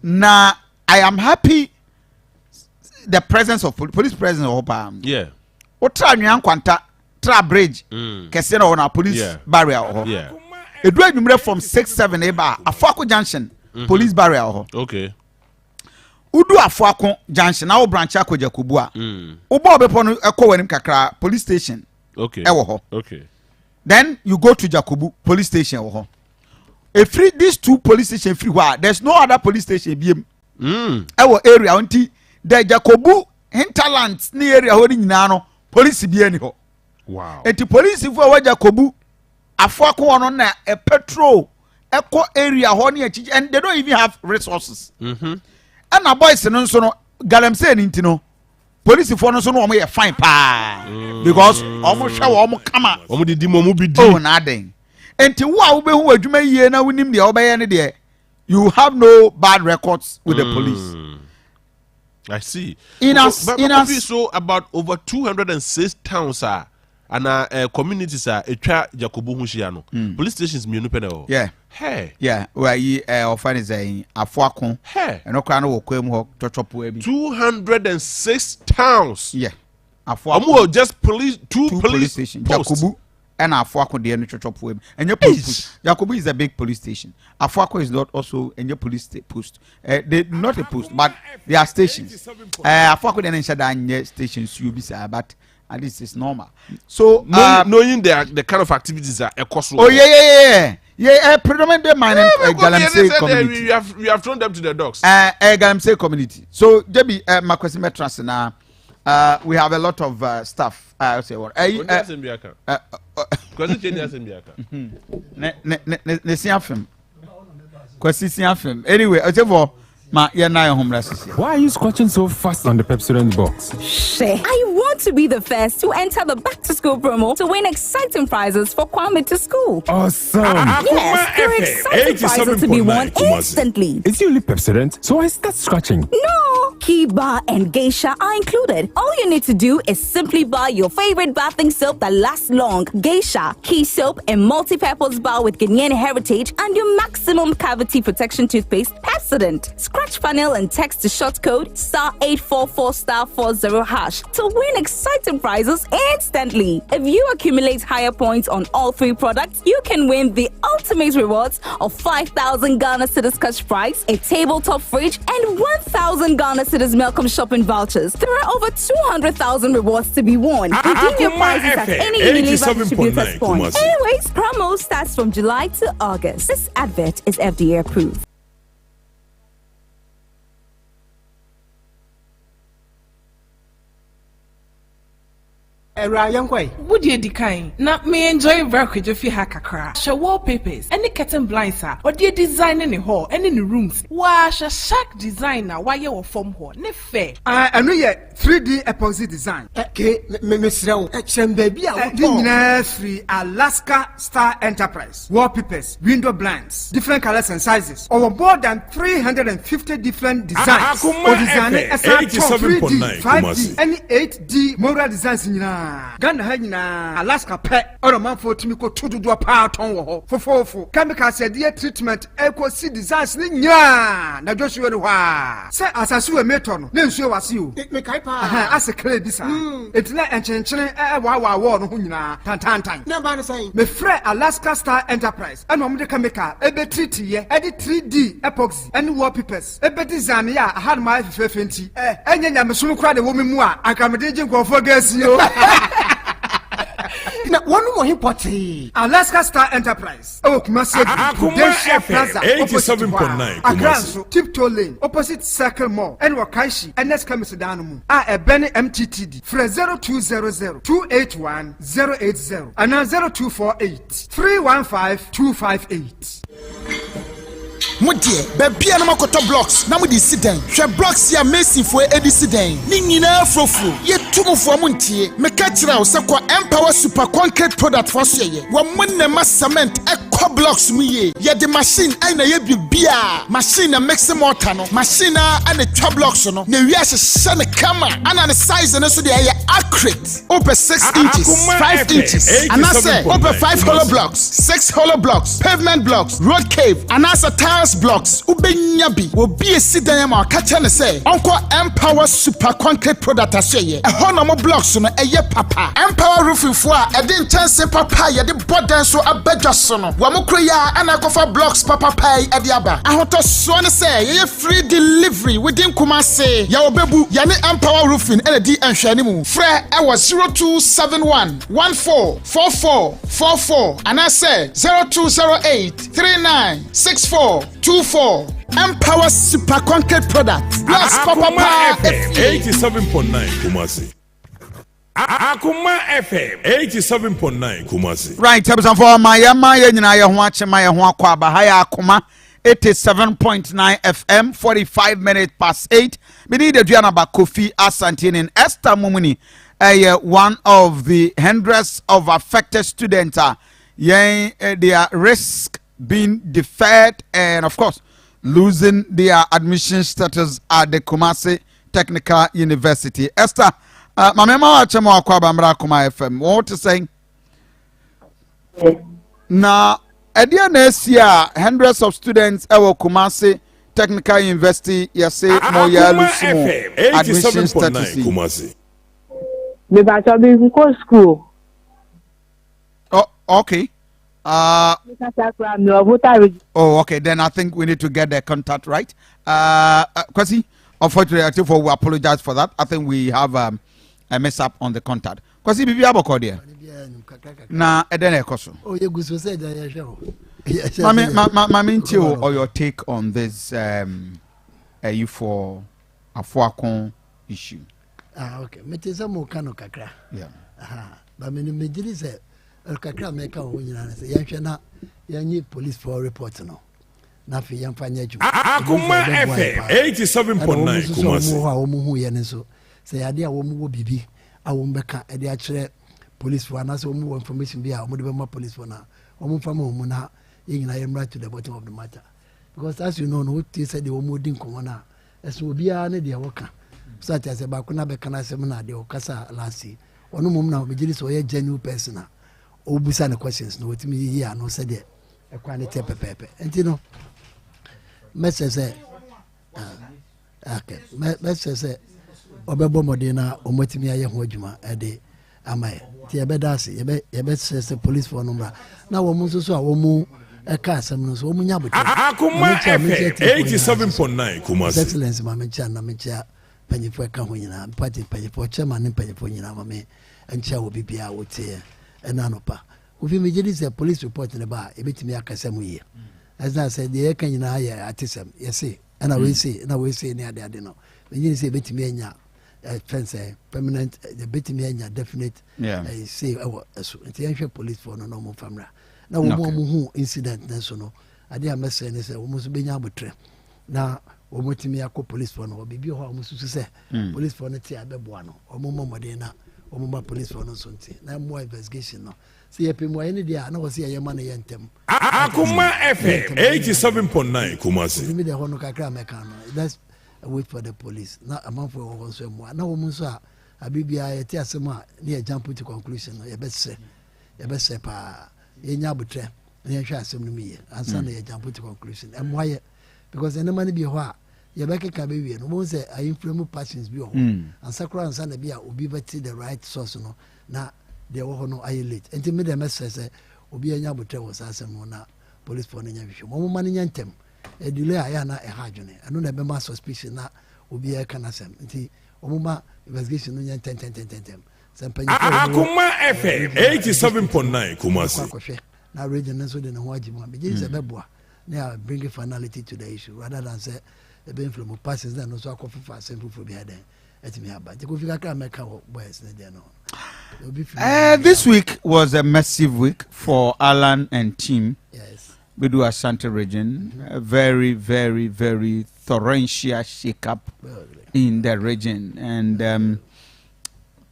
S2: Na I am happy the presence of police presence wɔ hɔ paa.
S3: Yeah.
S2: Wotra anwea nkwanta, tra bridge mm. kɛseɛ na wɔ na police yeah. barrier wɔ hɔ.
S3: Yeah.
S2: Edu anwummerɛ from 6 7 eba Afuako junction mm -hmm. police barrier wɔ hɔ.
S3: Okay.
S2: Wodu Afoako junction na wo branch akɔ Jakobu a, mm. wobɔ bepɔ no ɛkɔ w'anim kakra police station ɛwɔ hɔ.
S3: Okay.
S2: Then you go to Jakobu police station wɔ hɔ. Efiri these two police station firi hɔ a, there's no other police station biem.
S3: Mm.
S2: Ɛwɔ area hɔ nti the Jakobu hinterland ne area hɔ ne nyinaa no police bi ani hɔ.
S3: Wow.
S2: Eti polisifoɔ a wɔ Jakobu afoako hɔ no na patrol ɛkɔ area hɔ ne akyikyi and they don't even have resources.
S3: Mm-hmm.
S2: Ɛna boys no nso no galamsey ni nti no polisifoɔ no nso no wɔn yɛ fine paa mm. because wɔn hwɛ wɔn kama.
S3: Wɔn didi mu wɔn bi di.
S2: Oh na adan nti wo a wobɛhu w'adwuma yie na wonim deɛ wobɛyɛ ne deɛ you have no bad records with the police.
S3: I see.
S2: In as
S3: but,
S2: in
S3: but
S2: as
S3: so about over 206 towns are. anaa eh, communities a ɛtwa Jakobu ho hyia no, police stations mmienu pɛ na ɛwɔ hɔ.
S2: Yeah.
S3: Hey.
S2: Yeah, wayi eh, ɔfa ne sɛ afoako.
S3: Hey.
S2: Ɛno koraa no wɔ kwan mu hɔ twɔtwɔpoa bi.
S3: 206 towns.
S2: Yeah. Afoako.
S3: Ɔmo wɔ just police two,
S2: two
S3: police,
S2: police station.
S3: posts.
S2: Jakobu ɛna afoako deɛ no twɔtwɔpoa bi. Ɛnyɛ police post. Jakobu is a big police station. Afoako is not also ɛnyɛ police post. Eh, they not a post but they are stations. Eh, afoako deɛ no nhyɛ da nyɛ station suo bi saa but at least it's normal so
S3: knowing, knowing the the kind of activities that ɛkɔ so.
S2: oh yeah yeah yeah yeah yeah predominantly mining
S3: yeah,
S2: galamsey community.
S3: We have thrown them to the dogs.
S2: Galamsey community so jebi makwesi metras na we have a lot of stuff. Say what?
S3: Kwesi Cheney asem bi aka.
S2: Ne ne ne ne si afem. Kwasi si afem. Anyway, ɔsefo ma yɛn na yɛn ho mmra sisi.
S21: Why are you scratching so fast on the Pepsodent box?
S22: Share. I want to be the first to enter the back to school promo to win exciting prizes for Kwame to school.
S21: Awesome!
S22: Yes, there are exciting prizes to be won instantly.
S21: It's only Pepsodent, so I start scratching.
S22: No! Key Bar and Geisha are included. All you need to do is simply buy your favorite bathing soap that lasts long, Geisha, Key Soap, and multi-purpose bar with Ghanaian heritage, and your maximum cavity protection toothpaste, Pepsodent. Scratch panel and text to short code star 844 star 40 hash to win exciting prizes instantly. If you accumulate higher points on all three products, you can win the ultimate rewards of 5,000 Ghana Cedis cash prize, a tabletop fridge, and 1,000 Ghana Cedis Melcom shopping vouchers. There are over 200,000 rewards to be won. Redeem your prizes at any Unilever distributor's point. Anyways, promo starts from July to August. This advert is FDA approved.
S23: Awuraa, yɛnkɔ ɛ.
S24: Wo deɛ di kan na me enjoy bra Kwadwo fie ha kakra. Hwɛ wallpapers ɛne curtain blinds a ɔde adisign ne hall ɛne ne rooms. Waa hwɛ shark design a wayɛ wɔ fam hɔ, ne fɛ.
S23: Ah, ɛno yɛ 3D epoxy design.
S25: Kay, me mesrɛ wo, kyerɛ me baabi a wotɔɔ.
S23: Ne nyinaa firi Alaska Star Enterprise. Wallpapers, window blinds, different colours and sizes. Ɔwɔ more than 350 different designs. Ɔdesigne ɛsan tɔn 3D, 5D ɛne 8D mural designs nyinaa. Ghana ha nyinaa, Alaska pɛ ɛna ɔmanfoɔ tumi kɔ tu dodoɔ paa tɔn wɔ hɔ. Fofoofo, chemicals yɛde yɛ treatment ɛkɔsi designs no nyinaa na Joshua ni hɔ a. Sɛ asase wɔ metɔ no na nsuo wɔ ase o.
S25: Mekae paa.
S23: Ɛhɛn, ase clay bi saa. Enti na nkyenkyene ɛwaawaa wall no ho nyinaa tantaantan.
S25: Na ɛbaa no sɛn?
S23: Mefrɛɛ Alaska Star Enterprise ɛna wɔde chemical ɛbɛtreatiiɛ ɛde 3D epoxy ɛne wallpapers ɛbɛdesignee a ahanom ayɛ fɛfɛɛfɛ nti ɛnyɛ nyamesom koraa na ɛwɔ me mu a anka mede regye nkurɔfoɔ gas yi o.
S25: Na wɔnom wɔ he pɔtee?
S23: Alaska Star Enterprise. Ɛwɔ Kumasi Adum, Prudential Plaza opposite hɔ ara, Accra nso, Tiptoe Lane opposite Circle Mall ɛne wɔ Kanshi Ernest Chemist dan no mu a ɛbɛne MTTD. Frɛ 0200 281 080 anaa 0248 315 258.
S26: Mo deɛ, baabi a na moakɔtɔ blocks na mode resi dan. Hwɛ blocks yi a masonfoɔ de si dan yi, ne nyinaa furofuro. Yɛtu mo fo a montie. Meka kyerɛɛ wo sɛ kɔ Empower Super Concrete Product foɔ asoɛeɛ. Wɔn na ɛma cement kɔ blocks mu yie. Yɛde machine na ɛyɛ biribiara. Machine na mixe mortar no, machine ara na ɛtwa blocks no, na ɛwie ahyehyɛ no kama. Ɛna ne size no nso deɛ ɛyɛ accurate. Wopɛ 6 inches, 5 inches, anaasɛ wopɛ 5 hollow blocks, 6 hollow blocks, pavement blocks, road cave, anaasɛ tiles blocks, wobɛnya bi. Obi esi dan ama waka kyerɛ no sɛ ɔnkɔ Empower Super Concrete Product asoɛeɛ. Ɛhɔ na wɔn blocks no ɛyɛ papa. Empower Roofing foɔ a ɛde nkyɛnse papa a yɛde bɔ dan so aba dwa so no, wɔn koro yi ara na akɔfa blocks papapa yi de aba. Ahotɔsoɔ ne sɛ yɛyɛ free delivery within Kumasi. Yɛwɔ Bɛbu, yɛne Empower Roofing na ɛdi nhwɛanimu. Frɛ wɔ 0271 14 44 44 anaasɛ 0208 39 64 24. Empower Super Concrete Product, blocks papa
S4: Akoma
S26: paa
S4: FM
S26: efie.
S4: 87.9 Kumasi. Akoma FM 87.9 Kumasi.
S2: Right, abusuafoɔ ma yɛn ma yɛn nyinaa yɛn ho akye ma yɛn ho akɔ aba ha yɛ akoma 87.9 FM 45 minutes past 8 mede Aduanaba Kofi Asante ne Esther Mumuni ɛyɛ one of the hundreds of affected students a yɛn eh, their risk being deferred and of course losing their admission status at the Kumasi Technical University. Esther Uh, Maame ma wakyɛ ma wakɔ abamra akoma FM. Wɔn te sɛn? Na ɛdeɛ na asi a hundreds of students ɛwɔ Kumasi Technical University yɛse mo yɛ alusu mo admission status yi.
S5: Mebatɔ bi nkɔ school.
S2: Oh, okay. Oh, okay. Then I think we need to get the contact right. Uh, uh Kwasi, unfortunately, I think we apologize for that. I think we have um, a mess up on the contact. Kwasi, bibi abɔkɔ deɛ. Na ɛdɛn na ɛkɔ so.
S6: Oh, yɛ gusu sɛ ɛgya yɛ hwɛ o.
S2: Mami, ma, ma, mami nti o, or your take on this um, ɛyi for afoakon issue.
S6: Ah, okay. Mete sɛ mo ka no kakra.
S2: Yeah.
S6: Aha. Ba me no megyiri sɛ kakra a mɛka wɔ ho nyinaa ne sɛ yɛnhwɛ na yɛnye policefoɔ report no na afei yɛmfa nyɛ adwuma.
S4: Akoma FM 87.9 Kumasi.
S6: Ɛna wɔn nso sɛ wɔn wɔ hɔ a wɔn hu yɛ no nso sɛ yɛ adeɛ a wɔn wɔ biribi a wɔn bɛka de akyerɛ policefoɔ anaasɛ wɔn wɔ information bi a wɔn de bɛma policefoɔ na wɔn mfa ma wɔn na yɛn nyinaa yɛn mmra to the bottom of the matter because as you know no wotie sɛ deɛ wɔn di nkɔmɔ no a ɛso obiara ne deɛ wɔka so ate asɛ baako na bɛka n'asɛm na deɛ ɔkasa last yi Ɔno mmom na megye di sɛ ɔyɛ genuine person a ɔbisa no questions no ɔtumi yiyi ano sɛdeɛ ɛkwan no teɛ pɛpɛɛpɛ nti no mɛsɛ sɛ ah, okay mɛsɛ sɛ ɔbɛbɔ mmɔden na wɔatumi ayɛ ho adwuma ɛde ama yɛ nti yɛbɛda ase yɛbɛsrɛ sɛ policefoɔ no mmra na wɔn nso so a wɔn ɛka asɛm no nso wɔn nya abotire.
S4: Akoma FM 87.9 Kumasi.
S6: Excellence maame nkyɛn na mekyia Mpanyinfoɔ ɛka ho nyinaa, party mpanyinfoɔ, chairman ne mpanyinfoɔ nyinaa ma me nkyia wɔ bibiara a woteɛ ɛna anɔpa. Kofi megye di sɛ police report no ba a yɛbɛtumi akasa mu yie. Ɛsan sɛ deɛ yɛka nyinaa yɛ atesɛm, yɛse ɛna wei se ɛna wei se ne ade ade no. Megye di sɛ yɛbɛtumi anya fɛn sɛ permanent, yɛbɛtumi anya definite say ɛwɔ ɛso. Nti yɛnhwɛ police foɔ no na wɔn mfa mmra. Na wɔn a wɔn hu incident no nso no, adeɛ a mɛsrɛ ne sɛ wɔn nso bɛnya abotrɛ. na wɔatumi akɔ policefoɔ no hɔ biribi wɔ hɔ a wɔsusu sɛ hmm. policefoɔ no te a ɛbɛboa no wɔn mmɔ mmɔden na wɔn ma policefoɔ no nso nte na mmoa investigation no sɛ yɛpɛ mmuayɛ no deɛ a na wɔsi yɛyɛ ma no yɛ ntɛm.
S4: Akoma FM 87.9 Kumasi.
S6: Obi mi deɛ hɔ no kakra mɛka no let's wait for the police na amanfoɔ wɔ hɔ nso mmoa na wɔn nso a abiri biara yɛte asɛm a ne yɛ jump to conclusion no yɛbɛsrɛ yɛbɛsrɛ paa yɛnya abotrɛ na yɛnhwɛ asɛm no mu yie ansa na hmm. yɛ jump to conclusion ɛmmoa yɛ. Because nneɛma no bi wɔ hɔ a yɛbɛkeka bɛwie no wobɛhu sɛ ayemfira mu passions bi wɔ hɔ mm. ansa koraa ansa na bi a obi bɛte the right source no na deɛ ɛwɔ hɔ no ayɛ late nti me deɛ mɛsrɛ sɛ obi anya abotrɛ wɔ saa asɛm no na policefoɔ no nya nhwehwɛ mu ɔmoma no nyɛ ntɛm delay a ɛyɛ ana ɛha adwene ɛno na ɛbɛma suspicion na obi ɛka n'asɛm nti ɔmoma investigation no nyɛ ntɛntɛntɛntɛm sɛ mpanyinfoɔ
S4: Akoma FM 87.9 Kumasi
S6: akɔhwɛ na region no nso de ne ho agye mu a megye di sɛ bɛboa ne a bring finality to the issue rather than sɛ ebe nfiri mu passes na ɛno nso akɔ fefa asɛm foforɔ bi ayɛ ɛtumi aba nti kofi kakra mɛka wɔ boys ne deɛ no obi
S2: firi. Eh, this week was a massive week for Alan and team.
S6: Yes.
S2: Bedu Ashanti region, mm -hmm. a very, very, very torrential shake-up in the region. And um,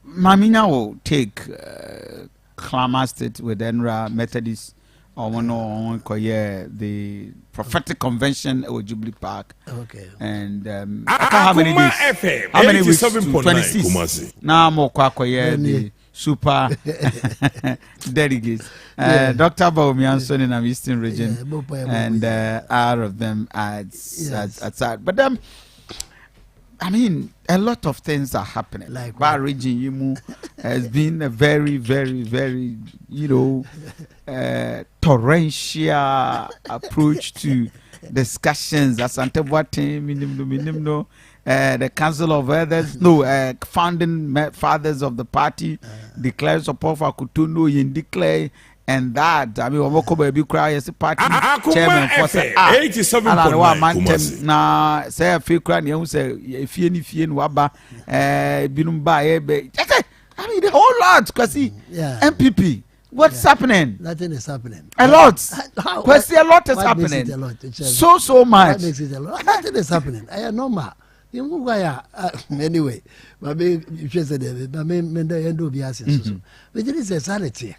S2: Mamina will take uh, climaxed it with Enra Methodist ɔmo no ɔmo kɔyɛ the prophetic convention ɛwɔ Jubilee Park.
S6: Okay.
S2: And um, aka how many days? How many weeks to 26? Na mo kɔ akɔyɛ the super delegates. Uh, yeah. Dr. Bawumia nso nenam Eastern region yeah, and uh, out of them at, yes. at, at side. But um, I mean, a lot of things are happening.
S6: Like
S2: Bar region Yimu has been a very, very, very, you know, uh, torrential approach to discussions. Asante Boateng, minim no, minim no, uh, the Council of Elders, no, uh, founding fathers of the party declared support for Akutuno, yin declare and that I mean wɔn kɔ baabi koraa yɛsɛ party chairman fɔ sɛ ah ala ne wa ama ntɛm na sɛ afei koraa nea ehu sɛ efie ne fie ne waba ɛɛ ebinom ba yɛ bɛ kyɛ I mean the whole lot Kwasi
S6: yeah.
S2: NPP what's yeah. happening
S6: nothing is happening
S2: a lot How, Kwasi a lot is
S6: what
S2: happening
S6: makes it a lot?
S2: so so much
S6: what makes it a lot nothing is happening ɛyɛ normal yɛnhu why a anyway maame hwɛ sɛ deɛ maame menda yɛn dɛ obi ase nso so megye di sɛ saa na ɛteɛ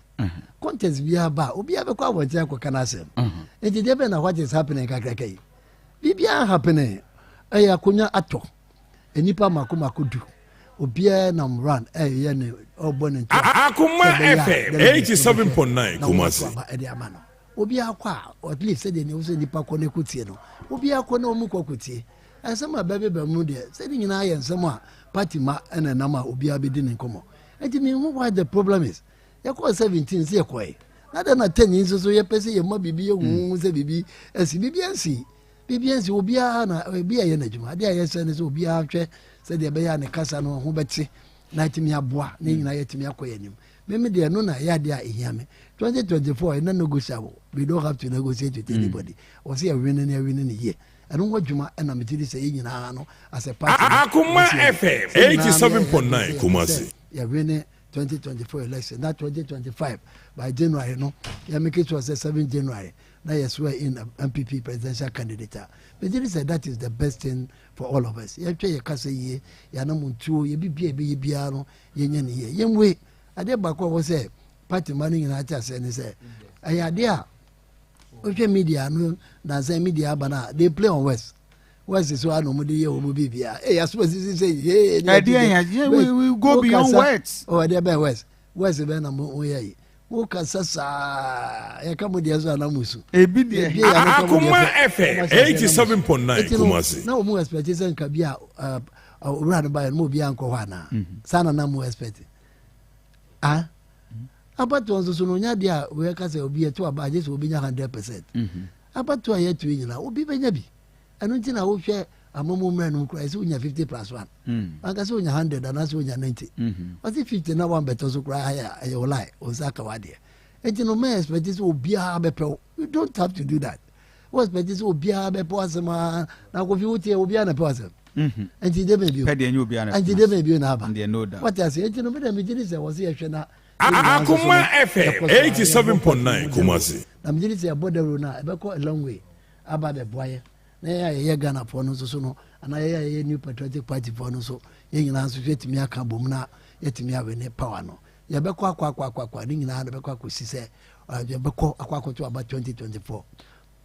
S6: contest biara ba a obiara bɛkɔ abɔnten akɔka n'asɛm nti deɛ bɛn na what is happening kakraka yi biribiara happening ɛyɛ akonnwa atɔ nnipa mako mako du. Obiara nam run ɛyɛ ne ɔbɔ ne ntoa
S4: Akoma
S6: sɛ ɛbɛyɛ a
S4: FM
S6: delegates no bɛhwɛ
S4: 87.9
S6: na wɔato
S4: Kumasi.
S6: aba ɛde ama no. Obiara kɔ a at least sɛdeɛ nea wosɛ nipa kɔ na ɛkɔ tie no obiara kɔ na wɔn kɔ kɔ tie. Nsɛm a bɛbeba mu deɛ sɛ ne nyinaa yɛ nsɛm a party ma ɛna ɛnam a obiara bɛdi ne nkɔmmɔ. Nti menhu what the problem is. Yɛkɔɔ 17 sɛ yɛkɔe. Na dɛn na 10 yi nso so yɛpɛ sɛ yɛma biribi yɛ huhuhu sɛ biribi asi. Biribi ansi. Biribi ansi. Obiara na obi a ɛyɛ n'adwuma. Adeɛ a yɛsɛ ne sɛ obiara nhwɛ sɛdeɛ ɛbɛyɛ a ne kasa no ho bɛte na atumi aboa na yɛn nyinaa yɛatumi akɔ yɛn anim. Me me deɛ ɛno na ɛyɛ adeɛ a ɛhia me. 2024 ɛnɛ negotiable. We don't have to negotiate with anybody. Wɔ sɛ yɛwene na yɛwene no yie. Ɛno ho adwuma ɛna megye di sɛ yɛn nyinaa no as a party no
S4: Akoma
S6: ɛwɔ sɛ yɛyɛ.
S4: FM
S6: Sɛ nyinaa no yɛyɛ adwene
S4: 87.9
S6: sɛ yɛpɛ sɛ
S4: Kumasi.
S6: yɛwene 2024 election na 2025 by January no yɛ make sure sɛ 7 January na yɛ swear in NPP presidential candidate a megye di sɛ that is the best thing for all of us. Yɛhwɛ yɛ kasa yie, yɛ anamontuo, yɛ biribi a yɛbɛyɛ biara no yɛnyɛ ne yie. Yɛnwe adeɛ baako a ɛwɔ sɛ party ma no nyinaa te aseɛ ne sɛ ɛyɛ adeɛ a wohwɛ media no nansa media aba no a they play on words. West so ano mo de yɛ wɔn biribiara. Ee asoma sisi sɛ yee.
S2: Ɛdeɛ yɛn yɛ we we go beyond words.
S6: Ɔ ɛdeɛ bɛn west west bɛn na mo yɛ yi. Mo kasa saa yɛ ka mo deɛ so ana mo su.
S2: Ebi deɛ.
S4: Akoma FM 87.9 Kumasi.
S6: Na wɔn expect sɛ nka bi a owura no ba yɛ no mo obi ankɔ hɔ anaa. Mhm. Saa na na mo expect. Ah. Abatoɔ nso so no onya deɛ a wɔyɛ kasa obi ɛto aba agye sɛ obi nya 100%. Mhm. Abatoɔ a yɛto yi nyinaa obi bɛnya bi. Ɛno nti na wohwɛ amamu mmara no mu koraa ɛsɛ wonya 50 plus 1. Wanka sɛ wonya 100 anaasɛ wonya 90. Ɔse 50 na one bɛtɔ so koraa ayɛ ɛyɛ wo lie, wo nsa aka w'adeɛ. Nti no mɛ expect sɛ obiara bɛpɛ wo. You don't have to do that. Wo expect sɛ obiara bɛpɛ w'asɛm aa na Kofi wo teɛ obiara na pɛ w'asɛm. Nti de bɛn bio. Nti de bɛn bio na aba. Wate ase nti no me dɛ megye di sɛ wɔ se yɛhwɛ na
S4: Akoma FM 87.9 Kumasi.
S6: Na megye di sɛ yɛbɔ dawuro no a ɛbɛkɔ a long way. aba abɛboa yɛn na yɛn a yɛyɛ Ghanafoɔ no nso so no anaa yɛn a yɛyɛ New Patriotic Party foɔ no nso yɛn nyinaa nso so yɛatumi aka abom na yɛatumi awene power no. Yɛbɛkɔ akɔ akɔ akɔ akɔ ne nyinaa no bɛkɔ akɔsi sɛ yɛbɛkɔ akɔ akɔto aba 2024.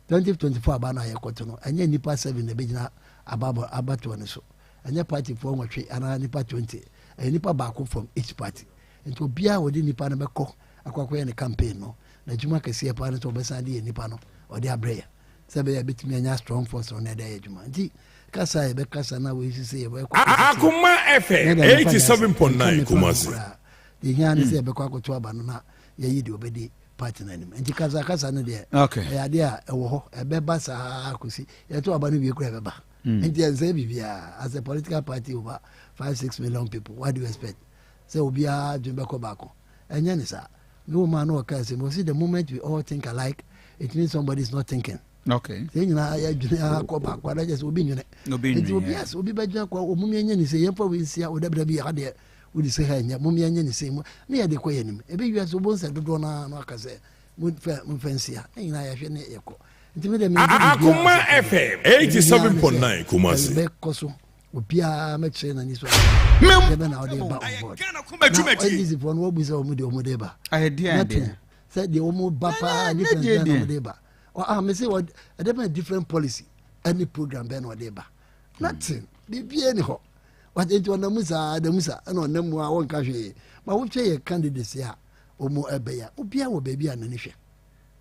S6: 2024 aba no a yɛkɔto no ɛnyɛ nnipa 7 na ɛbɛgyina aba abatoɔ no so. Ɛnyɛ party foɔ nwɔtwe anaa nnipa 20. Ɛyɛ nnipa baako from each party. Nti obiara wɔde nnipa no bɛkɔ akɔ akɔyɛ ne campaign no N'adwuma kɛseɛ paa ne sɛ ɔbɛsan de yɛn nnipa no ɔde abrɛ yɛn sɛ ɛbɛyɛ a yɛbɛtumi anya strong force no na ɛde ayɛ adwuma. Nti kasa a yɛbɛkasa na wei sisi yɛbɛkɔ
S4: Akoma FM 87.9 Kumasi.
S6: Deɛ hia ne sɛ yɛbɛkɔ akɔto aba no na yɛyi deɛ ɔbɛdi party no anim. Nti kasa kasa no deɛ ɛyɛ adeɛ a ɛwɔ hɔ ɛbɛba saa kɔsi yɛto aba no wie koraa ɛbɛba. Nti ɛnsɛ biribiara as a political party over 5 6 million people, what do you expect? Sɛ obiara dwen bɛkɔ baako ɛnyɛ ne saa. Me wo maa no ɔka asɛm ɔsi the moment we all think alike it means somebody is not thinking.
S2: Okay.
S6: Sɛ nyinaa yɛdwene akɔ baako ada kyɛ sɛ obi nwene. Nti obi asɛ obi bɛdwene akɔ ɔmo miɛnyɛ ne sɛ yɛmfa wei nsia o dabi dabi ha deɛ wode sɛ ha nyɛ mo miɛnyɛ ne sɛ mu ne yɛde kɔ yɛ anim ebe wia sɛ obo nsɛ dodoɔ no ara no aka sɛ momfa momfa nsia ne nyinaa yɛhwɛ ne yɛkɔ. Nti me deɛ me
S4: Akoma FM 87.9 Kumasi.
S6: Bɛkɔ so obiara mɛkyerɛ n'ani so adeɛ bɛ na ɔde ba on board na NDC foɔ no wɔbu sɛ wɔn de wɔn de ba nothing sɛ deɛ wɔn ba paa different bɛn na wɔn de ba ah me se wɔ ɛdɛ bɛn different policy ɛne program bɛn na ɔde ba nothing biribiara ni hɔ wɔte nti ɔnam mu saa ɔnam mu saa ɛna ɔnam mu a wɔnka hwee ma wohwɛ yɛ candidates a wɔn ɛbɛyɛ obiara wɔ baabi a n'ani hwɛ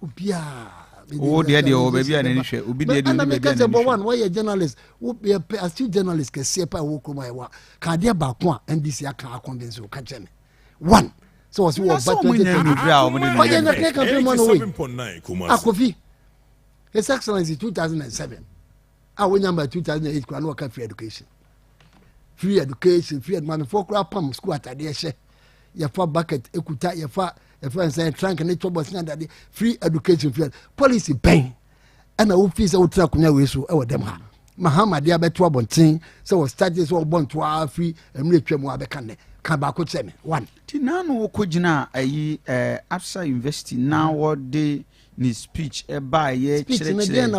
S6: obiara.
S2: Wo deɛ deɛ ɔwɔ baabi a n'ani hwɛ obi deɛ deɛ ɔni baabi a n'ani hwɛ.
S6: One wɔyɛ journalist wo yɛ pɛ astute journalist kɛseɛ pa ɛwɔ kurom ayɛ wa ka adeɛ baako a NDC aka akɔnvinsi o ka kyerɛ me one sɛ wɔsi wɔ ba 2020 ɔyɛ na kɛ campaign mu ano wei akofi his excellency 2007 a wonya ma 2008 kura na wɔka free education free education free education maamefoɔ kura pam school atadeɛ hyɛ yɛfa bucket ekuta yɛfa yɛfa nsɛn trunk ne tɔbɔ sin adade free education free policy bɛn ɛna wofi sɛ wotena akonnwa wei so ɛwɔ dɛm ha Mahama de abɛto abɔnten sɛ wɔ start sɛ wɔbɔ ntoa firi mmerɛ atwa mu abɛka nnɛ ka baako kyerɛ me one.
S2: Ti naanu wɔkɔ gyina ayi ɛɛ Absa University na wɔde ne speech baeɛ kyerɛkyerɛ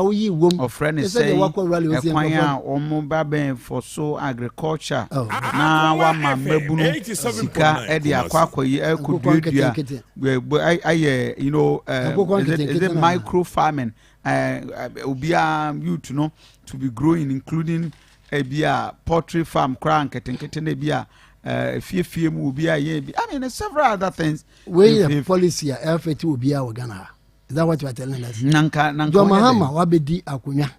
S2: ɔfrɛ ne sɛn ɛkwan a wɔn ba bɛn for so agriculture oh. na wama mmabunu sika ɛde akɔ akɔyɛ ɛkɔduadua ayɛ you know uh, is it micro farming uh, obiara youth no to be growing including ebi a poultry farm koraa nketenkete na ebi a. Efiefie mu obi a yɛ bi. I mean several other things.
S6: Wei yɛ policy a ɛfɛti obiara wɔ Ghana ha. Is that what you are telling us?
S2: Nanka nanka.
S6: John Mahama wabɛdi akonnwa.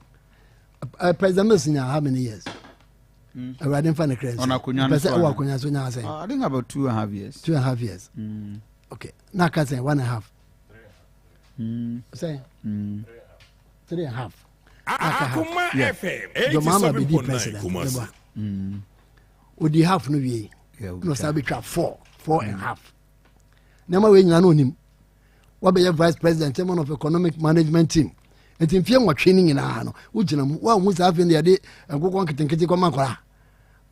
S6: President Mills nya how many years? Awurade nfa ne kra nsi.
S2: Ɔna akonnwa no
S6: so. Pɛsɛ ɛwɔ akonnwa so nya asɛn.
S2: I think about 2.5 years.
S6: 2.5 years. Okay. Na aka sɛn 1.5. Sɛn. 3.5.
S4: Akuma FM
S6: John Mahama bɛdi
S4: 87.9
S6: president.
S4: Kumasi.
S6: Meba. Odi half no wie. Na ɔsan bɛtwa 4 4.5. Nneɛma wei nyinaa na onim. Wabɛyɛ vice president chairman of economic management team. Nti mfie 8 no nyinaa no wogyina mu woahu saa afei no yɛde nkokɔ nketenkete kɔma nkɔla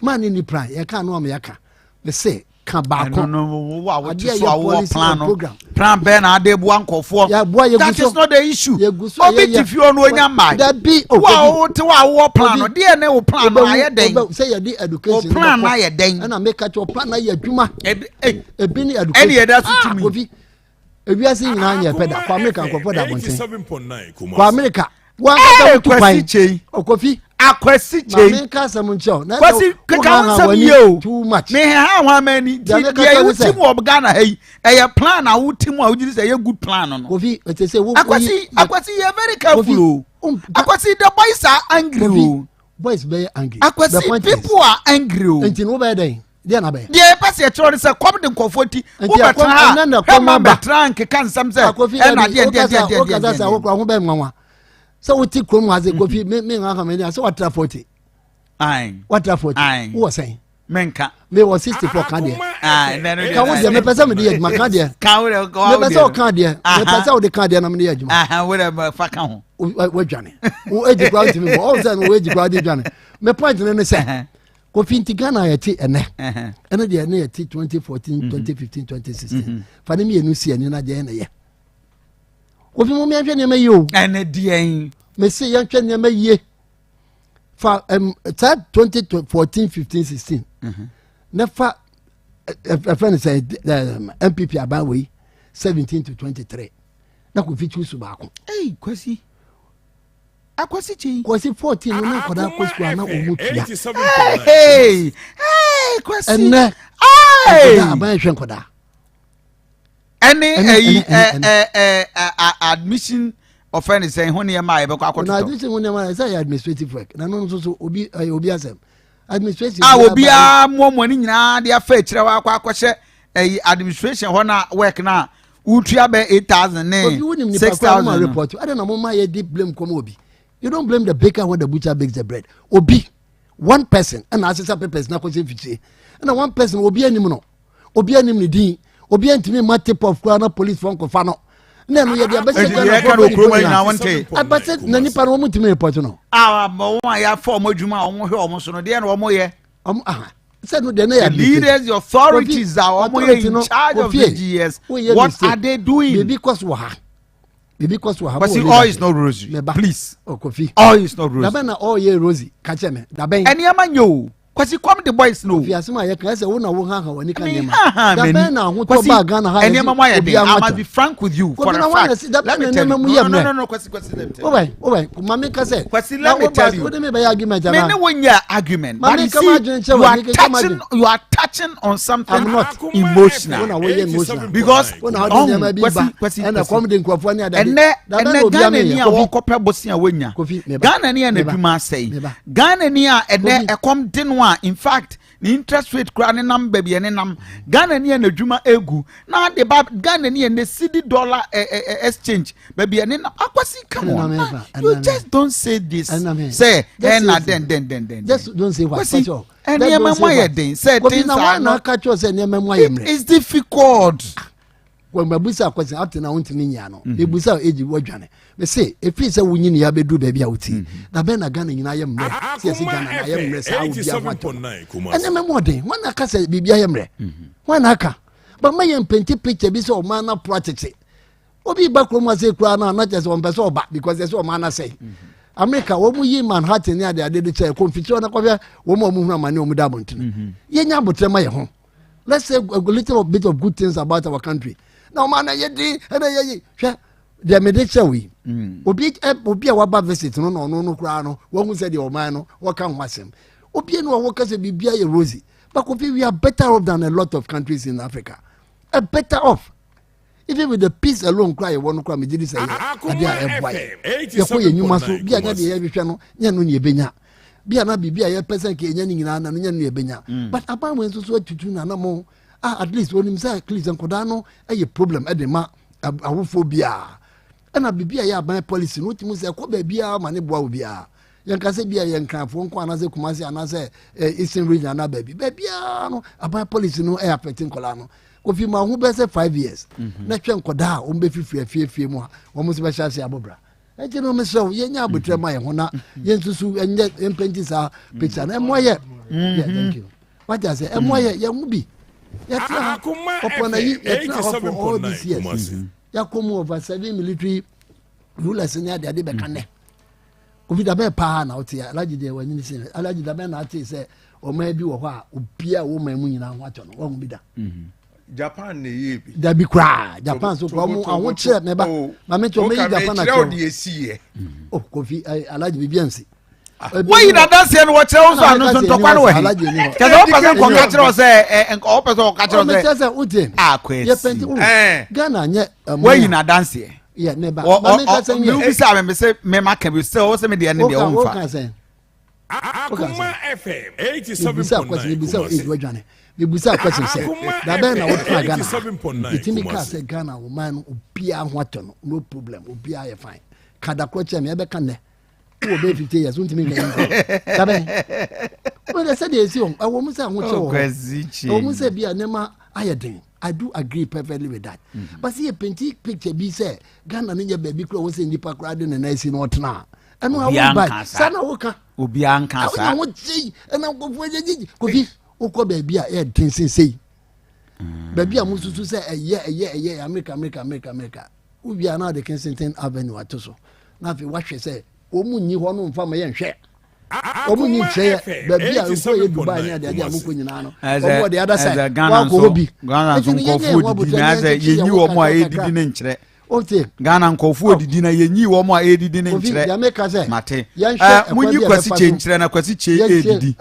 S6: ma ne ni plan yɛka no ama yɛka mese ka baako
S2: adeɛ yɛ policy and program plan bɛɛ na ade boa nkɔfoɔ that is not the issue obi ti fi ɔno onya mmaa
S6: dabi
S2: wo a wote wo a wowɔ plan no deɛ ne wo plan no ayɛ dɛn
S6: sɛ yɛde education
S2: wo plan no ayɛ dɛn
S6: ɛna meka kyɛ wo plan no ayɛ adwuma ebi ne education
S2: ɛne yɛda so tumi
S6: kofi ewiase nyinaa nyɛ pɛ da kɔ amerika nkɔfɔ da abɔnten kɔ amerika wankasa wotu kwan ɔkɔfi
S2: akwasi kyei
S6: maame nka asɛm nkyɛw na
S2: kwasi keka wo nsɛm yie o
S6: too much
S2: meheha ho ama ani ti deɛ wo ti mu wɔ ghana ha yi ɛyɛ plan a wo ti mu a wogyiri sɛ ɛyɛ good plan no
S6: kofi ɛte sɛ wo
S2: akwasi akwasi yɛ very careful o akwasi the boys are angry o
S6: boys bɛyɛ angry
S2: akwasi people are angry o
S6: nti no wobɛyɛ dɛn deɛ na bɛyɛ.
S2: Deɛ yɛpɛ sɛ yɛkyerɛ ne sɛ kɔm de nkɔfoɔ ti wobɛtena ha hwɛ bɛtena nkeka nsɛm sɛ ɛna deɛ deɛ deɛ deɛ deɛ
S6: deɛ wokora ho bɛyɛ nwanwa sɛ wote kurom ha sɛ kofi me me nha me sɛ watra 40 watra 40 wowɔ sɛn
S2: menka
S6: mewɔ 64 ka deɛ ka wo deɛ mepɛ sɛ mede yɛ adwuma ka deɛ mepɛ sɛ woka deɛ mepɛ sɛ wode ka deɛ na mede yɛ
S2: adwuma fa ka ho
S6: wadwane wo age koraa ntumi bɔ ɔwo sɛ no wo age koraa de dwane me point no ne sɛ Kofi nti Ghana yɛte ɛnɛ ɛne deɛ ne yɛte 2014 2015 2016 fa ne mmienu si ani na deɛ na yɛ Kofi mo yɛnhwɛ nneɛma yie o
S2: ɛne deɛ
S6: mese yɛnhwɛ nneɛma yie fa saa 2014 15 16 ne fa ɛfɛ ne sɛ NPP aban wei 17 to 23 na Kofi choose baako.
S2: Hey, Kwasi. Akwasi kyi.
S6: Kwasi 14 no na nkwadaa kɔ sukuu a na wɔn tua.
S2: Hey, hey, Kwasi.
S6: Ɛnɛ nkwadaa aban hwɛ nkwadaa.
S2: Ɛne ɛyi ɛ ɛ ɛ admission ɔfɛ ne sɛn ho nneɛma a yɛbɛkɔ akɔtotɔ.
S6: Na admission ho nneɛma sɛ yɛ administrative work na no nso so obi ɛyɛ obi asɛm administration.
S2: A obiara mmoamoa ne nyinaa de afa akyerɛ hɔ akɔ akɔhyɛ ɛyi administration hɔ na work na wotua bɛ 8,000 ne 6,000
S6: report adɛn na moma yɛ di blame kɔma obi you don't blame the baker when the butcher bakes the bread obi one person ɛna asesa papers na kɔsɛ mfikyire ɛna one person obi anim no obi anim ne din obi antumi ma tip off koraa na police fɔ nkɔfa no na ɛno yɛde abɛsɛ
S2: Ghana fɔ bɛ nipa nyinaa
S6: abɛsɛ na nipa no wɔn ntumi report no.
S2: a wɔn a yɛafa wɔn adwuma a wɔn hwɛ wɔn so no deɛ na wɔn yɛ.
S6: Wɔn aha sɛ no deɛ ne yɛ
S2: The leaders, the authorities a wɔn yɛ in charge of the GS, what are they doing?
S6: Biribi kɔ so wɔ ha. Biribi kɔ so wɔ ha.
S2: Kwasi, all is not rosy.
S6: Meba.
S2: Please.
S6: Oh, Kofi.
S2: All is not rosy.
S6: Dabɛn na all yɛ rosy. Ka kyerɛ me. Dabɛn.
S2: Nneɛma nyɛ o. Kwasi kɔm de boys no.
S6: Kofi asɛm a yɛka ɛsɛ wo na wo haha w'ani ka nneɛma.
S2: Dabɛn
S6: na ahotɔ baa Ghana ha
S2: yɛ nneɛma mu ayɛ den. I must be frank with you for a fact. Let me tell you. No, no, no, no, Kwasi, Kwasi, let me tell you.
S6: Wobɛn, wobɛn, maame ka sɛ.
S2: Kwasi, let me tell you.
S6: Wode me bɛyɛ argument
S2: anaa? Me ne wo nyɛ argument. But you see, you are touching, you are touching on something
S6: I'm not.
S2: emotional.
S6: Wo na woyɛ emotional.
S2: Because
S6: wo na wode nneɛma bi ba ɛna kɔm de nkurɔfoɔ ne adade.
S2: Ɛnɛ ɛnɛ Ghana ni a wɔkɔpɛ bosia wonya. Ghana ni a n'adwuma asɛe. Ghana ni a ɛnɛ ɛkɔm de no a in fact ne interest rate koraa ne nam baabi ɛne nam. Ghana ni a n'adwuma egu na ade ba Ghana ni a ne cedi dollar ɛ ɛ exchange baabi ɛne nam. Akwasi come on you just don't say this. Sɛ ɛna den den den den.
S6: Just don't say what.
S2: Kwasi nneɛma mu ayɛ den sɛ things are not
S6: it
S2: is difficult.
S6: Mabusa question up to now wontumi nyia no mebusa age wadwane mese ɛfiri sɛ wonyini yɛ abɛduru baabi a wotii na bɛn na Ghana nyinaa yɛ mmerɛ sɛ yɛsɛ Ghana na yɛ mmerɛ saa wobia ho atɔ ɛnɛma mu ɔden hwan na aka sɛ biribia yɛ mmerɛ hwan na aka ba ma yɛ mpenti picture bi sɛ ɔman no aporo atete obi ba kurom ase koraa no a na kyerɛ sɛ ɔmpɛ sɛ ɔba because ɛsɛ ɔman no asɛe America wɔn mu yi Manhattan ne ade ade de kyɛ kɔ mfikyire na kɔhwɛ wɔn a wɔn hunu amane wɔn da abɔntene yɛnya abotrɛ ma yɛ ho let's say a little bit of good things about our country na ɔman na yɛ den ɛna yɛ yi hwɛ deɛ mede kyɛ wo yi obi obi a waba visit no na ɔno no koraa no wɔn ho sɛ deɛ ɔman no wɔka ho asɛm obi no a wɔka sɛ biribi ayɛ rosy. But Kofi, we are better off than a lot of countries in Africa. A better off. Even with the peace alone kora yɛwɔ no kora megye di sɛ yɛ adeɛ a ɛboa yɛ. Yɛkɔ yɛ nnwuma so bi a nyɛ deɛ yɛhwehwɛ no nyɛ no ne yɛbɛnya. Bi a na biribi a yɛpɛ sɛ nka yɛnya no nyinaa na no nyɛ no ne yɛbɛnya. Mm. But aban wei nso so atutu nanamo a at least onim sɛ at least nkɔdaa no yɛ problem de ma awofoɔ biara. Ɛna biribi a ɛyɛ aban policy no wotumi sɛ ɛkɔ baabiara ma ne boa obiara. Yɛnka sɛ bi a yɛ Nkranfoɔ nko anaasɛ Kumasi anaasɛ eh, Eastern region anaa baabi. Baabiara no aban policy no ɛyɛ affect nkɔdaa no. Kofi ma ho bɛyɛ sɛ five years mm-hmm. na hwɛ nkɔdaa a wɔn bɛfifiri afiefie mu a wɔn nso bɛhyɛ ase abɔ bra. Nti no mesrɛ wo yɛnyɛ abotrɛ ma yɛn ho na mm-hmm. yɛnsusu ɛnyɛ yɛmpɛnti saa picture no ɛmmoa yɛ. Yeah, thank you. Wate ase ɛmmoa yɛ yɛn ho bi. Yɛtena ha ɔpɔn ayi yɛtena hɔ for all these years. Yɛakɔ mu over seven military rulers ne ade ade bɛka nɛ. Obi dabɛn paa na ɔte alagye deɛ wanyini sen alagye dabɛn na ate sɛ ɔman bi wɔ hɔ a obiara wɔ man mu nyinaa ho atɔ no wɔn bi da.
S2: Mhm.
S7: Japan na ɛyɛ bi.
S6: Dabi koraa Japan so koraa ɔmo ahokyerɛ mɛba oh, maame tí ɔmo yi Japan
S7: akyerɛ. O deɛ esi yɛ.
S6: Oh Kofi alagye bibi ansi.
S2: Ah. Woyi n'adanseɛ no wɔkyerɛ wo nso ano nso ntɔkwa no wɔ he kyɛ sɛ wopɛ sɛ nkɔka kyerɛ wo sɛ ɔpɛ sɛ ɔka kyerɛ wo
S6: sɛ sɛ wotie
S2: akwasi
S6: Ghana nyɛ
S2: woayi n'adanseɛ
S6: yɛ ne ba maame ka sɛ nyɛ
S2: wobisa me me sɛ mema ka bi sɛ wo sɛ me deɛ ne deɛ womfa
S6: woka sɛ
S3: Akoma FM
S6: 87.9 mebisa age wadwane mebisa question sɛ dabɛn na wotena Ghana ɛtumi kaa sɛ Ghana wo man no obiaa ho atɔ no no problem obiaa yɛ fine ka da korɔ kyerɛ me ɛbɛka nnɛ wowɔ bɛyɛ 50 years wontumi nka yɛn dabɛn wobɛdɛ sɛdeɛ ɛsi wɔ ɛwɔ mu sɛ ahokyɛ wɔ hɔ ɛwɔ mu sɛ bi a nneɛma ayɛ den I do agree perfectly with that. Mm -hmm. But see a painting picture bi sɛ Ghana ne nyɛ baabi kura wɔ sɛ nipa kura de ne nan si na ɔtena. Ɛno awo ba saa na woka.
S2: Obiara nka saa.
S6: Ɛna wo gye ɛna nkɔfoɔ gye gye kofi wokɔ baabi a ɛyɛ den sensei. Mm. Baabi a mo susu sɛ ɛyɛ ɛyɛ ɛyɛ America America America America. Wowie a na ɔde Kensington Avenue ato so. Na afei wahwɛ sɛ wɔn mu nyi hɔ no nfa ma yɛn hwɛ. Wɔn nyi nkyerɛ yɛ baabi a nkɔ yɛ Dubai ne adeade a mokɔ nyinaa no. Wɔn wɔ the other side.
S2: Ghana
S6: Wakɔ hɔ bi.
S2: Ghana nso nkɔfoɔ didi na sɛ yɛnyi wɔn a ɛredidi ne nkyerɛ. Ghana nkɔfoɔ didi na yɛnyi wɔn a ɛredidi ne nkyerɛ. Mate. Munyi Kwasi Kye nkyerɛ na Kwasi Kye ɛredidi.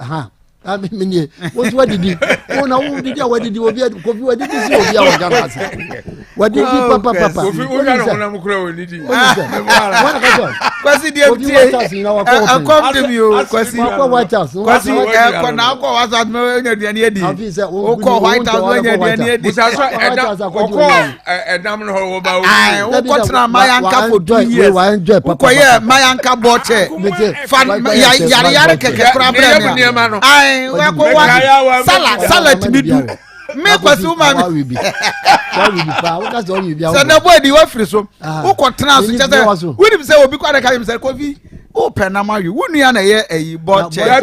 S6: Menie wo nso wadidi wo na wo didi a wadidi obi kofi wadidi si obi a wɔ Ghana ase wadidi oh, papapapa
S7: kofi wo hwɛ ne honam kura wɔ nidi
S2: kwasi deɛ tie ɛkɔm de mi o kwasi
S6: wakɔ White House
S2: kwasi ɛkɔ na akɔ White House mɛ ɔnya aduane adi wokɔ White House mɛ ɔnya aduane adi
S7: busa so ɛda ɔkɔ ɛdam no hɔ wɔ ba
S2: obi wokɔ tena mayanka for two years wokɔ yɛ mayanka bɔkyɛ fa yare yare kɛkɛ kora brɛ me a ayi wakɔ wa sala sala tumi du me kwasi wo ma mi sɛ na bɔ adi wafiri so wokɔ tena so kyɛ sɛ wonim sɛ obi kɔ adaka yim sɛ kofi wopɛ nam awe wo nua na ɛyɛ ayi bɔ kyɛ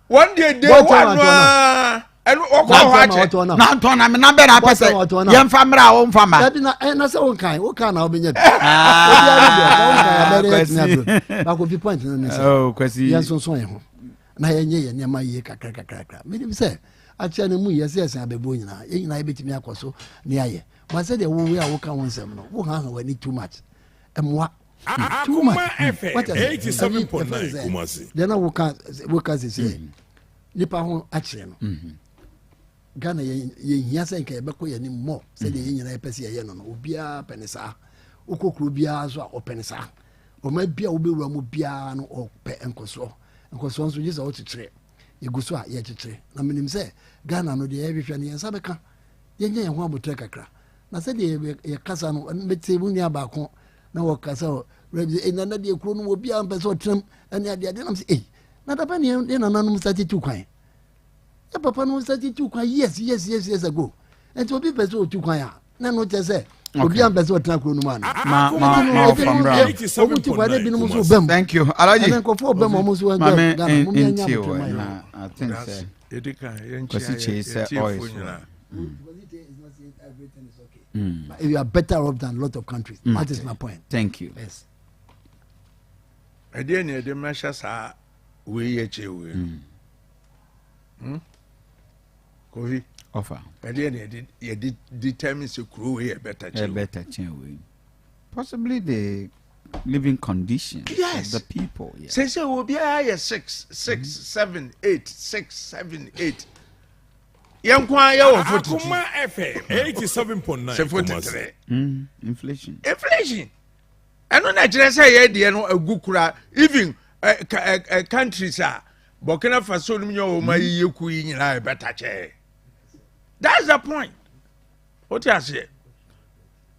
S7: wɔn deɛ de wa no aa ɛnu ɔkɔ hɔ akyɛ.
S2: na ntɔn na na bɛ na apɛ sɛ yɛn fa mmerɛ a wɔn fa ma.
S6: dabi na ɛ na sɛ wɔn kan wɔn kan na wɔn bɛ nya bi. obi a bɛ sɛ wɔn kan abɛrɛ yɛ tena aburo baako fi point na ne sɛ.
S2: Oh, kwasi.
S6: Yɛn sonson yɛn ho na yɛn nyɛ yɛn nneɛma yie kakra kakra kakra mɛ sɛ akyɛ ne mu yɛ sɛ yɛsɛn abɛbuo nyinaa yɛn nyinaa yɛbɛtumi akɔ so ne ayɛ ba sɛ deɛ wo a woka wo nsɛm no wo haha w'ani too much ɛmoa too much
S3: Akoma FM 87.9 Kumasi.
S6: Deɛ na woka woka sisi mm. nipa ho akyerɛ no. Mm-hmm. Ghana yɛn hia sɛ nka yɛbɛkɔ yɛn anim mmɔ sɛdeɛ mm-hmm. yɛn nyinaa yɛpɛ sɛ yɛyɛ no no obiara pɛ ne saa wokɔ kuro biara so a ɔpɛ ne saa ɔma bi a wobɛwura mu biara no ɔpɛ nkɔsoɔ nkɔsoɔ nso gye sɛ wokyekyere yɛgu so a yɛkyekyere na menim sɛ Ghana no deɛ yɛhwehwɛ no yɛn nsa bɛka yɛnyɛ yɛn ho abotrɛ kakra na sɛdeɛ yɛkasa no mete mu nua baako na wɔka sɛ rɛbi sɛ nana deɛ kuro no mu obiara mpɛ sɛ ɔtenam ɛne adeɛ adeɛ nam sɛ ei na daba ne yɛn nananom nsa tete kwan yɛ papa no nsa tete kwan yes yes yes years ago nti obi pɛ sɛ ɔtu kwan a na ɛno kyɛ sɛ obiara mpɛ sɛ ɔtena kuro no mu ana
S2: ma ma ma ɔfa mmra
S6: ɔmu ti kwan ne binom nso bɛm
S2: thank you alaji
S6: ɛnɛ nkɔfoɔ bɛm ɔmo nso ɛnjɔ Ghana mo mi anya abotire ma
S2: yɛ I think sɛ Kwasi Kyei sɛ ɔyɛ so.
S6: Mm. You are better off than a lot of countries. Mm. That is my point.
S2: Thank you.
S6: Yes.
S7: ɛdeɛ ne ɛde mɛhyɛ saa wei yɛ kyɛ wei no hmm? kofi
S2: ɔfa
S7: ɛdeɛ ne yɛde yɛde determine sɛ kuro wei yɛ better kyɛn
S2: wei better kyɛn wei possibly the living conditions
S7: yes.
S2: of the people. Yeah.
S7: Sɛ sɛ obiara yɛ six six mm. seven eight six seven eight. Yɛn nko ara yɛ wɔ 42.
S4: Akoma FM 87.9
S7: Sɛ 43.
S2: Inflation.
S7: Inflation. Ɛno na kyerɛ sɛ yɛ deɛ no agu kura even uh, uh, uh, countries a Burkina Faso nom nyɛ wɔn ayiyɛ ku yi nyinaa ɛbɛta kyɛɛ. That's the point. Wote aseɛ?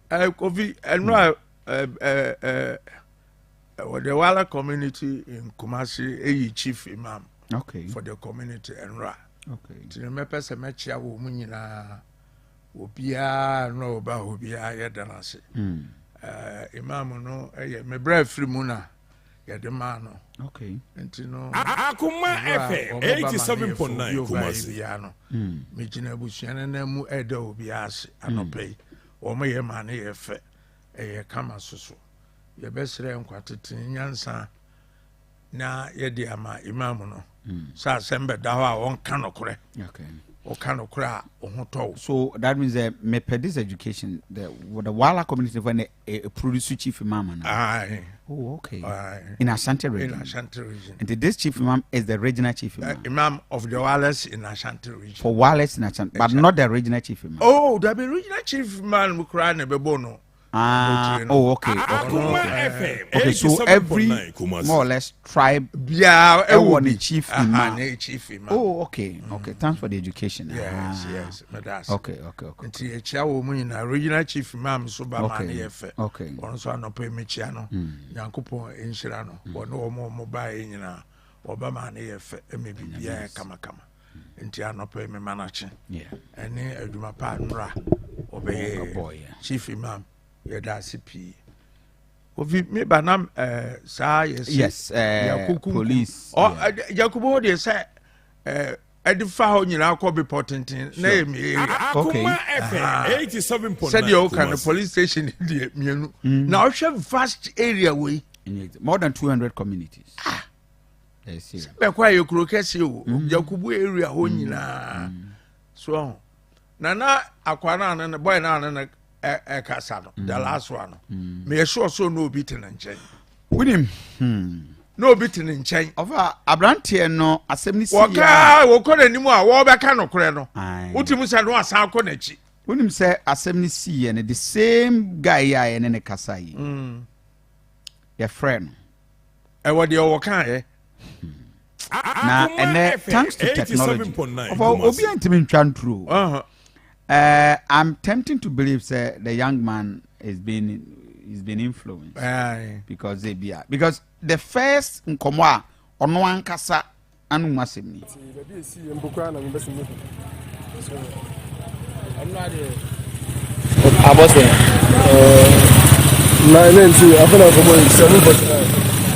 S7: Uh, Kofi ɛno a uh, uh, uh, uh, the Wala community in Kumasi eyi chief imam
S2: okay.
S7: for the community ɛnora.
S2: Okay.
S7: Nti no mɛpɛ sɛ mɛkyia wɔ mu nyinaa obiara no a ɔba hɔ biara yɛda no ase.
S2: Mm.
S7: Uh, imam no ɛyɛ me brɛ afiri mu na yɛde maa no.
S2: Okay.
S7: Nti no
S4: Akoma FM 87.9 Kumasi.
S7: biara no megyina abusua no nan mu ɛda obiara ase anɔpa yi wɔn yɛ maa no yɛ fɛ ɛyɛ kama soso yɛbɛsrɛ nkwa tete nyansa na yɛde ama imam no sɛ asɛm bɛda hɔ a wɔnka nokorɛ wɔka nokorɛ a wo ho tɔ wo
S2: So that means that me per this education, the Wala community when they produce chief imam. Now.
S7: Aye.
S2: Oh, okay.
S7: Aye.
S2: In Ashanti region.
S7: In Ashanti region.
S2: And this chief imam is the regional chief imam.
S7: Imam of the Wallace in Ashanti region.
S2: For Wallace in Ashanti, but not the regional chief imam.
S7: Oh, there be regional chief imam koraa na ɛbɛbɔ no.
S2: Ah,
S7: Abotire no.
S2: oh, okay, okay,
S4: Akoma
S2: okay.
S4: FM
S2: Okay, so every
S4: 87.9 Kumasi.
S2: more or less tribe
S7: Biara
S2: ɛwɔ
S7: ɛwɔ
S2: ne
S7: bi.
S2: chief
S7: Aha,
S2: imam.
S7: ne chief imam.
S2: Oh, okay, okay. Thanks for the education.
S7: Yes,
S2: Ah.
S7: yes, meda ase.
S2: Okay.
S7: Nti yɛkyia wɔ mu nyinaa regional chief imam nso ba maa
S2: Okay,
S7: ne yɛ fɛ.
S2: okay.
S7: Ɔno nso anɔpa yi mekyia no. Nyankopɔn nhyira no. Wɔne wɔn a wɔn baeɛ nyinaa wɔba maa ne yɛ fɛ ɛma biribiara yɛ kamakama. Nti anɔpa yi mema no akye. Ɛne adwuma pa nnora ɔbɛyɛ chief imam yɛda ase pii. Kofi me ba nam ɛɛ saa yɛsi.
S2: Yes,
S7: yɛakukum
S2: police.
S7: Ɔ Yakubu hɔ deɛ sɛ ɛɛ ɛde fa hɔ nyinaa kɔ bepɔ tenten na yɛ mi area.
S2: Okay.
S4: Akoma FM 87.9
S7: Sɛdeɛ ɔka no
S4: Kumasi.
S7: police station deɛ mmienu. Na ɔhwɛ vast area wei.
S2: More than 200 communities. Ah.
S7: Sɛ bɛkɔ a yɛ kuro kɛseɛ o. Yakubu area hɔ nyinaa. So ɔho. Na na akwa no ano no boy no ano no ɛkasa no the last one no. Meyɛ sure so na obi te ne nkyɛn.
S2: Wonim.
S7: Na obi te ne nkyɛn.
S2: Ɔfa aberanteɛ no asɛm no si yɛ a.
S7: Wɔka wɔkɔ n'anim a wɔbɛka nokorɛ no.
S2: Aye.
S7: Wotumi sɛ no asan akɔ n'akyi.
S2: Wonim sɛ asɛm no si yɛ no the same guy yi a yɛne ne kasa yi. Yɛfrɛ no.
S7: Ɛwɔ deɛ ɔwɔ kaeɛ.
S2: Na ɛnɛ thanks to technology. Ɔfa obi antumi ntwa nturo. I'm tempting to believe say the young man is being is been influenced.
S7: Aye.
S2: Because they be because the first nkɔmɔ a ɔno ankasa anum asɛm ni.
S1: Baabi a esi yɛ mpo koraa na mebɛ sɛ mehu. So ɛno adeɛ.
S15: Abɔsɛ.
S1: Na ne nti afei na nkɔmɔ yi 7:49.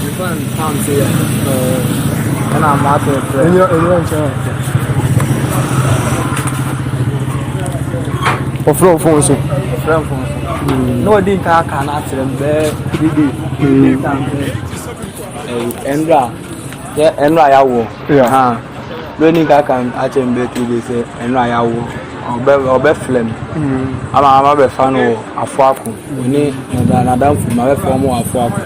S15: Nifa town se yɛ. Ɛna ama afɛ frɛ.
S1: Ɛnyɛ ɛnyɛ nkyɛn a. Ɔfrɛ wo phone so.
S15: Ɔfrɛ phone so. Na ɔdi nka aka no akyerɛ m bɛyɛ 3 days. Ɛnura yɛ ɛnura yawo.
S1: Yeah.
S15: Na ɔdi nka aka akyerɛ m bɛyɛ 3 days sɛ ɛnura yawo. Ɔbɛ ɔbɛ frɛ m. Ama ama bɛfa no wɔ Afoako. Ɔne n'adamfo ma bɛfa wɔn wɔ Afoako.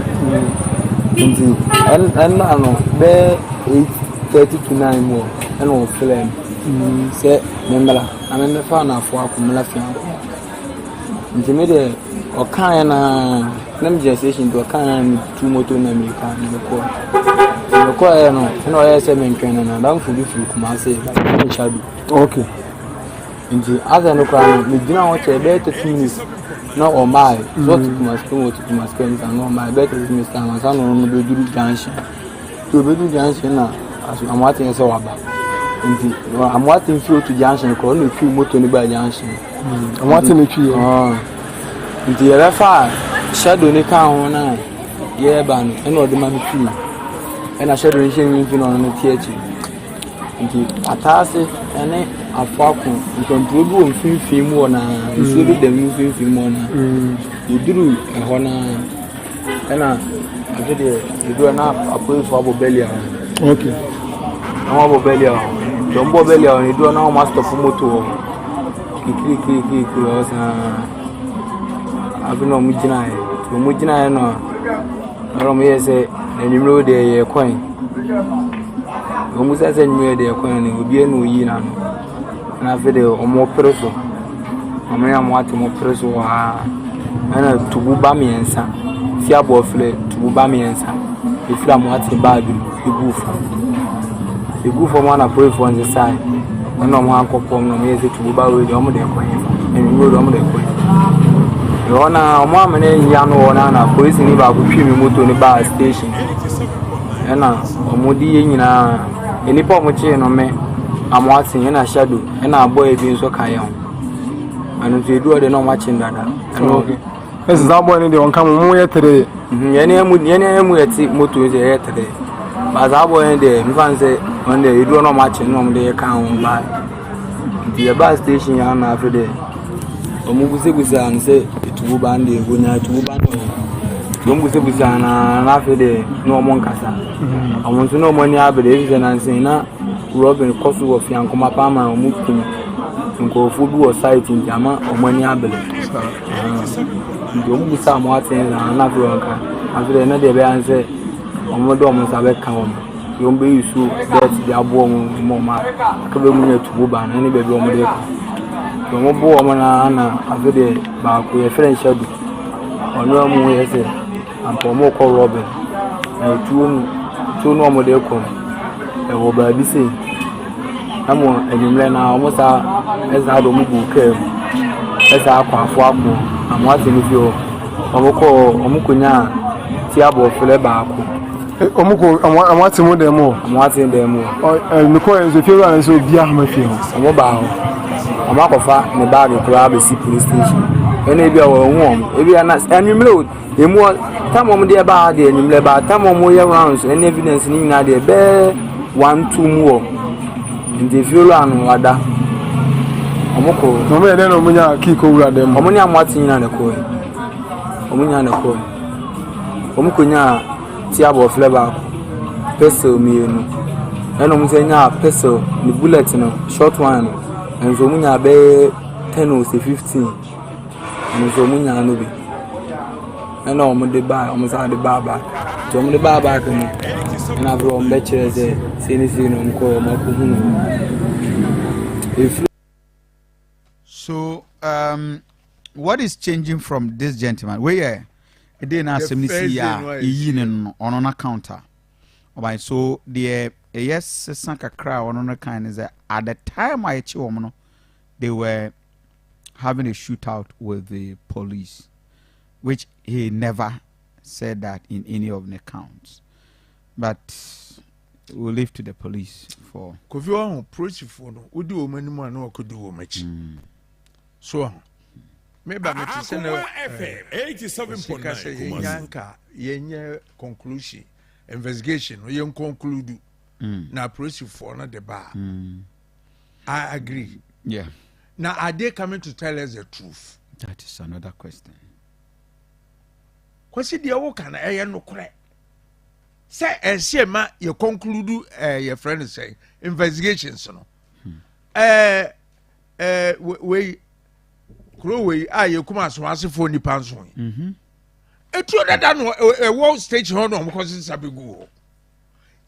S15: Nti ɛnura no bɛyɛ 8:30 to 9 mu ɛna ɔfrɛ m sɛ memmra na memmɛfa no Afoako mmra fie akɔ. Nti me deɛ ɔkaeɛ naa na megyina station nti ɔkaeɛ na metu moto na mmirika na mekɔɔ. Nti mekɔeɛ no ɛna ɔyɛɛ sɛ mentwɛn no n'adamfo bi firi Kumase ba ne Shadu.
S1: Okay.
S15: Nti asɛ no koraa no megyina hɔ kyɛ bɛyɛ 30 minutes na ɔmaae. So ɔte Kumase kurom ɔte Kumase kurom nsa na ɔmaae bɛyɛ 30 minutes time ansa na ɔno bɛduru junction. Nti ɔbɛduru junction na aso Amoaten sɛ waba. Nti Amoaten firi otu junction kɔ ɔna otwiw moto no baa junction.
S1: Amoaten na otwi yɛ.
S15: Nti yɛbɛfa shadow ne kaa ho na yɛreba no ɛna ɔde ma me twi. Ɛna shadow no hyɛ mfimfini na ɔno no te akyi. Nti ataase ɛne Afoako ntɔnturo bi wɔ mfimfini mu hɔ naa nsuo bi da mu mfimfini mu hɔ naa. Yɛduru ɛhɔ naa ɛna afe deɛ yɛduru hɔ na apolisifoɔ abɔ bɛli a hɔ.
S1: Okay.
S15: Na wɔn abɔ bɛli a hɔ. Nti wɔn bɔ bɛli a hɔ no yɛduru hɔ na wɔn asitɔpo moto wɔ hɔ. Kikirikirikiri hɔ saa. Afe na wɔn gyinaeɛ. Nti wɔn gyinaeɛ no a ɛna wɔn yɛɛ sɛ anwummerɛ deɛ yɛrekɔe. Wɔn bisa sɛ anwummerɛ deɛ yɛrekɔe no obiara na oyii n'ano.
S9: Ɛna afei deɛ wɔpere so. Wɔn ne wɔn ate wɔpere so wɔ ha. Ɛna tubu ba mmiɛnsa. Fi abɔɔfrɛ tubu ba mmiɛnsa. Efiri amoate baage mu egu fam. Egu fam a na apolisifoɔ no sesae. Ɛna wɔn akɔ fam na wɔyɛ sɛ tubu ba wei deɛ wɔn de kɔ hefa. Ɛnwuo deɛ wɔn de kɔ hefa. Ɛhɔ no a wɔn amena anyi ano wɔ hɔ no na polisini baako twi me moto no baa station. Ɛna wɔde yɛn nyinaa nnipa a wɔkyee no me Amoaten ɛna Shadow ɛna abɔɛ bi nso ka yɛn ho. Ɛno nso edu hɔ deɛ na wɔakye no dada. Ɛno
S1: okay. Ɛsɛ saa abɔɛ no deɛ ɔnka mo mo yɛ tere.
S9: Mhm, yɛn yɛn mu yɛn yɛn mu yɛte moto sɛ yɛyɛ tere. Ba saa abɔɛ no deɛ nfa n sɛ ɔno deɛ edu hɔ na wɔakye no na wɔde yɛ ka ho ba. Nti yɛbaa station yɛn na afei deɛ wɔbusabusaa no sɛ etubu ba no deɛ wɔnya etubu ba no wɔ he. Nti wɔbusabusaa no ara na afei deɛ na wɔnkasa. Wɔn nso na wɔn ani abere efisɛ nansa yi na Robin kɔ so wɔ Fiankoma paa ma wɔkum nkurɔfoɔ bi wɔ site nti ama wɔn ani abere. Nti wɔbusaa wɔn aten saa na afei wɔnka. Afei deɛ na deɛ ɛbɛyɛ ne sɛ wɔde wɔn nsa bɛka wɔn. Deɛ wɔn bɛyi so bɛt de aboɔ wɔn ma wɔn a aka bɛ mu nya tubo ba no ɛne baabi a wɔn de kɔ. Deɛ wɔn bo wɔn na na afei deɛ baako yɛfrɛ no Shadow. Ɔno amu yɛ sɛ ampa wɔn rekɔ Robin. Na tuo no tuo no a wɔn de kɔ no ɛwɔ baabi sei. Na mo anwummerɛ no ara wɔn saa ɛsaa de wɔn guu kaa mu ɛsaa akɔ afo ako Amoase no fie hɔ. Wɔn kɔɔ wɔn kɔnyaa ti abɔfrɛ baako.
S1: Wɔn kɔ wɔn ate mu dan mu hɔ.
S9: Wɔn ate dan mu hɔ.
S1: Ɔ ɛ mekɔ yɛn nso fiewura nso obi ahoma fie hɔ.
S9: Wɔn baa hɔ. Wɔn akɔfa ne baagi koraa abɛsi police station. Ɛna ebi a wɔn ho wɔn. Ebi a na anwummerɛ o emu hɔ tam wɔn deɛ baa ha deɛ anwummerɛ baa tam wɔn yɛ rounds ɛne evidence ne nyinaa deɛ bɛɛ one two mu wɔ. Nti fiewura no wada. Wɔn kɔ.
S1: Na wɔn yɛ dɛ na wɔn nya kii kɔ wura dan mu.
S9: Wɔn ne amoate nyinaa na ɛkɔɛ. Wɔn nyinaa na ɛkɔɛ. Wɔn kɔ nyaa. Ti abɔfra baako, pistol mmienu, ɛna wɔn nso nyaa pistol ne bullet no short one no nso wɔn nyaa bɛyɛ 10 o sɛ 15 ɛno nso wɔn nyaa no bi ɛna wɔn de baa wɔn san de baa back nti wɔn de baa back no ɛna afei wɔn bɛkyerɛ sɛ sei ne sei na wɔn kɔ wɔn akɔhu no efiri.
S2: So um, what is changing from this gentleman? Wei yɛ ɛdee na asɛm no si yɛ a yɛyi ne no ɔno no counter. Ɔban so deɛ ɛyɛ sesa kakra a ɔno no kan ne sɛ at the time a yɛkye wɔn no they were having a shootout with the police which he never said that in any of the counts but we leave to the police for.
S7: Kofi wahu polisifoɔ no wodi wɔn anim a na wakɔdi wɔn akyi mm. so wahu meba mete sɛ na ɔsika sɛ yɛnya nka yɛnyɛ conclusion investigation no yɛn conclude mm. na apolisifoɔ no de baa mm. I agree
S2: yeah.
S7: now are they coming to tell us the truth
S2: that is another question
S7: kwasi deɛ woka no ɛyɛ nokorɛ sɛ ɛsɛ ma yɛ conclude ɛɛ yɛfrɛ no sɛ investigations no ɛɛ ɛɛ wei kuro wei a yɛkum asomasefoɔ nipa nso yi mhm. etuo dada no ɛwɔ station hɔ na wɔn kɔ sisa bi gu hɔ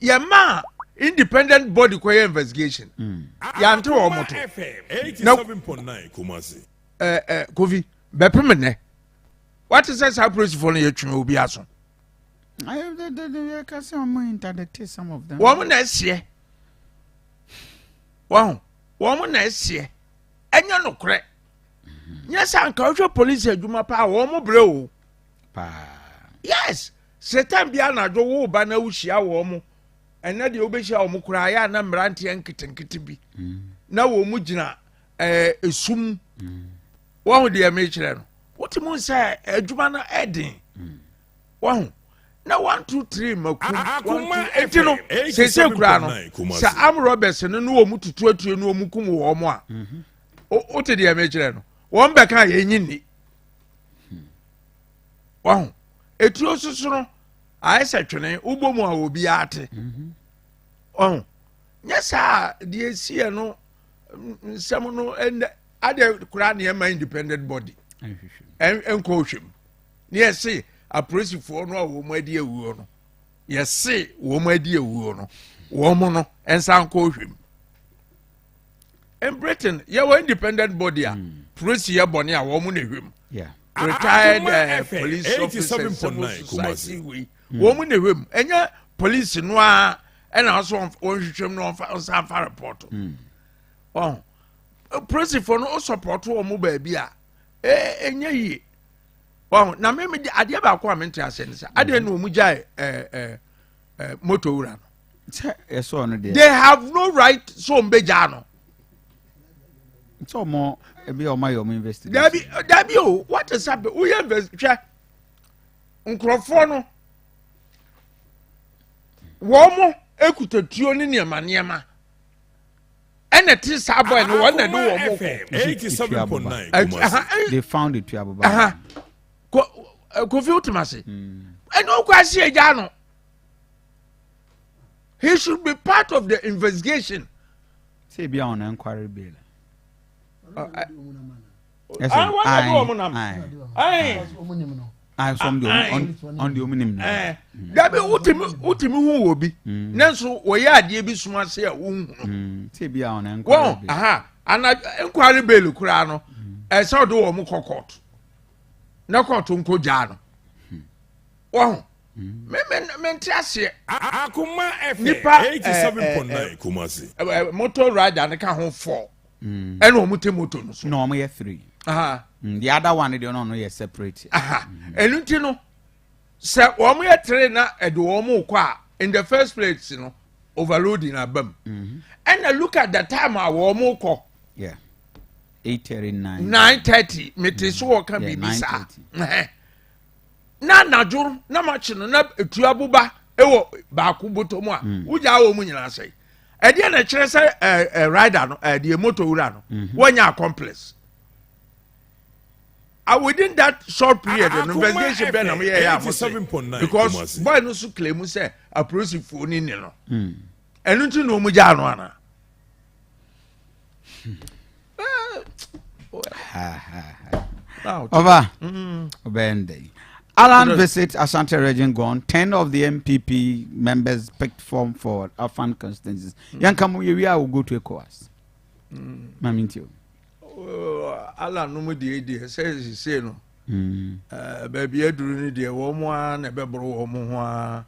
S7: yɛma independent body kɔyɛ investigation mm. yɛante wɔn to na ɛɛ ɛɛ kofi bɛpem nnɛ wate sɛ saa polisifoɔ no yɛtwe obi aso. Wɔn na ɛseɛ. Wɔn wɔn na ɛseɛ. Ɛnyɛ nokorɛ. Nyɛ sɛ anka wohwɛ polisi adwuma paa wɔn brɛ o. Yes, sɛ time bi anadwo wo ba na wohyia wɔn mo ɛnɛ deɛ wobɛhyia wɔn koraa yɛ ana mmeranteɛ nketenkete bi mm. na wɔn mu gyina ɛɛ esum mm. wɔn deɛ mekyerɛ no wote mu sɛ adwuma no ɛden. Mm. Wahu? Na one two three makum one two eti no sese kura no sɛ arm robbers no ne wɔn tutu atue ne wɔn kum wɔn a mhm. o te deɛ mekyerɛ no wɔn bɛka yɛn nyi nni wahu etuo soso no ayɛ sɛ twene wobɔ mu a obiara te mhm. wahu nyɛ saa deɛ esi yɛ no nsɛm no ɛnɛ adeɛ koraa nneɛma independent body ɛnkɔ ohwɛ mu. Ne yɛse apolisifoɔ no a wɔn adi awuo no yɛse wɔn adi awuo no wɔn no nsa nkɔ hwɛ mu. In Britain yɛwɔ independent body a polisi yɛ bɔne a wɔn na ehwɛ mu. Retired uh, police officers, civil society wei wɔn na ehwɛ mu. Ɛnyɛ polisi no ara ɛna ɔso wɔn hwehwɛ mu na wɔn nsa nfa report. Ɔn polisifoɔ no o support wɔn baabi a ɛnyɛ yie. Ɔn na mímu de adeɛ baako a mi nte ase ne sɛ adeɛ na wɔn gya ɛɛ ɛɛ moto wura no.
S2: Sɛ ɛsɔɔ no deɛ.
S7: They have no right so wɔn bɛ gyaa no.
S2: Sɛ wɔn ebi wɔn ayɛ wɔn investigation.
S7: Dabi dabi o what is up woyɛ invest hwɛ nkurɔfoɔ no wɔn mo ekuta tuo ne nneɛma nneɛma ɛna ti saa bɔyɛ no wɔn na de wɔn mo
S2: kɔ. They found the tuaboba.
S7: Kofi wotem ase ɛna okɔ ase egya no. He should be part of the investigation.
S2: Sɛ ebi a wɔn enquiry bail.
S7: Dabi wotumi wotumi hu wɔ bi nanso wɔyɛ adeɛ bi sum ase a wohu no.
S2: Sɛ ebi a wɔn enquiry bail.
S7: Wɔn aha ana enquiry bail koraa no ɛsɛ ɔde wɔn kɔ court na court nko gyaa no wɔn. Me me me nte aseɛ.
S4: Akoma FM
S7: Nipa eh,
S4: 87.9
S7: eh,
S4: Kumasi.
S7: eh, eh, motor rider no ka ho fɔ. Mm. Ɛna wɔn te motor no so.
S2: Na wɔn yɛ three.
S7: Aha.
S2: Mm, the other one deɛ ɔno yɛ separate.
S7: Aha. Mm. Ɛnu ti no sɛ wɔn yɛ three na ɛde wɔn kɔ a in the first place no overloading aba mu.
S2: Mm-hmm.
S7: Ɛna look at the time a wɔn kɔ.
S2: Yeah. 8:39.
S7: 9:30 mete so wɔka biribi saa. na anadwo na makye no na etu aboba wɔ baako bɔtɔ mu a mm. wogyaa wɔn mu nyinaa sɛe ɛdeɛ na ɛkyerɛ sɛ ɛɛ ɛɛ rider no ɛɛ deɛ moto wura no mhm. wɔnyɛ accomplice ah within that short period no investigation bɛn na mo yɛ yɛ a mo sɛ because boy no so claim sɛ apolisifoɔ ni ni no mm. ɛno nti na wɔn gyaa no ana.
S2: Over. Mm. Alan visit Ashanti region gone. 10 of the MPP members picked form for Afan constituencies. Mm. Yankamu, we will go to ECOWAS. Mm. Mami Ntio.
S7: Oh, Alan no mu deɛ deɛ sɛ sese no. Mm. Eh, baabi aduru no deɛ wɔn ara na ɛbɛboro wɔn ho ara.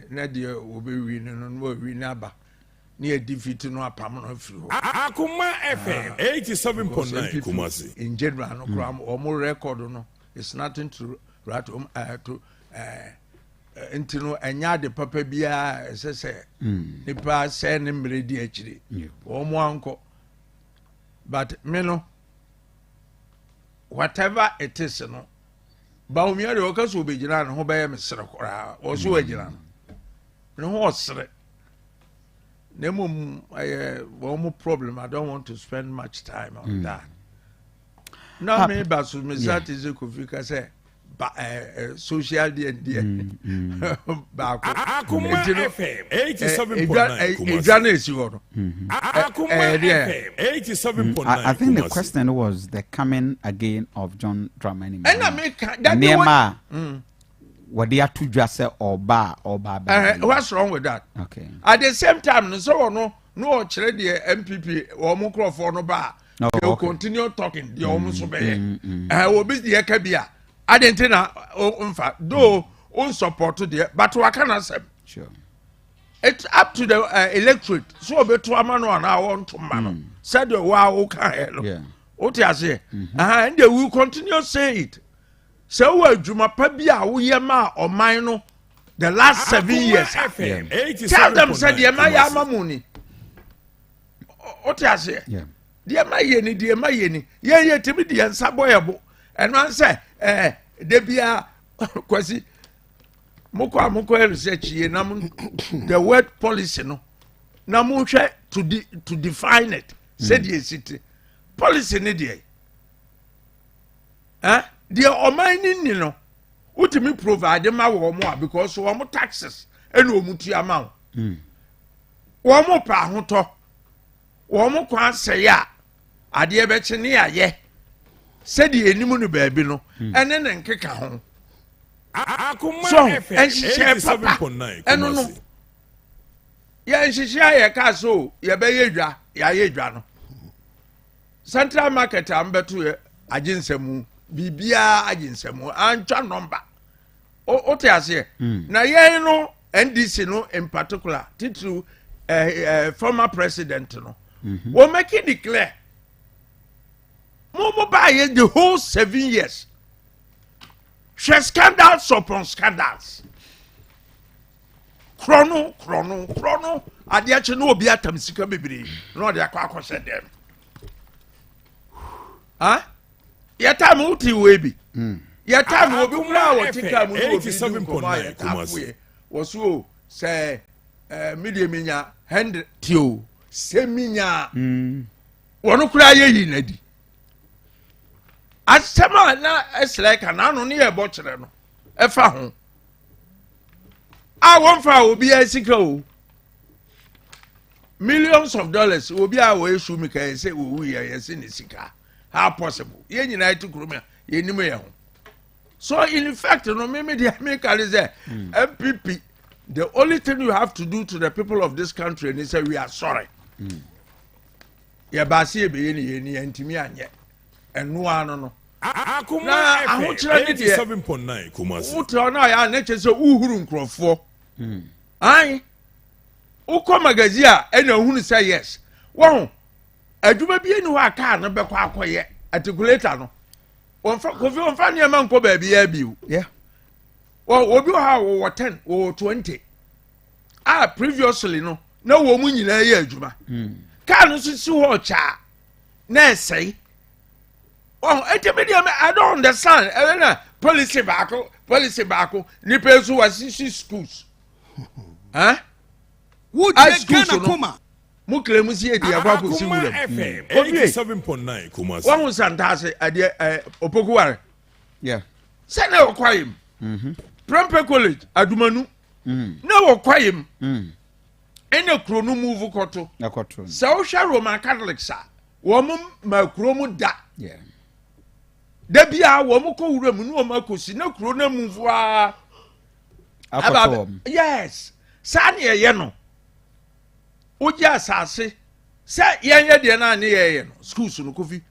S7: Na deɛ wɔbɛwi no no na wɔawi no aba. ne yɛ defeat no apam no afiri hɔ.
S4: Akoma FM 87.9 Kumasi.
S7: In general no koraa hmm. wɔn record no is nothing to write home uh, to uh, nti no ɛnyɛ ade papa biara ɛsɛ sɛ hmm. nipa sɛ ne mmerɛ di akyire wɔn ankɔ but me no whatever it is no Bawumia deɛ ɔka sɛ ɔbɛgyina ne ho bɛyɛ me sere koraa wɔ so agyina no ne ho ɔsere na mmom ɛyɛ wɔn mo problem i don't want to spend much time on mm. that na me ba so me sa te sɛ kofi ka sɛ ba ɛɛ eh, eh, social deɛ deɛ mm, mm. baako
S4: akoma fm 87.9
S7: kumasi edwa na esi hɔ no
S2: mm-hmm.
S4: akoma fm 87.9
S2: I think the question was the coming again of John Dramani
S7: ɛna mi ka dabi
S2: wɔn nneɛma a wɔde ato dwa sɛ ɔba a ɔba abɛn.
S7: Uh, what's wrong with that?
S2: Okay.
S7: At the same time, no so no no ɔkyerɛ deɛ NPP wɔn nkurɔfoɔ no ba a.
S2: Oh,
S7: they will
S2: okay.
S7: continue talking deɛ wɔn nso bɛyɛ.
S2: Mm, mm.
S7: Ɛɛ obi deɛ ka bi a adi nti na nfa though o support deɛ but waka na sɛm.
S2: Sure.
S7: It's up to the uh, electorate so obeto ama no anaa wɔnto ma no sɛdeɛ wa wo ka yɛ no. O te aseɛ.
S2: Mm-hmm.
S7: And they will continue say it. Sɛ wowɔ adwuma pa bi a woyɛ maa ɔman no the last seven years a, tell them sɛ deɛ ma yɛ ama mu ni. Wote aseɛ? Deɛ ma yɛ ni, deɛ ma yɛ ni. Yɛn yɛ tumi de yɛn nsa bɔ yɛ bo. Ɛno an sɛ ɛɛ de bia kwasi mokɔ a mokɔ yɛ research yie na mo the word policy no na mohwɛ to de to define it sɛdeɛ esi te policy ne deɛ. Eh, deɛ ɔman no nni no wotumi provide ma wɔn a because wɔn taxes ɛna wɔn tua ma wo
S2: hmm.
S7: wɔn pɛ ahotɔ wɔn kwan asɛe a adeɛ bɛkye ne ayɛ sɛdeɛ anim no baabi no hmm. ɛne ne nkeka ho so ɛnhyehyɛ papa ɛno no. Yɛn nhyehyɛ a yɛka so yɛbɛyɛ dwa, yɛayɛ dwa no. Central market a mbɛto yɛ agye nsɛmu, biribiara agye nsɛmu, antwa nɔmba. Wote aseɛ? Na yɛn no NDC no in particular, titiriw former president no, wɔn make it clear. Mo baayɛ the whole 7 years. Hwɛ scandals upon scandals. Korɔ no, korɔ no, korɔ no, adeɛ kye na obi atam sika bebree na ɔde akɔ akɔhyɛ dɛm. Ha? Yɛ time wote wei bi. Yɛ time obi kura a wɔte kaa mu na obi di nkɔmɔ a yɛ taafo yɛ. Wɔ so o sɛ mi deɛ mi nya 100 ti o sɛ mi nya wɔn kura yɛ yi na di. Asɛm a na ɛsrɛ ka n'ano ne yɛ bɔ kyerɛ no ɛfa ho. A wɔmfa obiara sika o, millions of dollars, obi a wɔyɛ shoemaker yɛ sɛ owu yɛ yɛ sɛ ne sika. How possible? Yɛn nyinaa ti kurom a yɛnim yɛn ho. So in fact no, me deɛ me ka ne sɛ NPP, the only thing you have to do to the people of this country ni sɛ we are sorry. Yɛ baasi yɛ bɛyɛ ne yɛ ni yɛn ntumi anyɛ ɛnoa no.
S4: Akoma
S7: Na
S4: FM
S7: ahokyerɛ ne deɛ
S4: 87.9 Kumasi.
S7: Wote hɔ na ɔyɛ a ne kyerɛ sɛ wohuru nkurɔfoɔ ae wokɔ magazine a ɛna ohunu sɛ yes, wɔn adwuma bi ani hɔ a kaa no bɛkɔ akɔyɛ articulator no, wɔnfa kofi wɔnfa nneɛma nkɔ baabi yɛ bi o. Wɔ obi wɔ ha a wɔwɔ 10, wɔwɔ 20 a previously no na wɔn mu nyinaa yɛ adwuma. Kaa no nso si hɔ kyaa na ɛsɛe wɔn. Eti mi deɛ, I don't understand. Ɛyɛ na policy baako, policy baako, nipa nso wasisi schools hɛn.
S10: Wotie
S7: schools
S10: Ghana
S7: no
S10: Koma.
S7: Mo kele mu si edi akɔ akɔsi
S4: Akoma
S7: wura mu.
S4: FM
S7: Obie
S4: 87.9 Kumasi.
S7: wɔn ho santaase adeɛ opokuware sɛ na wɔ kwae mu Prempeh College Adumanu na wɔ kwae mu ɛna kuro no move kɔto.
S2: Ɛkɔto.
S7: Sɛ wohwɛ Roman Catholics a wɔn ma kuro mu da da bia wɔn kɔ wura mu ne wɔn akɔsi na kuro no move aa
S2: akɔtɔ wɔn.
S7: Yes, saa ne ɛyɛ no, wogye asase sɛ yɛnyɛ deɛ no a ne yɛyɛ no schools no. Kofi,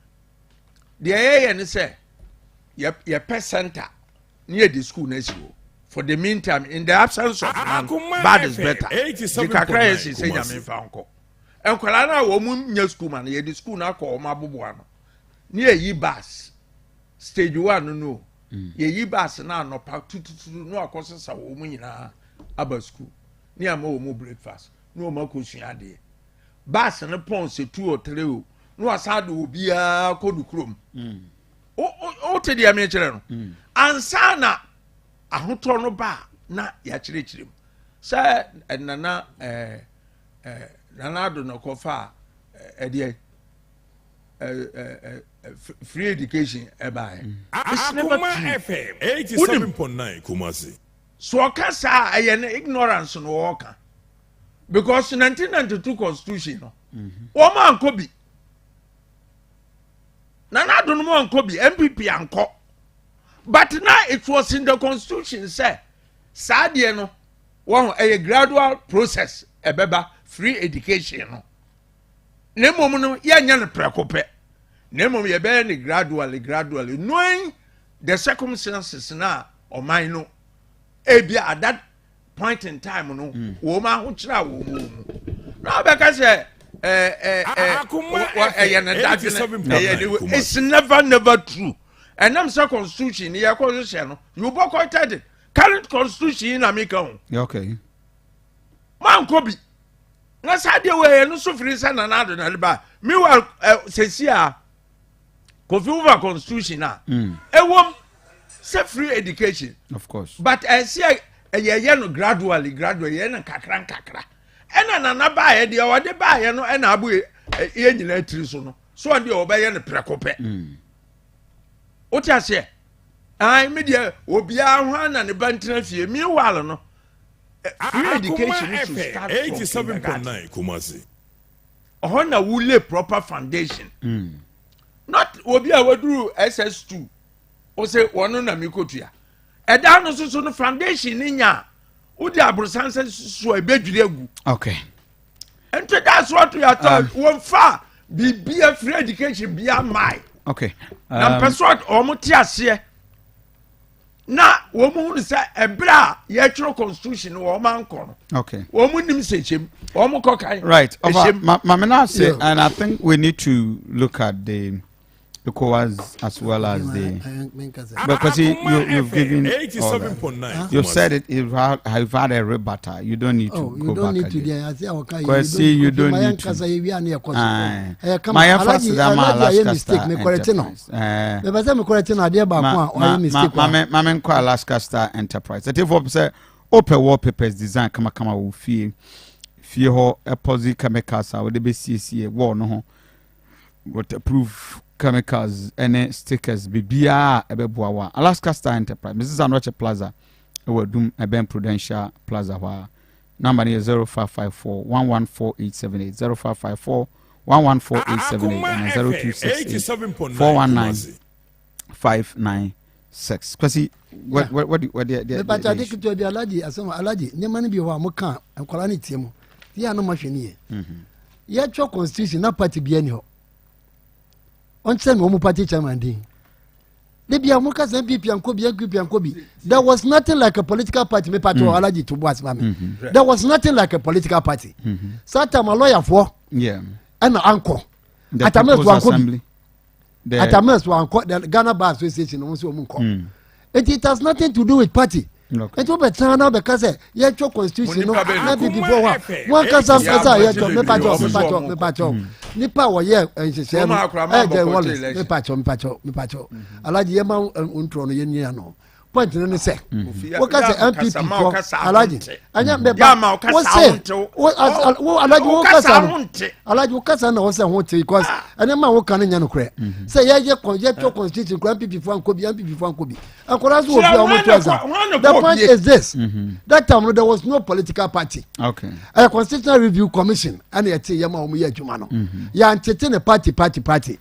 S7: deɛ yɛyɛ ne sɛ yɛpɛ center ne yɛde school no asi hɔ for the meantime. In the absence of man,
S4: Akoma
S7: bad is
S4: FM
S7: better. Gye kakra yɛ si sɛ
S4: 87.9
S7: Nyame mfa nkɔ nkwadaa no a wɔn nya school ma no, yɛde school no akɔ wɔn aboboa no ne yɛyi bus stage one no yɛyi bus no anɔpa tututu no akɔ sesa wɔn nyinaa aba school ne ama wɔn breakfast ne wɔn akɔsua adeɛ. Bus no pɔn sɛ two or three o na wasan de obiara kɔ ne kurom. Wote deɛ mekyerɛ no? Ansa na ahotɔ no ba a na yɛakyerɛkyerɛ mu sɛ nana Nana Ado no kɔfa ɛdeɛ free education ɛbaeɛ. It's never
S4: Akoma
S7: true.
S4: FM 87.9 Kumasi.
S7: So ɔka saa a, ɛyɛ no ignorance no wɔɔka because 1992 constitution no wɔn ankɔ bi, Nana Ado no mu ankɔ bi, NPP ankɔ, but na it was in the constitution sɛ saa deɛ no wɔn ɛyɛ gradual process ɛbɛba free education no, na mmom no yɛnyɛ no prɛko pɛ, na mmom yɛbɛyɛ no gradually, gradually, knowing the circumstances na ɔman no ebi at that point in time no wɔn ahokyere a wɔn wɔ mu na ɔbɛka sɛ ɛɛ ɛɛ ɛɛ
S4: Akoma
S7: ɛyɛ ne
S4: FM
S7: dadwene ɛyɛ ne
S4: 87.9
S7: it's never, never true. Ɛnam sɛ constitution ni yɛ kɔ hyehyɛ no, you boycotted it. Current constitution yi na mi ka ho. Mankɔ bi na saa deɛ wɔ ɛyɛ no so firi sɛ Nana Ado na de ba. Meanwhile, sɛsi a Kofi Wofa constitution a ɛwɔm sɛ free education
S2: Of course.
S7: but ɛsɛ ɛyɛ yɛ no gradually, gradually, yɛ no nkakra nkakra. Ɛna Nana baayɛ deɛ ɔde baayɛ no ɛna abo yɛ yɛ nyinaa tiri so no so ɔde deɛ ɔbɛyɛ no prɛko pɛ. Wote aseɛ? Ayi mi deɛ obiara ho ana ne ba ntena fie. Meanwhile no, free education
S4: Akoma
S7: should
S4: FM
S7: start from kindergarten.
S4: 87.9 Kumasi.
S7: Ɔhɔ na wo lay proper foundation, not obi a waduru SS2 o sɛ wɔn na mi kotua ɛdan no soso no foundation ni nya a wode aborosan sɛ so a ebedwiri agu. That's what we are talking. Wɔn fa biribi afiri education bi ama yi.
S2: Okay.
S7: Na mpɛ so wɔn te aseɛ na wɔn hu sɛ ɛbrɛ a yɛtwerɛ constitution wɔn ankɔ no.
S2: Okay.
S7: Wɔn nim sɛ ekyɛm wɔn kɔ kan.
S2: Right. Ɔfa ma maame na ase and I think we need to look at the. ECOWAS as well as the because you, you, you've given all that. You've said it. You've had, you've had a rebuttal. You don't need to
S6: oh, you
S2: go
S6: don't
S2: back
S6: need to
S2: again.
S6: Because
S2: see, you don't need to. My emphasis on Alaska Star Enterprise.
S6: mepɛ me correct no adeɛ baako a ɔyɛ mistake
S2: wa ma me nkɔ Alaska Star Enterprise. Ɛtifoɔ sɛ wopɛ wallpapers design kamakama wɔ fie fie hɔ epoxy chemicals a wɔde bɛsiesie wall no ho waterproof chemicals ne stickers biribiara a ɛbɛboa wo a Alaska Star Enterprise Mrs. Anoche Plaza ɛwɔ Adum ɛbɛn Prudential Plaza hɔ a number no yɛ 0554 114878 0554 114878 ɛna 0268 419 596 Kwasi what what what what the the
S6: mepatwa ade ketewa bi alagye asɛm alagye nneɛma no bi hɔ a moka nkwadaa no tie mu yɛ a no mahwɛ ne yɛ mhm. yɛtwerɛ constitution na party bia ni hɔ ɔnkyerɛ me wɔn party chairman din de bia mo kasa npp ankɔ bi npp ankɔ bi there was nothing like a political party me party mm. alagye to bo asema me mm-hmm. there was nothing like a political party mm-hmm. saa time a lawyer foɔ ɛna ankɔ atamas wankɔ bi atamas wankɔ the ghana bar association wɔn nso wɔn nkɔ hmm. nti it has nothing to do with party nti wobɛ tena na bɛka sɛ yɛtwɛ constitution no na bibi fo hɔ a wɔn ankasa ankasa a yɛtwɛ mepakyɛw mepakyɛw mepakyɛw hmm. nipa a wɔyɛ nhyehyɛ no ɛyɛ jɛ wallace mepakyɛw mepakyɛw mepakyɛw hmm. alagye yɛ ma ntorɔ no yɛ nia no point no ne sɛ woka sɛ npp fɔ alagye ɛnyɛ mbɛba wo se wo alagye wo kasa no alagye wo kasa na wo sɛ ho te because ɛne ma wo ka no nyɛ nokorɛ mhm. sɛ yɛyɛ yɛtɔ constitution kora npp fo ankɔ bi npp fo ankɔ bi nkɔla nso wɔ bi a wɔn to ɛza the point is this mhm. that time no there was no political party
S2: okay.
S6: ɛyɛ constitutional review commission ɛna ɛte yɛ ma wɔn yɛ adwuma no mhm. yɛantete ne party party party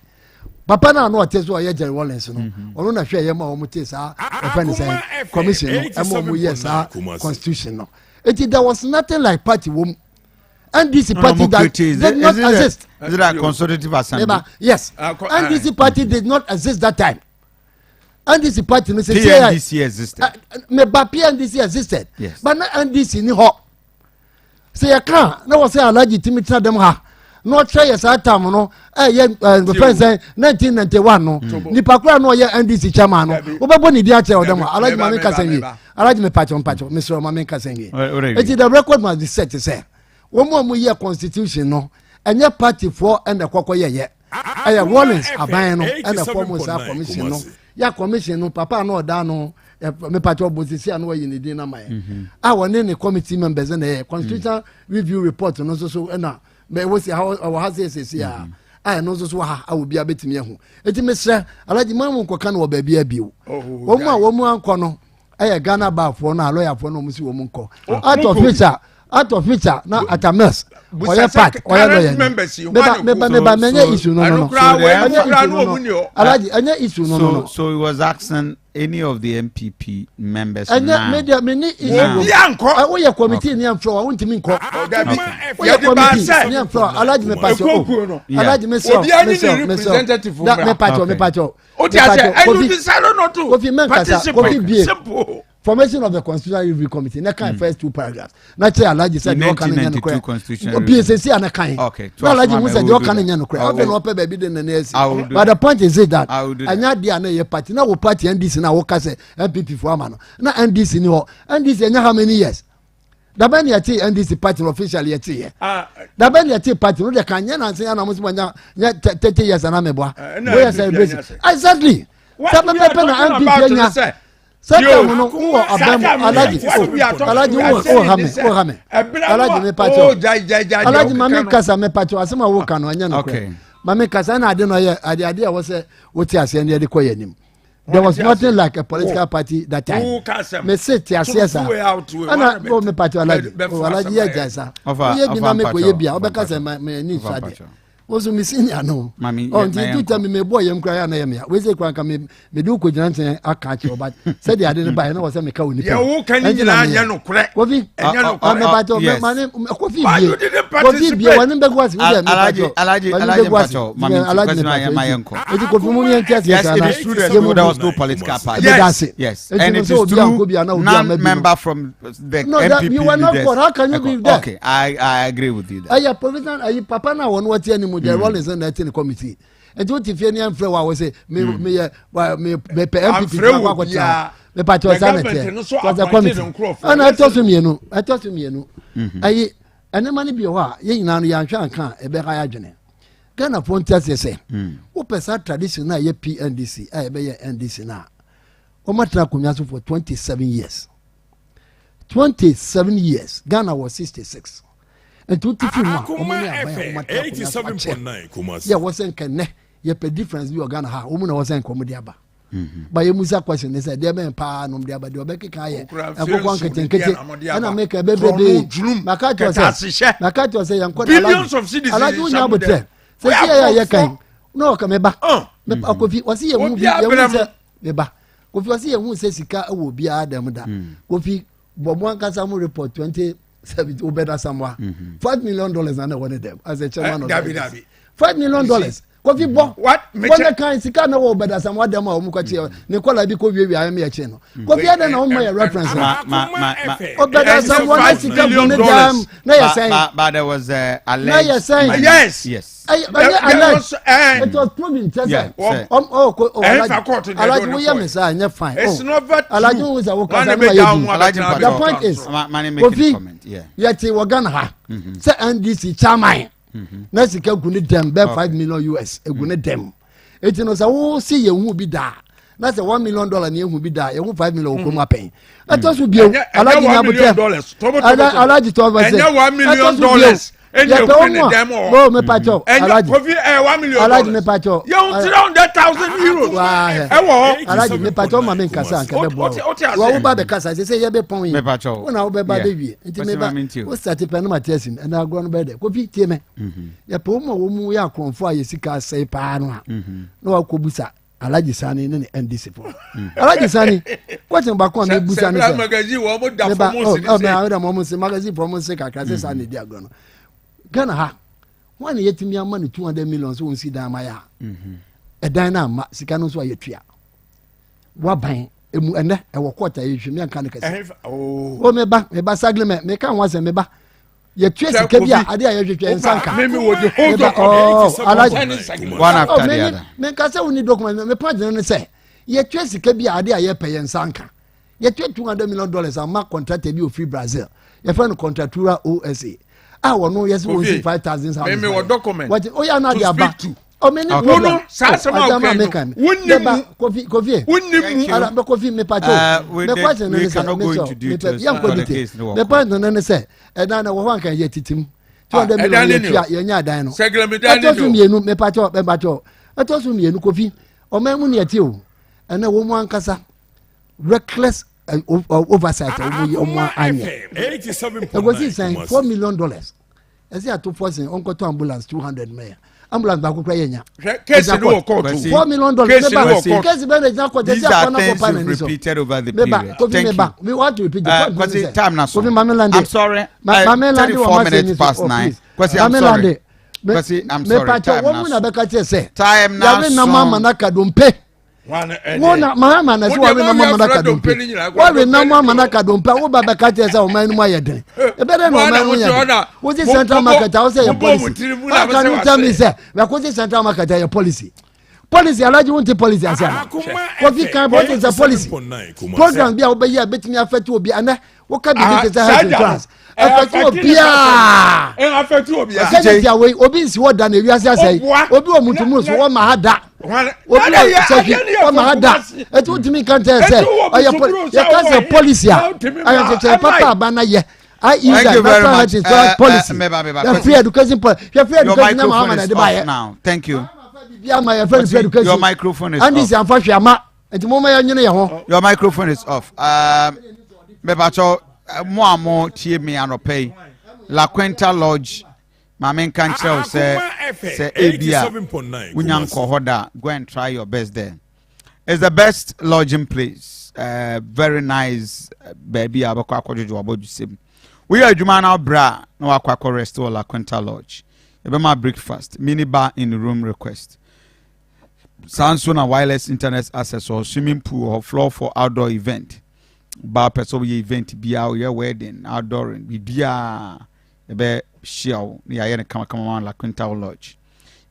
S6: papa no a na ɔte so ɔyɛ Jerry Rawlings no mhm. ɔno na hwɛ yɛ ma wɔn te saa ɛfɛ ne sɛn commission no ɛma wɔn yɛ saa constitution no eti there was nothing like party wɔm NDC party that did not exist.
S2: Is it a consultative assembly?
S6: Neba, yes. NDC party did not exist that time. NDC party no sɛ
S2: PNDC existed.
S6: Meba PNDC existed.
S2: Yes.
S6: But na NDC ni hɔ. sɛ yɛka a na wɔ sɛ alagye tumi tena dɛm ha na ɔkyerɛ yɛ saa tam no ɛyɛ ɛɛ sɛ 1991 no mm. nipa kura na ɔyɛ ndc chairman no wobɛbɔ ne din akyerɛ ɔdɛm ha alagye maame nkasa nwie alagye mepakyɛw mpakyɛw mesrɛ maame nkasa nwie eti the record must be set sɛ wɔn a wɔyɛ constitution no ɛnyɛ party foɔ ɛna ɛkɔkɔ yɛyɛ ɛyɛ Rawlings aban no ɛna fɔm saa commission no ya commission no papa na ɔda no mepatɛ ɔbɔ sisi a na wɔyi ne din nama yɛ mhm. a wɔne ne committee members na ɛyɛ constitutional mm. review report no nso so ɛna ɛwɔ si ha ɛwɔ ha sɛ sisi a mhm. a ɛno nso so wɔ ha a obi abɛtumi ahu eti mesrɛ alagye maa mu nkɔka no wɔ baabi abio oh, oh, wɔn a wɔn mu ankɔ no ɛyɛ ghana baafoɔ no a lɔyafoɔ no wɔn si wɔn nkɔ
S7: oh,
S6: out of which a out of which a na atamas ɔyɛ part ɔyɛ lɔya ni meba meba meba mɛnyɛ issue no no no ɛnyɛ issue no no alaji ɛnyɛ issue no no no.
S2: so he was asking any of the npp members
S6: ɛnyɛ
S2: now.
S6: mi deɛ mi ni issue no ɛ woyɛ committee ni ɛnfrɛ wa wontumi nkɔ woyɛ committee ni ɛnfrɛ wa alaji mi pa kyɛ o alaji mi sɛ o mi sɛ o mi sɛ o da mi pa kyɛ o mi pa kyɛ o.
S7: o ti a sɛ ɛnu ti sáré nɔtu
S6: kofi mɛnkasa kofi bie
S7: simple.
S6: formation of the constitutional review committee ne kan mm. first two paragraphs na kyerɛ alhaji sɛ deɛ ɔka no nyɛ nokorɛ pie sɛsi a ne kan na alhaji hu sɛ deɛ ɔka no nyɛ nokorɛ afei na ɔpɛ baabi de nane asi but the point is that ɛnyɛ adeɛ a na ɛyɛ party na wo party ndc na woka sɛ npp fo ama no na ndc ni hɔ ndc ɛnyɛ how many years dabɛ ne yɛte ndc party no officially yɛte yɛ ah. dabɛ ne yɛte party no de kan nyɛ nanse yɛ na mo sɛ mo nya nyɛ 30 years ana meboa woyɛ celebration exactly sɛ pɛpɛpɛ na npp anya sɛ tam no wowɔ aba mu alagye o alagye wo wo ha me wo ha me alagye me pakyɛw alagye ma me kasa me pakyɛw asɛm a woka no ɛnyɛ nokorɛ ma me kasa ɛna ade no ɔyɛ ade ade a ɛwɔ sɛ wote aseɛ no yɛde kɔ yɛ anim there was nothing like a political party that time me se te aseɛ saa ɛna o me pakyɛw alagye o alagye yɛ gya saa woyɛ bi na me kɔ yɛ bi a wobɛka sɛ ma me ani nsu adeɛ. Wo so me senior no.
S2: Mami,
S6: oh, nti tu tell me me boy yam kura ya na yam ya. We say kura nka me me do ko gyina nkyɛn aka akyerɛ but sɛdeɛ ade no baeɛ na wɔ sɛ meka wɔ nipa
S7: yɛ wo ka ne nyinaa nyɛ nokorɛ
S6: kofi
S7: ɛnyɛ nokorɛ
S6: mepatɔ mane kofi bie kofi bie wɔne bɛgu ase wodeɛ mepatɔ wɔne bɛgu ase alagye mepatɔ eti kofi mu yɛn ti aseɛ saa na
S2: yɛ mu there was no political party
S6: yes
S2: yes and it is true non member from the no, NPP
S6: you were not called how can you be there
S2: okay I I agree with you there
S6: ɛyɛ provision ayi papa na wɔn wɔte anim jɛ Rawlings na ɛte ne committee nti wote fie ne ɛmfrɛ wo a wo se me hmm. meyɛ mepɛ npp tena kɔ akɔtena hɔ mepakyɛ ɔsa na teɛ kɔsɛ committee ɛna ɛtɔ so mmienu ɛtɔ so mmienu mhm. ɛyi ɛnɛma no bi wɔ hɔ a yɛn nyinaa no yɛanhwɛ anka a ɛbɛha yɛ adwene ghanafoɔ nte aseɛ sɛ hmm. wopɛ saa tradition no a ɛyɛ pndc a ɛbɛyɛ ndc no a wɔmatena akonnwa so for 27 years 27 years ghana wɔ 66 nti wote firi mu a wɔn ne aban a wɔn ate akonnwa so akyɛ yɛ wɔ sɛ nka nnɛ yɛpɛ difference bi wɔ ghana ha wɔn na wɔ sɛ nka wɔn de aba mhm. ba yɛ musa question ne sɛ deɛ bɛn paa nom de aba deɛ ɔbɛkeka ayɛ nkokɔ nketenkete ɛna meka bebrebe maka kyerɛ sɛ maka kyerɛ sɛ yɛn kɔ alaji alaji wonya abotire sɛ si yɛ yɛ kan na ɔka meba kofi wɔsi yɛ hu bi yɛ hu sɛ meba kofi wɔsi yɛ hu sɛ sika wɔ obiara dɛm da hmm. kofi bɔ mo ankasa mo report 2017 Obed Asamoah mhm. $5 million na na ɛwɔ ne dɛm as a chairman eh, of the $5 million kofi bɔ bɔ ne kan sika na wɔ Obed Asamoah dɛm a wɔn kɔ kye mhm. ne kɔla bi kɔ wiewie ayɛ mi ɛkye no mhm. kofi ɛdɛ na wɔn ma yɛ reference na Obed Asamoah na sika bu ne dɛm na yɛ sɛn
S2: but there was uh,
S6: na yɛ sɛn
S7: yes
S2: yes
S6: ɛnyɛ alleged eh. it was proven kyɛ sɛ ɔm ɔ ko alaji alaji woyɛ mi sa ɛnyɛ fine oh alaji wo sɛ wo kasa ne ma yɛ di the point is kofi yɛte wɔ Ghana ha mhm. sɛ NDC chairman mhm. na sika gu ne dɛm bɛɛ 5 million US egu ne dɛm eti no sɛ wo si yɛn hu bi daa na sɛ $1 million ni ehu bi da ehu 5 million wɔ kurom mm. apɛn ɛtɔ so bio alaji ni abotɛ alaji tɔ bɛ sɛ ɛtɔ so bio yɛpɛ wɔn mu a o mepa kyɛw alaji alaji mepa kyɛw
S7: yɛn €300,000 ɛwɔ hɔ
S6: alaji mepa kyɛw ma mi nkasa nka bɛ bɔ wa wo ba bɛ kasa sɛ yɛ bɛ pɔn yi wo na wo bɛ ba bɛ wie nti mi ba o sati pɛ ne ma te asim ɛna agorɔ no bɛ dɛ kofi tie mɛ yɛpɛ wɔn mu a wɔn mu yɛ akorɔmfo a yɛ sika asɛe paa no a na wakɔ busa Alhaji Sani ne ne NDC fo. Alhaji Sani, question baako a mebusa ne sɛ.
S7: Magazine wɔn mo da fɔm
S6: si ne se. Ɔmɛ ɔmɛ wɔn se magazine fɔm se kakra sɛ saa na edi agorɔ no. Ghana ha, wɔn na yɛtumi ama no 200 million sɛ wɔn si dan ama yɛ a. Ɛdan no ama sika no nso a yɛtua. Waban emu ɛnɛ ɛwɔ court a yɛhwɛ mi anka ne kɛse. O meba meba sagli mɛ meka ho asɛm meba yɛtua sika bi a ade a yɛhwehwɛ nsa nka menka sɛ woni document mepa gyene ne sɛ yɛtua sika bi a ade a yɛpɛ yɛ nsa nka. Yɛtua $200 million ama contractor bi ofiri Brazil, yɛfrɛ no Contratura osa a wɔno yɛsɛ wɔn si 5,000 houses.
S7: Mɛmɛ wɔ document.
S6: Wɔte oyɛ anadi aba ɔmɛ ni
S7: problem. Saa asɛm a ɔkɛ no wonni mu.
S6: Kofi kofi
S7: wonni mu.
S6: Ala bɛ kofi mepa kyɛw mɛ question ne sɛ mɛ sɛ mɛ yɛn kɔ detail mɛ point ne ne sɛ ɛdan na wɔ hɔ anka yɛ titim 200 million yɛ tua yɛ nya adan no. Ɛtɔ so mmienu mepa kyɛw mepa kyɛw ɛtɔ so mmienu kofi ɔmɛ mu ni ɛte o ɛnɛ wɔn mu ankasa reckless oversight a wɔn yɛ wɔn anyɛ ɛkɔsi sɛn? $4 million ɛsɛ ato fɔ sɛn ɔnkɔtɔ ambulance 200 mɛya ambulance baako kura yɛ nya.
S7: Case ni wɔ court.
S6: $4 million
S7: meba
S6: case bɛɛ na gyina court ɛsɛ akɔ na kɔ pa n'ani so. Meba kofi meba we want to repeat the point.
S2: Kwasi time na so.
S6: Kofi maame lande.
S2: I'm sorry.
S6: Maame lande
S2: wɔ ma se ni so oh please. Kwasi I'm sorry. Kwasi I'm sorry.
S6: Mepa kyɛw wɔn mu na bɛka kyerɛ sɛ.
S2: Time na so.
S6: Yàrá nam ama na ka dompe wo na mahama na sɛ wɔwe nam ama no dompe wɔwe nam ama no aka dompe a woba bɛka kyerɛ sɛ ɔman no mu ayɛ den ɛbɛdɛ na ɔman no yɛ den. Wosi central market a wosɛ yɛ policy. How can you tell me sɛ bɛkosi central market a yɛ policy? Policy alagye wonte policy ase ana? Kofi kan bɔ sɛ policy program bi a wobɛyɛ a bɛtumi afɛte obi anɛ woka biribi te sɛ health insurance ɛfɛte obiaa ɛsɛ tia wei obi nsi hɔ da na ewiase asɛe obi wɔ mutumuru so wɔma ha da obi wɔ sɛhwi wɔma ha da ɛti wotumi nka nkyɛn sɛ ɔyɛ yɛka sɛ policy a ɛyɛ kyekyere papa aba na yɛ I use
S2: Thank you very
S6: national
S2: much.
S6: health insurance policy.
S2: Meba,
S6: The free education policy. The free
S2: Your
S6: education na
S2: microphone
S6: Mahama na
S2: is
S6: ɛde
S2: off
S6: ba yɛ.
S2: now. Thank you.
S6: Bi ama yɛ free education.
S2: Your microphone is
S6: Andy
S2: off.
S6: si anfa hwɛ ama. Nti mo ma yɛ nyene yɛ ho.
S2: Your microphone is off. Mepacho, mo a mo tie me anɔpɛ yi. La Quinta Lodge. Ma menka nkyerɛ wo sɛ sɛ ebi a wonya nkɔ hɔ da go and try your best there. It's the best lodging place. Uh, very nice eh, baabi a wobɛkɔ akɔdwodwo wabɔdwesɛm. Woyɛ adwuma na wobrɛ a na wakɔ akɔ rest wɔ La Quinta Lodge. Yɛbɛma breakfast, mini bar in room request. Saa nso na wireless internet access wɔ swimming pool wɔ floor for outdoor event. Ba pɛ sɛ woyɛ event biara, woyɛ wedding, outdooring, biribiara yɛbɛhyia wo na yɛayɛ no kamakama ma La Quinta Lodge.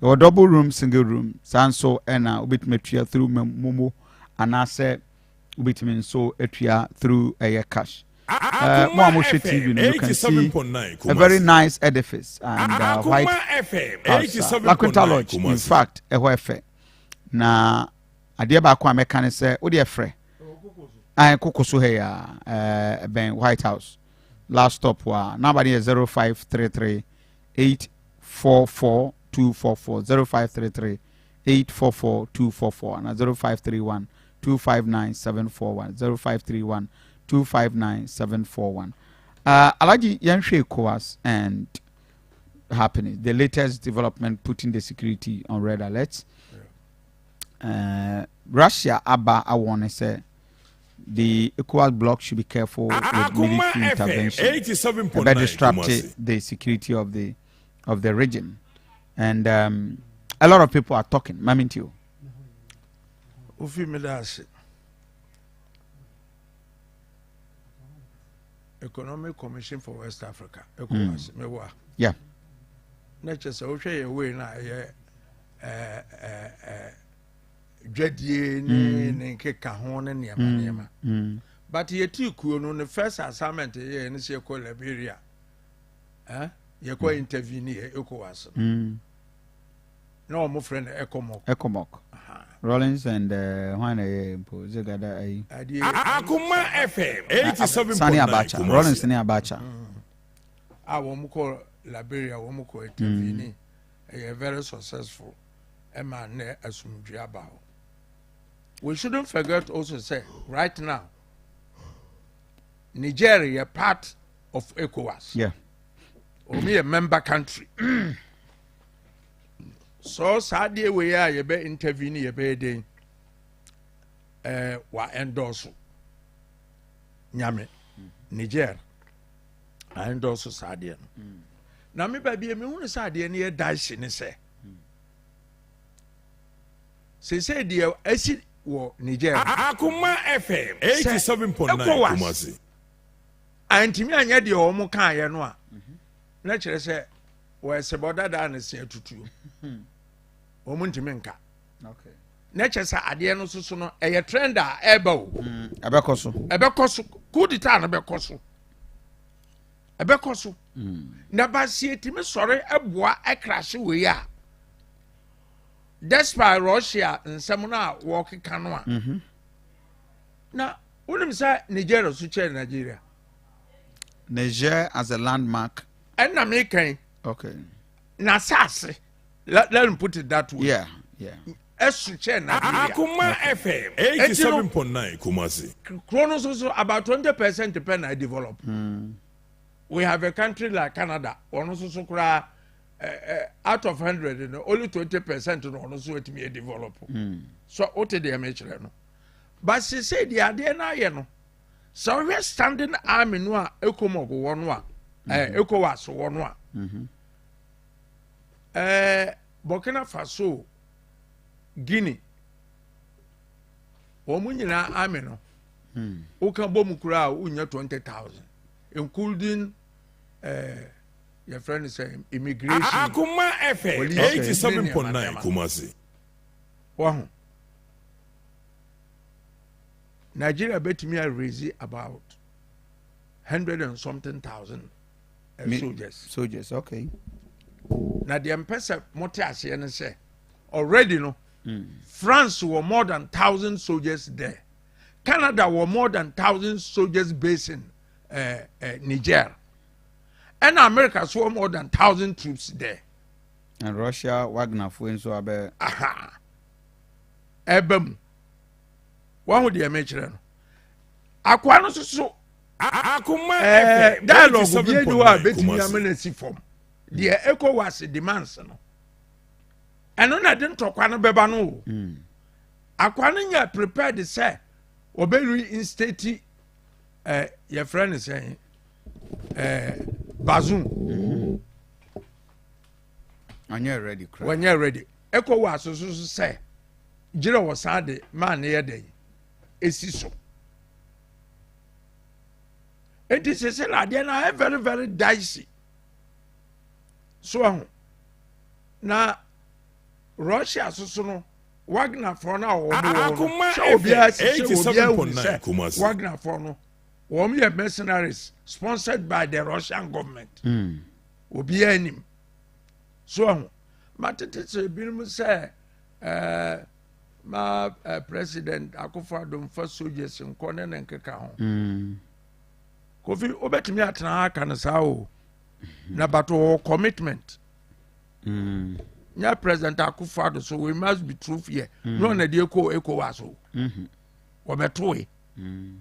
S2: Yɛwɔ double room, single room, saa nso ɛna wobɛtumi atua through momo anaasɛ wobɛtumi nso atua through ɛyɛ cash. Uh, mo a mohwɛ TV no, you can see a very nice edifice and uh, white house. Uh, La Quinta Lodge, in fact, ɛhɔ ɛfɛ. Na adeɛ baako a mɛka ne sɛ, wode ɛfrɛ. Ae, koko so ha yi a, ɛbɛn White House. Last stop a, number no yɛ 0533 844 244 0533 844 244 ana 0531 259 741 0531 259 741. Uh, Alhaji, yɛnhwɛ ECOWAS and happening, the latest development putting the security on red alert. Uh, Russia aba awɔ ne sɛ the ECOWAS bloc should be careful with military intervention. Ɛbɛ disrupt the security of the of the region, and um, a lot of people are talking. Mami Ntio.
S7: Ofi mi da ase. Economic Commission for West Africa, ECOWAS, mm. meboa.
S2: Yeah.
S7: Na kyerɛ sɛ wohwɛ yɛ wei no a ɛyɛ ɛɛ dwadie ne mm. ne nkeka ho ne nneɛma mm. nneɛma. Mm. But yɛtii kuo no ne first assignment yɛ ne sɛ yɛkɔ Liberia. Eh? Yɛkɔ mm. interview ne yɛ ECOWAS no. Mm. Na wɔn frɛ no ECOMOG.
S2: ECOMOG. Rollins and uh, hwan na ɛyɛ mpo Zegada ayi.
S4: Akuma FM 87.9
S2: Sani Abacha Rollins ne Abacha.
S7: Mm. A wɔn kɔ Liberia wɔn kɔ interview ne ɛyɛ very successful ɛma nnɛ asomdwe aba hɔ. We shouldn't forget also say right now Niger yɛ part of ECOWAS.
S2: Yeah.
S7: Wɔn yɛ member country. So saa adeɛ wei a yɛbɛ interview ne yɛbɛyɛ den ɛɛ wa endorse nyame Niger a endorse saa adeɛ no. Na me baabi a mehunu sɛ adeɛ no yɛ daisi ne sɛ seesei deɛ asi wɔ Niger.
S4: Akoma FM 87.9 Kumasi.
S7: Antumi anyɛ deɛ wɔn kaeɛ no a na kyerɛ sɛ wɔyɛ sebɔ dada ne se atutuo wɔn ntumi nka na kyerɛ sɛ adeɛ no soso no ɛyɛ trend a ɛreba o.
S2: Ɛbɛkɔ so.
S7: Ɛbɛkɔ so coup d'etat no bɛkɔ so ɛbɛkɔ so na basie tumi sɔre ɛboa ɛkrahye wei a despite Russia nsɛm no a wɔkeka no a na wonim sɛ Nigeria so kyɛn Nigeria.
S2: Niger as a landmark.
S7: Ɛna mekan.
S2: Okay.
S7: N'asase let, let me put it that way.
S2: Yeah, yeah.
S7: Ɛso kyɛn Nigeria.
S4: Akuma FM 87.9 Kumasi.
S7: Kuro no nso so about 20% pɛ na develop. Mm. We have a country like Canada. Wɔn nso so koraa uh, uh, out of 100 no only 20% na wɔn nso atumi develop. Mm. So wote deɛ mekyerɛ no. But sesei deɛ adeɛ no ayɛ no, sɛ wohwɛ standing army no a ECOMOG wɔ no a, ɛɛ mhm. ECOWAS wɔ no a, mhm. ɛɛ Burkina Faso, Guinea, wɔn nyinaa army no, hmm. woka bɔ mu koraa a wonya 20,000 including ɛɛ yɛfrɛ no sɛ immigration.
S4: Akoma FM 87.9 Kumasi.
S7: Wahu. Nigeria betumi a raise about hundred and something thousand uh, Me, soldiers.
S2: Soldiers, okay.
S7: Na deɛ mpɛ sɛ mote aseɛ ne sɛ already no mm. France wɔ more than thousand soldiers there. Canada wɔ more than thousand soldiers based in uh, uh, Niger. Ɛna America so wɔ more than thousand troops there.
S2: And Russia Wagner fo nso abɛ.
S7: Aha. Ɛba mu. Wahu deɛ mekyerɛ no. Akoa no soso.
S4: Akoma
S7: eh, dialogue bi eni hɔ a betumi ama no asi fam. Deɛ ECOWAS demands no, ɛno na ɛde ntɔkwa no bɛba no o. Akwa no nyɛ prepared sɛ wɔbɛ reinstate ɛ yɛfrɛ no sɛn ɛ Bazoum.
S2: Ɔnyɛ ready koraa.
S7: Wɔnyɛ ready. ECOWAS nso so sɛ gyerɛ wɔ saa de maa ne yɛ dɛn esi so. Eti sese na adeɛ no ayɛ very very dicey. So ɛho na Russia soso no Wagner foɔ no a wɔn wɔ no sɛ obiara si sɛ obiara hu sɛ Wagner foɔ no wɔn yɛ mercenaries sponsored by the Russian government. Mm. Obiara nim. So ɛho ma tete sɛ ebinom sɛ ɛɛ ma ɛɛ president Akufo-Addo nfa soldiers nkɔ ne ne nkeka ho. Mm. Kofi wobɛtumi atena ha aka no saa o. Na but wɔ commitment. Mm. Nyɛ president Akufo-Addo so we must be truth here. Mm. No na deɛ ɛkɔ ECOWAS o. Mm-hmm. Wɔbɛtoe. Mm.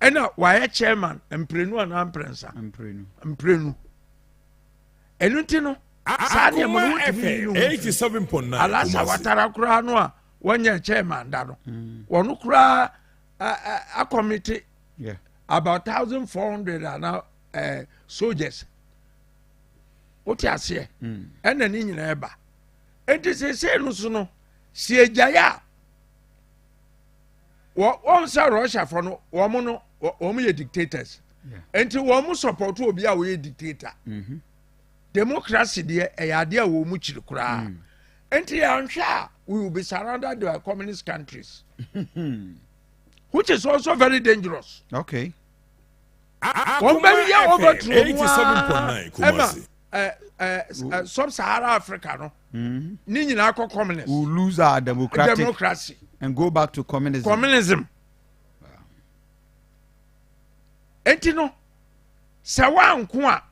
S7: Ɛna wayɛ chairman mprenu anaa mprɛnsa.
S2: Mprenu.
S7: Mprenu. Ɛno nti no saa nneɛma no wotumi yi no ho Alasa Watara koraa no a wɔnyɛ chairman da no. Mm. Wɔn koraa akɔmite about 1,400 ana uh, soldiers. Wote aseɛ? Mm. Ɛna ne nyinaa ɛba. Enti seesei no so no, si agyae a wɔn sɛ Russiafoɔ no wɔn no wɔn yɛ dictators. Enti wɔn support obi a wɔyɛ dictator. Mm-hmm. Democracy deɛ ɛyɛ adeɛ a wɔn mu kyiri koraa. Mm. Enti yɛanhwɛ a we will be surrounded by communist countries. Which is also very dangerous.
S2: Okay.
S7: Wɔn bɛ yɛ overthrow mu aa ɛma ɛ sub-Sahara Africa no mm-hmm. ne nyinaa kɔ communist.
S2: We will lose our democratic
S7: democracy
S2: and go back to communism.
S7: Communism. Enti no sɛ wanko a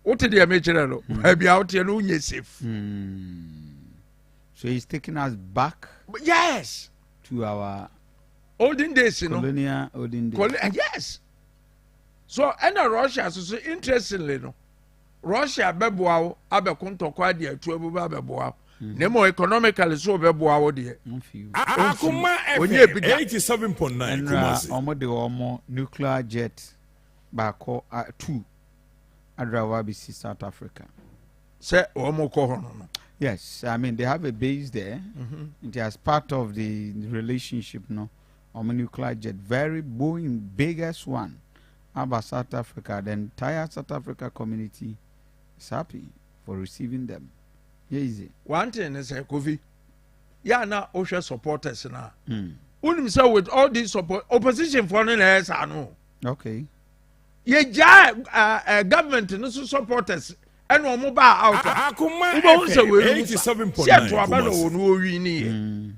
S7: wote deɛ mekyerɛ no hmm. baabi a woteɛ no wonyɛ safe.
S2: Hmm. So he's taking us back.
S7: Yes.
S2: To our
S7: olden days, you know.
S2: Colonial olden days.
S7: Col yes. So ɛna Russia so so interestingly no Russia bɛboa wo abɛko ntɔkwa de atu abu ba abɛboa wo. Hmm. Na mmom economically so ɔbɛboa wo deɛ.
S4: Akoma FM 87.9 Kumasi.
S2: Ɛnna wɔn de wɔn nuclear jet baako two adrawa abɛsi South Africa.
S7: Sɛ wɔn kɔ hɔ no no.
S2: Yes, I mean they have a base there. Mm-hmm. Nti as part of the relationship no, wɔn nuclear jet very Boeing biggest one aba South Africa. The entire South Africa community is happy for receiving them. Nyɛ easy.
S7: One thing ne sɛ Kofi, yɛ a na wohwɛ supporters no a, hmm. wonim sɛ with all these support opposition foɔ no na ɛyɛ saa no.
S2: Okay.
S7: Yɛgyaa uh, uh, government no so supporters ɛna wɔn baa out a wobɛhu sɛ wei no sa sɛ ɛto aba na wɔn wɔwi ne yɛ hmm.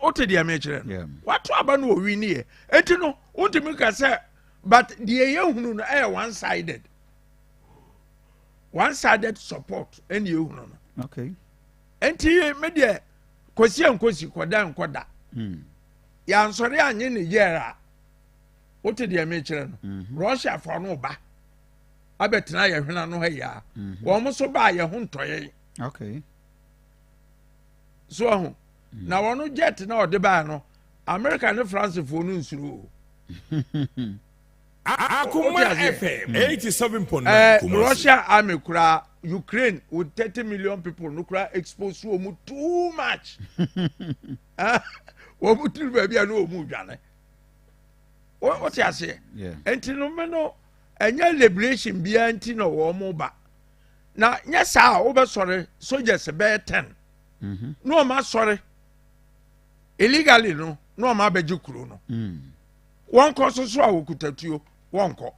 S7: wote deɛ mekyerɛ no wato aba na wɔwi ne yɛ eti no wontumi ka sɛ but deɛ yɛhunu no ɛyɛ one sided one sided support ɛna yɛhunu
S2: no okay
S7: nti me deɛ kɔsi nkosi kɔda nkɔda hmm. yɛansɔre anye Niger a wote deɛ mekyerɛ no mhm. Russia fa no ba abɛtena yɛ hwena no ha yi a mhm. wɔn nso baa yɛ ho ntɔyɛ
S2: okay
S7: so ɔho mm. na wɔn jet na ɔde baa no America ne France foɔ no nsuro o
S4: Akoma FM 87.9 eh,
S7: Kumasi. Russia army kura Ukraine with 30 million people no kura expose wɔn too much. Ah, wɔn tiri baabi a no wɔn dwane. Wote aseɛ? Nti no me no ɛnyɛ liberation biara nti na wɔn ba. Na nyɛ saa a wobɛsɔre soldiers bɛyɛ 10. Mm-hmm. Na wɔn asɔre illegally no na wɔn abɛgye kuro no. Mm. Wɔnkɔ so so a wɔkuta tuo wɔnkɔ.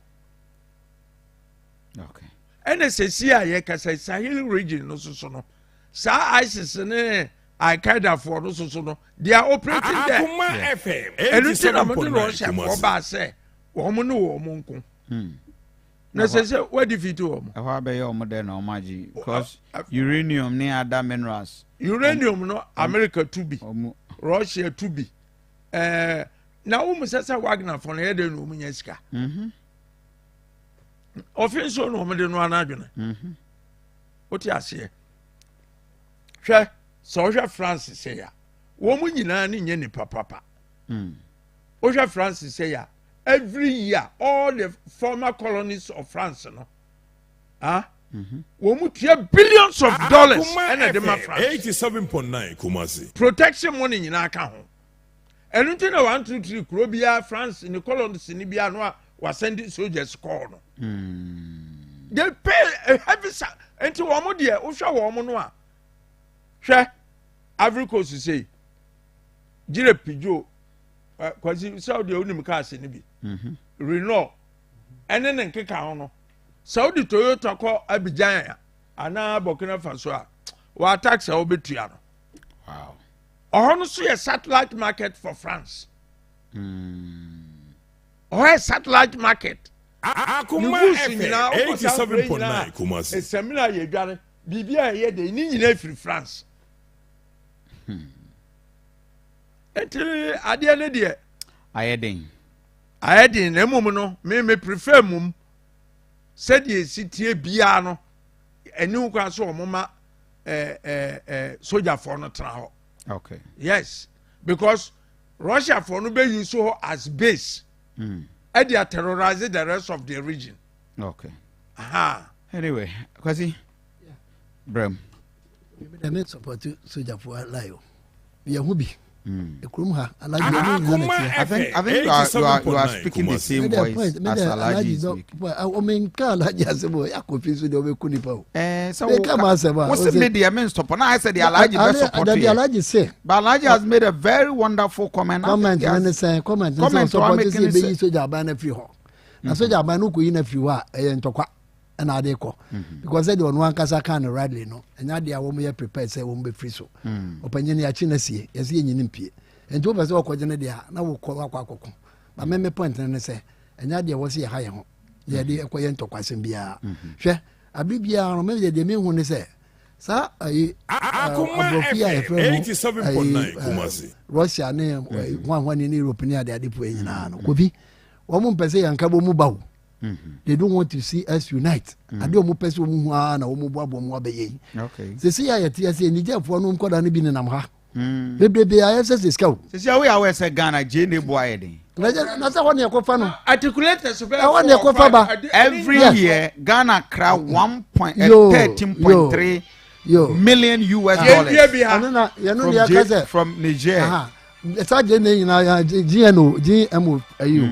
S7: Ɛna sɛsi a yɛkasa Sahel region no soso no saa ISIS ne Al-Qaeda foɔ no soso no they are operating there.
S4: Akoma FM
S7: Ɛno nti na mode
S4: 87.9
S7: Russia foɔ
S4: Kumasi.
S7: baa sɛ wɔn ne wɔn nko.
S2: Hmm.
S7: Na sɛ sɛ wɔadefeat wɔn.
S2: Ɛhɔ abɛyɛ wɔn dɛ na wɔn agye because uranium ne other minerals.
S7: Uranium no America tu bi, Russia tu bi. Ɛɛ na wɔn sɛ sɛ Wagner foɔ no yɛ dɛ na wɔn nya sika.
S2: Mm-hmm.
S7: Ɔfe nsuo na wɔde noa n'adwene. Wote aseɛ? Hwɛ sɛ wohwɛ France sɛ ya wɔn nyinaa ne nyɛ nipa papa. Wohwɛ France sɛ ya every year all the former colonies of France no ah wɔn mu tua billions of dollars ɛna de ma France.
S4: 87.9 Kumasi.
S7: Protection money nyinaa ka ho. Ɛno nti na 1 2 3 kuro biara France ne colonies ni biara no a wasɛnde soldiers kɔɔ no. They pay a heavy sa nti wɔn deɛ wohwɛ wɔn no a hwɛ Ivory Coast sei gyere Peugeot Kwasi sɛ ɔdeɛ wonim cars no bi Renault ɛne ne nkeka ho no sɛ wode Toyota kɔ Abidjan a anaa Burkina Faso a wɔa tax a wobɛtua no.
S2: Wow.
S7: Ɔhɔ no so yɛ satellite market for France. Ɔhɔ yɛ satellite market.
S4: Akoma
S7: Ne goods
S4: FM
S7: nyinaa wokɔ saa kuro yi
S4: 87.9
S7: nyinaa
S4: Kumasi.
S7: Esamina yɛ dware biribi a ɛyɛ de ne nyinaa firi France. Nti adeɛ ne deɛ.
S2: Ayɛ den.
S7: Ayɛ den na mmom no me me prefer mmom sɛdeɛ esi tie biara no ɛni ho kwan so wɔn ma ɛɛ ɛɛ ɛɛ sogyafoɔ no tena hɔ.
S2: Okay.
S7: Yes, because Russia foɔ no bɛ use hɔ as base. Ɛde a terrorize the rest of the region.
S2: Okay.
S7: Aha.
S2: Anyway, Kwasi. Brem.
S6: Mede me support sogyafoɔ lie o. Yɛn ho bi. Ekurom ha Alhaji ɛmu nyinaa na teɛ.
S2: I think you are speaking the same voice as Alhaji is speaking.
S6: Ɔmo nka Alhaji asɛm o yakɔ fi so deɛ ɔbɛku nipa o.
S2: Ɛɛ sɛ
S6: wo ka ma asɛm a.
S2: Wosi mi deɛ mi support na ayɛ sɛ deɛ Alhaji bɛ support
S6: yɛ. Alhaji se.
S2: But Alhaji has made a very wonderful comment.
S6: Comment ne ne sɛn comment ne sɛ ɔsupport sɛ ebeyi soja aban na firi hɔ. Na soja aban no kò yi na firi hɔ a ɛyɛ ntɔkwa ɛna ade kɔ because sɛdeɛ ɔno ankasa kan no rightly no ɛnyɛ adeɛ a wɔn yɛ prepared sɛ wɔn bɛfiri so. Ɔpanyin no yɛakyi no asie yɛsɛ yɛnyi no mpie nti wopɛ sɛ wɔkɔgye no deɛ a na wokɔ wakɔ akɔko ba meme point no ne sɛ ɛnyɛ adeɛ wɔ sɛ yɛha yɛn ho yɛde ɛkɔ yɛ ntɔkwasɛm biara. Hwɛ abere biara no meme deɛ deɛ mehu ne sɛ saa ayi aborɔfo yi a yɛfrɛ mu ayi Russia ne hwanhwane ne Europe ne ade ade poe nyinaa no Kofi wɔn mpɛ sɛ yɛn nkabɔ mu ba o. They don't want to see us unite. Ade wɔn pɛ sɛ wɔn hu ara na wɔn boaboa wɔn abɛyɛ yi. Sisi a yɛte ase Nigerfoɔ no nkɔda no bi nenam ha bebrebe ayɛ sɛ sɛ sika o.
S2: Sisi a woyɛ awɛ sɛ Ghana gye ne bo ayɛ den.
S6: Na sɛ hɔ ne ɛkɔfa no.
S7: Articulators bɛ
S6: ɛhɔ ne ɛkɔfa ba.
S2: Every year Ghana kra 1.13.3 million US dollars.
S6: Ɛno na yɛno ne yɛka sɛ
S2: from Niger.
S6: Saa gye ne nyinaa GNO GMO ayi o.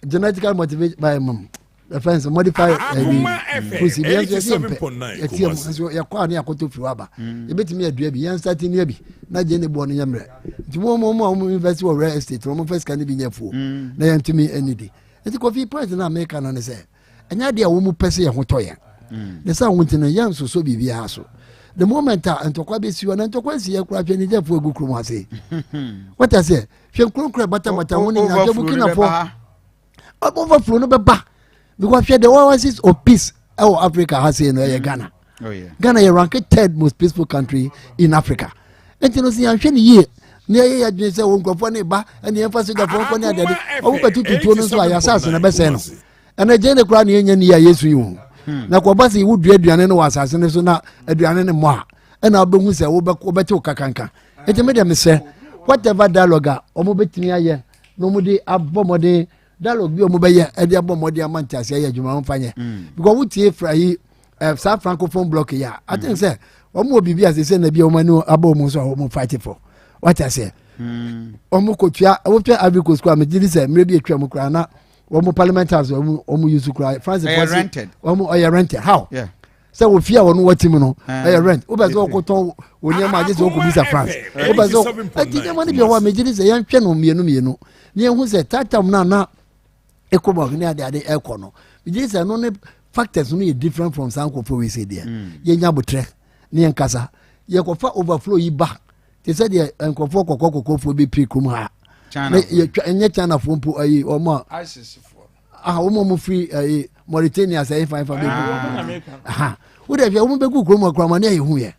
S6: Genetically motivated by mum ɛfɛn sɛ modify ɛbi fruits bi yɛn nso yɛsi yɛn pɛ yɛti yɛn nso yɛkɔ a ne yɛakɔtɔ firi hɔ aba. Yɛbɛtumi adua bi yɛn nsa ti nua bi na gye ne boɔ no nyɛ mmerɛ nti wɔn wɔn a wɔn invest wɔ real estate wɔn fɛ sika no bi nyɛ fuo na yɛn ntumi ani di. Nti Kofi point na meka no ne sɛ ɛnyɛ adeɛ a wɔn pɛ sɛ yɛn ho tɔ yɛn ne sɛ wɔn ti no yɛn nsoso biribiara so. The moment a ntɔkwa bɛsi hɔ na ntɔkwa nsi yɛ koraa, hwɛ Nigeriafoɔ agu kurom ase wɔta sɛ hwɛ nkuronkuro batabata ho ne nyinaa, hwɛ Burkinafoɔ overflow no bɛba because hwɛ the oasis of peace ɛwɔ Africa ha sei no ɛyɛ Ghana.
S2: Oh, yeah.
S6: Ghana yɛ rank third most peaceful country in Africa nti no sɛ yɛnhwɛ no yie na yɛyɛ yɛadwene sɛ wɔ nkurɔfoɔ ne ba ɛne yɛmfa sogyafoɔ nkɔ ne adeade ɔmo bɛto tutuo no nso a yɛasase no bɛsɛe no ɛna gye ne koraa ne yɛnya ni a yɛsu yi ho na kɔba sɛ wodua aduane no wɔ asase no so na aduane no mmɔ a ɛna wobɛhu sɛ wobɛte wo kakanka. Nti me deɛ mesrɛ whatever dialogue a ɔmo bɛtumi ayɛ na ɔmo de abɔ mmɔden dialogue bi a ɔmo bɛyɛ ɛde abɔ mmɔden ama ntease ayɛ adwuma ɔmo fa nyɛ because wotie fra yi saa francophone bloc yi a, I think sɛ ɔmo wɔ biribi a sɛ na bi a ɔmo ani abɔ ɔmo so a ɔmo fight for wate aseɛ. Ɔmo kɔtua wotwa Ivory Coast koraa megye di sɛ mmerɛ bi atwa mu koraa na wɔn parliament house wɔn use koraa France
S2: ɛyɛ rented.
S6: Wɔn ɔyɛ rented how?
S2: Yeah.
S6: Sɛ wɔ fie a wɔn wɔ ti mu no ɛyɛ rent. Wobɛ sɛ wɔkɔtɔn wɔ nneɛma agye sɛ wɔkɔ bisa France. Wobɛ sɛ ɛti nneɛma no bi wɔ hɔ a megye di sɛ yɛnhwɛ no mmienu mmienu na yɛn ho sɛ tatam no a na ECOMOG ne ade ade ɛkɔ no megye di sɛ ɛno ne factors no yɛ different from saa nkurɔfoɔ wei sɛ deɛ yɛnya abotrɛ ne yɛn kasa yɛkɔfa overflow yi ba te sɛ deɛ nkurɔfoɔ kɔkɔɔ kɔkɔɔfoɔ bi pie kurom ha.
S2: China.
S6: Na yɛtwa ɛnyɛ Chinafoɔ mpo ayi wɔn a aha wɔn a wɔn firi ayi Mauritania sɛ ɛfa ɛfa bɛgu aha wode hwɛ wɔn bɛgu kurom akora ma ne ayɛ hu yɛ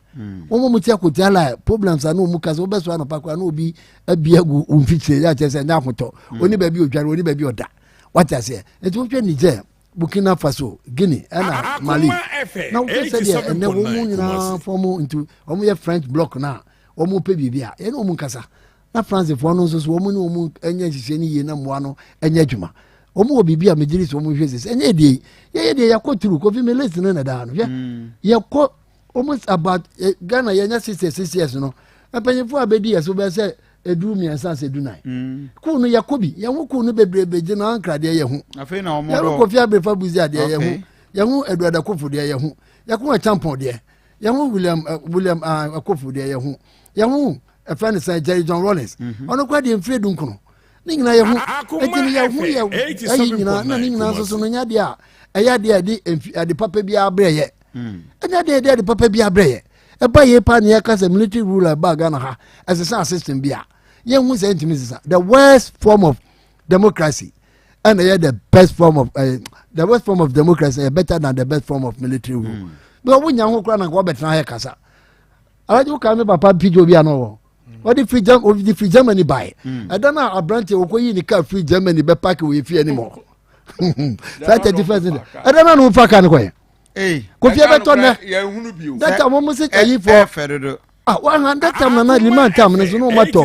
S6: wɔn a wɔn ti akotia la problems a na wɔn kasa wɔbɛso anɔpa koraa na obi abi agu wɔn mfikyire yɛ akyɛ sɛ ɛnyɛ ahotɔ oni baabi odware oni baabi ɔda wate aseɛ. Nti wohwɛ Niger. Burkina Faso, Guinea ɛna Mali. Na wohwɛ sɛdeɛ ɛnɛ wɔn mu nyinaa fɔm nti wɔn yɛ French bloc na wɔn pɛ biribi a yɛne wɔn nkasa. Na Francefoɔ no nso so wɔn ne wɔn nyɛ nhyehyɛ no yie na mmoa no nyɛ adwuma. Wɔn wɔ biribi a megye di sɛ wɔn hwɛ sisi ɛnyɛ deɛ yi yɛyɛ deɛ yɛkɔ turu kofi mi list no na daa no hwɛ mm. yɛkɔ almost about eh, Ghana yɛnyɛ 66 years no mpanyinfoɔ a bɛdi yɛ so bɛyɛ sɛ edu mmiɛnsa sɛ edu nan mm. kuu no yɛkɔ bi yɛn ho kuu no bebrebe gye na ankra deɛ yɛ ho yɛn ho kofi abrefa buzi adeɛ yɛ ho yɛn ho eduada kofo deɛ yɛ ho yɛn ho ɛkyampɔn deɛ yɛn ho william eh, william ah, akofo deɛ yɛ ho yɛn ho ɛfɛ ne sɛ jerry john rollins mhm. ɔno kora deɛ mfiri du nkono ne nyinaa yɛ ho eti no yɛ ho yɛ ɛyi nyinaa na ne nyinaa nso so no nyɛ adeɛ a ɛyɛ adeɛ a ɛde mfi ade papa bi abrɛ yɛ mm. ɛnyɛ adeɛ a ɛde ade papa bi abrɛ yɛ ɛba yie paa ne yɛka sɛ military rule a ɛbaa ghana ha ɛsesa system bi a yɛnhu sɛ ɛntumi sesa the worst form of democracy ɛna ɛyɛ the best form of uh, the worst form of democracy ɛyɛ better than the best form of military rule mm. bɛ wɔn nya ho koraa na nka wɔbɛtena ha yɛ kasa alagye wo kaa me papa pidwo bi a na ɔwɔ ɔde firi Germ ɔde firi Germany bae hmm. ɛda no a aberante wɔkɔ yi ne kaa firi Germany bɛ paaki wɔ efie anim hɔ saa 31st ɛda no a na wɔfa kaa no kɔyɛ kofi ɛbɛtɔ nnɛ that time wɔn sɛ ayi fɔ ah wɔn ha that time nana liman time no so na wɔn atɔ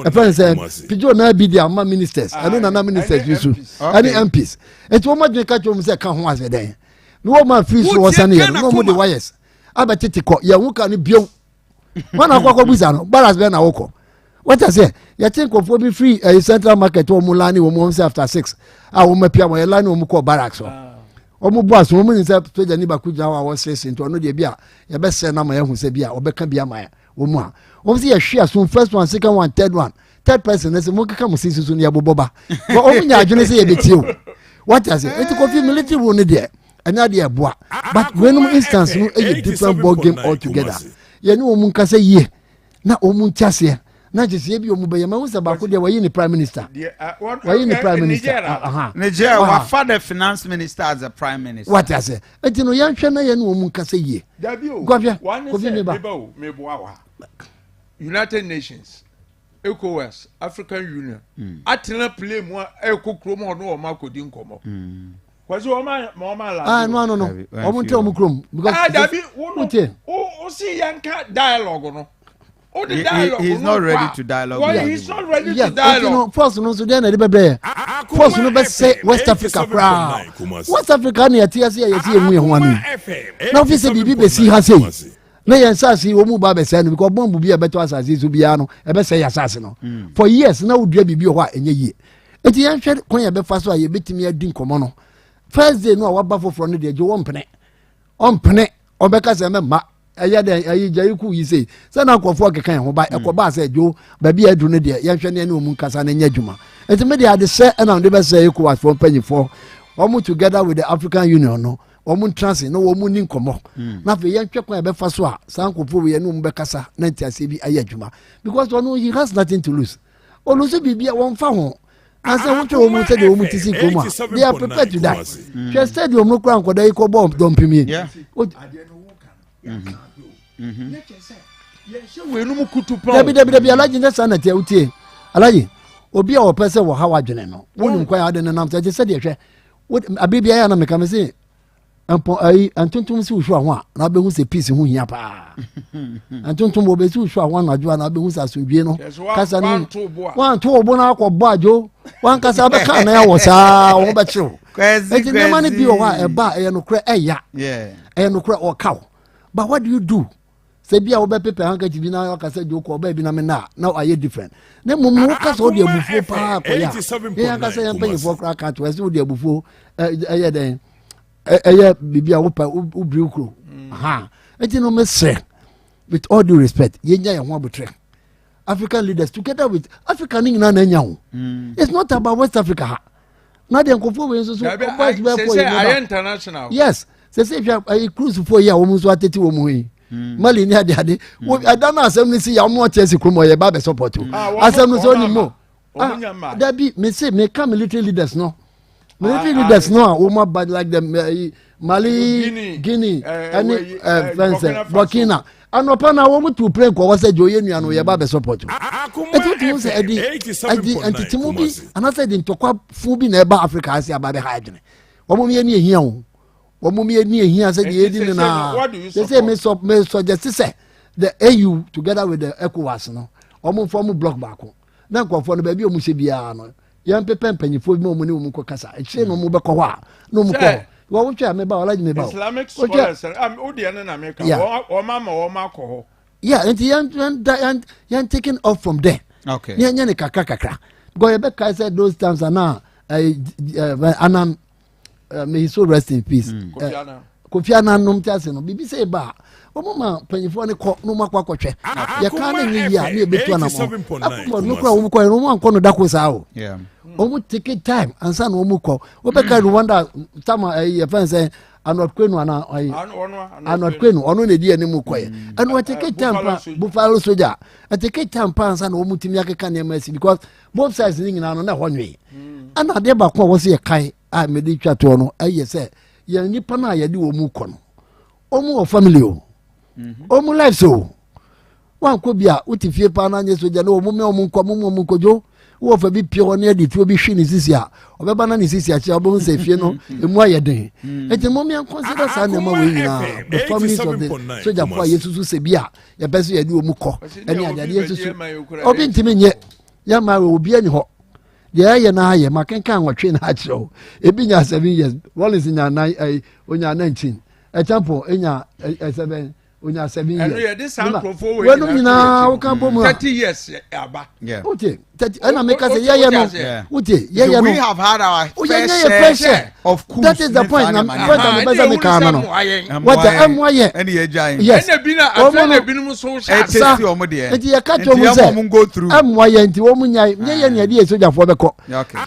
S6: ɛfɛn ne sɛ pidwo na bi di ama ministers ɛno nana ministers bi so ɛne MPs eti wɔn adwene ka kyerɛ wɔn sɛ ka ho asɛ dɛn na wɔn a firi soro wɔsane yɛ no na wɔn de wires abɛtete kɔ yɛn ho ka no bio wọn akɔ akɔ busa no baras bɛn na wokɔ wọ́n sɛ yɛte nkurɔfoɔ bi firi ɛyi eh, central market wɔn line wɔn wɔn sɛ after six a wɔn apia wɔn yɛ line wɔn kɔ barracks hɔ wɔn bu aso wɔn nim sɛ soja ni baako gyina hɔ a wɔsiesie nti ɔno deɛ bi a yɛbɛsɛ na ama yɛhu sɛ bi a ɔbɛka bi ama wɔn mu a wɔn sɛ yɛhwe aso first one second one third one third person ne sɛ mo keka mo sisi so ne yɛbobɔ ba wɔn nya adwene sɛ yɛbɛtie o wɔte ase eti kofi military rule ne deɛ ɛnyɛ adeɛ ɛboa but weinom instance no yɛ different ball game altogether yɛne wɔn nkasa yie na wɔn nti aseɛ na kyerɛ sɛ ebi wɔn bɛyɛ ma sɛ baako deɛ wɔyi ne prime minister wɔyi ne prime minister aha
S2: Niger wafa the finance minister as the prime minister
S6: wate aseɛ eti no yɛnhwɛ na yɛne wɔn nkasa yie
S7: guahwɛ kofi mi ba United Nations ECOWAS African Union hmm. atena plane mu a ɛkɔ kurom hɔ no wɔn akɔdi nkɔmɔ. Hmm. Kwasi wɔn ma ma wɔn ala.
S6: Ah no no no wɔn n tẹ wɔn kurom.
S7: Because ah dabi wo no wo wo si yɛn ka dialogue no. O de dialogue
S2: no. He is not ready to dialogue.
S7: Well, he is not ready to dialogue.
S6: Yes, no force no nso deɛ na ɛde bɛbrɛ yɛ. Force no bɛ sɛ West Africa koraa. West Africa na yɛte ase yɛ yɛte yɛn mu yɛn ho ano yi. Na ofi sɛ biribi bɛ si ha sei. Na yɛn nsaase yi wɔn mu ba bɛsɛn no because bɔmbu bi a ɛbɛtɔ asase so biara no ɛbɛsɛ yɛ asase no. Hmm. For years na wodua biribi wɔ hɔ a ɛnyɛ yie. Eti yɛnhwɛ kwan yɛ bɛfa so a yɛbɛtumi adi nkɔmmɔ no. First day no a waba foforɔ no deɛ gye wɔmpene. Ɔmpene ɔbɛka sɛ mɛmma ɛyɛ dɛ ɛyi gya yi ku yi sei sɛ na nkurɔfoɔ keka yɛn ho ba ɛkɔ baa sɛ dwo baabi a aduru no deɛ yɛnhwɛ ne ɛne wɔn nkasa no nyɛ adwuma nti me deɛ adesɛ ɛna mede bɛsɛ ECOWAS foɔ mpanyinfoɔ wɔn together with the African Union no wɔn ntra ase na wɔn ni nkɔmmɔ hmm. na afei yɛnhwɛ kwan a yɛbɛfa so a saa nkurɔfoɔ wei yɛne wɔn bɛkasa na nteaseɛ bi ayɛ adwuma because ɔno he has nothing to lose ɔno biribi a wɔmfa ho ansa wohwɛ wɔn mu sɛdeɛ wɔn ti si kurom a they are prepared to die hmm. hwɛ stadium no kora nkɔda yi kɔ bɔ dɔmpem yi.
S7: Mm-hmm.
S6: Dabi dabi dabi alaji nyɛ saa na tiɛ wotie alaji obi a wɔpɛ sɛ wɔha wadwene no wonim kwan a ɔde nenam sɛ ɛte sɛdeɛ hwɛ abere biara yɛ na meka me se mpɔ ayi ntontom si wohwɛ ho a na abɛhu sɛ peace ho hia paa ntontom wɔbɛsi wohwɛ ho anadwo a na abɛhu sɛ asomdwie no kasa no wanto wo bo no akɔbɔ adwo wankasa bɛka anan awɔ saa wɔn bɛkyew enti nneɛma no bi wɔ hɔ a ɛba a ɛyɛ nokorɛ ɛya ɛyɛ nokorɛ ɔkaw but what do you do Sɛ bi a wobɛpepa handkerchief bi na waka sɛ joko ɔbaa bi na me na na ayɛ different. Na mmom no woka sɛ wode abufuo paa kɔyɛ a yɛn ankasa yɛn mpanyinfoɔ koraa ka to ɛsɛ wode abufuo ɛyɛ dɛn ɛyɛ biribi a wopɛ wobiri wo kuro. Mm. Ha eti no mesrɛ with all due respect yɛnya yɛn ho abotrɛ. African leaders together with Africa ne nyinaa na anya ho. Mm. It's not about West Africa ha. Na deɛ nkurɔfoɔ wei nso so ɔbaa bɛɛ fɔ yɛ
S7: no.
S6: Yes sese hwɛ ayi cruise foɔ yi a wɔn nso atete wɔn ho yi. Mm. Mali ne ade ade. Mm. Ɛda no asɛm no si yɛ wɔn ɔte asi kurom ɔyɛ ba bɛ support o. Ah, asɛm no sɛ ɔnim mo. Ah, dabi me se me ka military leaders no. Military ah, leaders no a wɔn aba like them uh, Mali, Guinea, ɛne fɛnsɛ Burkina. Anɔpa na wɔn tu plane kɔ hɔ sɛ gye oyɛ nua no yɛ ba bɛ support o. Eti o ti mu sɛ ɛdi ɛdi ntetemu bi anaasɛ ɛdi ntɔkwa fun bi na ɛba Africa ase aba bɛ ha adwene. Wɔn yɛ ni ehia o. Wɔn yɛ ni ehia sɛ deɛ edi no naa. Sɛ sɛ me sɔ me suggest sɛ the AU together with the ECOWAS no wɔn nfa wɔn block baako na nkurɔfoɔ no baabi a wɔn hyɛ biara no yɛn pepɛ mpanyinfoɔ bi ma wɔn ne wɔn nkɔ kasa akyire na wɔn bɛkɔ hɔ a na wɔn kɔ hɔ wɔn wotwa meba ɔlagye meba o.
S7: Islamic scholars o deɛ no na meka wɔn ama wɔn akɔ hɔ.
S6: Yeah, nti yɛn yɛn da yɛn yɛn taking off from there.
S2: Okay.
S6: Ne yɛn nyɛ ne kakra kakra because yɛ bɛ kae sɛ those times ana ɛɛ ɛɛ anan may he so rest in peace. Mm.
S7: Kofi Annan.
S6: Kofi Annan nom ti ase no biribi sɛ eba a wɔn ma mpanyinfoɔ no kɔ na wɔn akɔ akɔhwɛ yɛ kan ne nye yie a ne yɛ bɛtu anamɔ akɔmɔ no kora wɔn kɔ yɛ wɔn ankɔ no dako saa o wɔn take time ansa na wɔn kɔ wɔbɛka Rwanda tama ɛyɛ fɛn sɛ Arnold Kwenu ana ɔyi Arnold Kwenu ɔno na edi anim kɔ yɛ mm. ɛno ɛteke time pa Buffalo Soldier ɛteke time pa ansa na wɔn tumi akeka nneɛma asi because both sides ne nyinaa no na ɛhɔ nwe mm. ɛna adeɛ baako a wɔsi yɛ kae a mɛde twa toɔ no ɛyɛ sɛ yɛn nipa no a yɛde wɔn mu kɔ no wɔn wɔ family o mhm. wɔn lives o wankɔ bi a wote fie paa na anyɛ sogya na wɔn mɛ wɔn nkɔ wɔn wɔn nkɔdwo wɔ fa bi pie hɔ ne adi tuo bi hwi ne sisi a ɔbɛba na ne sisi akyi a ɔbɛhu sɛ fie no emu ayɛ den mm. nti mo mmea consider saa nneɛma wei nyinaa the families of the sogyafo a yɛsusu sɛ bi a yɛpɛ sɛ yɛde wɔn kɔ ɛne adeade yɛsusu obi ntumi nyɛ yɛma wɔ obi ani hɔ deɛ ɛyɛ na ayɛ ma kenkan nwɔtwe na akyerɛ o ebi nya seven years Rollins nya nine ɛyi onya 19 ɛkyɛnpo enya ɛ seven onya seven years
S7: ɛno yɛde saa nkurɔfoɔ wei
S6: wɔnom nyinaa woka bɔ mu a
S7: 30 years aba
S6: wote 30 ɛna meka sɛ yɛyɛ no wote yɛyɛ no
S2: we have had our
S6: fair share, share
S2: of coups
S6: that is the point na point na mepɛ sɛ meka no no wɔte ɛmoa yɛ yes
S7: wɔn no ebinom nso hyɛ
S6: asa nti yɛka kyerɛ mu sɛ ɛmoa yɛ nti wɔn nyae nyɛ yɛ nea yɛde yɛ sogyafoɔ bɛkɔ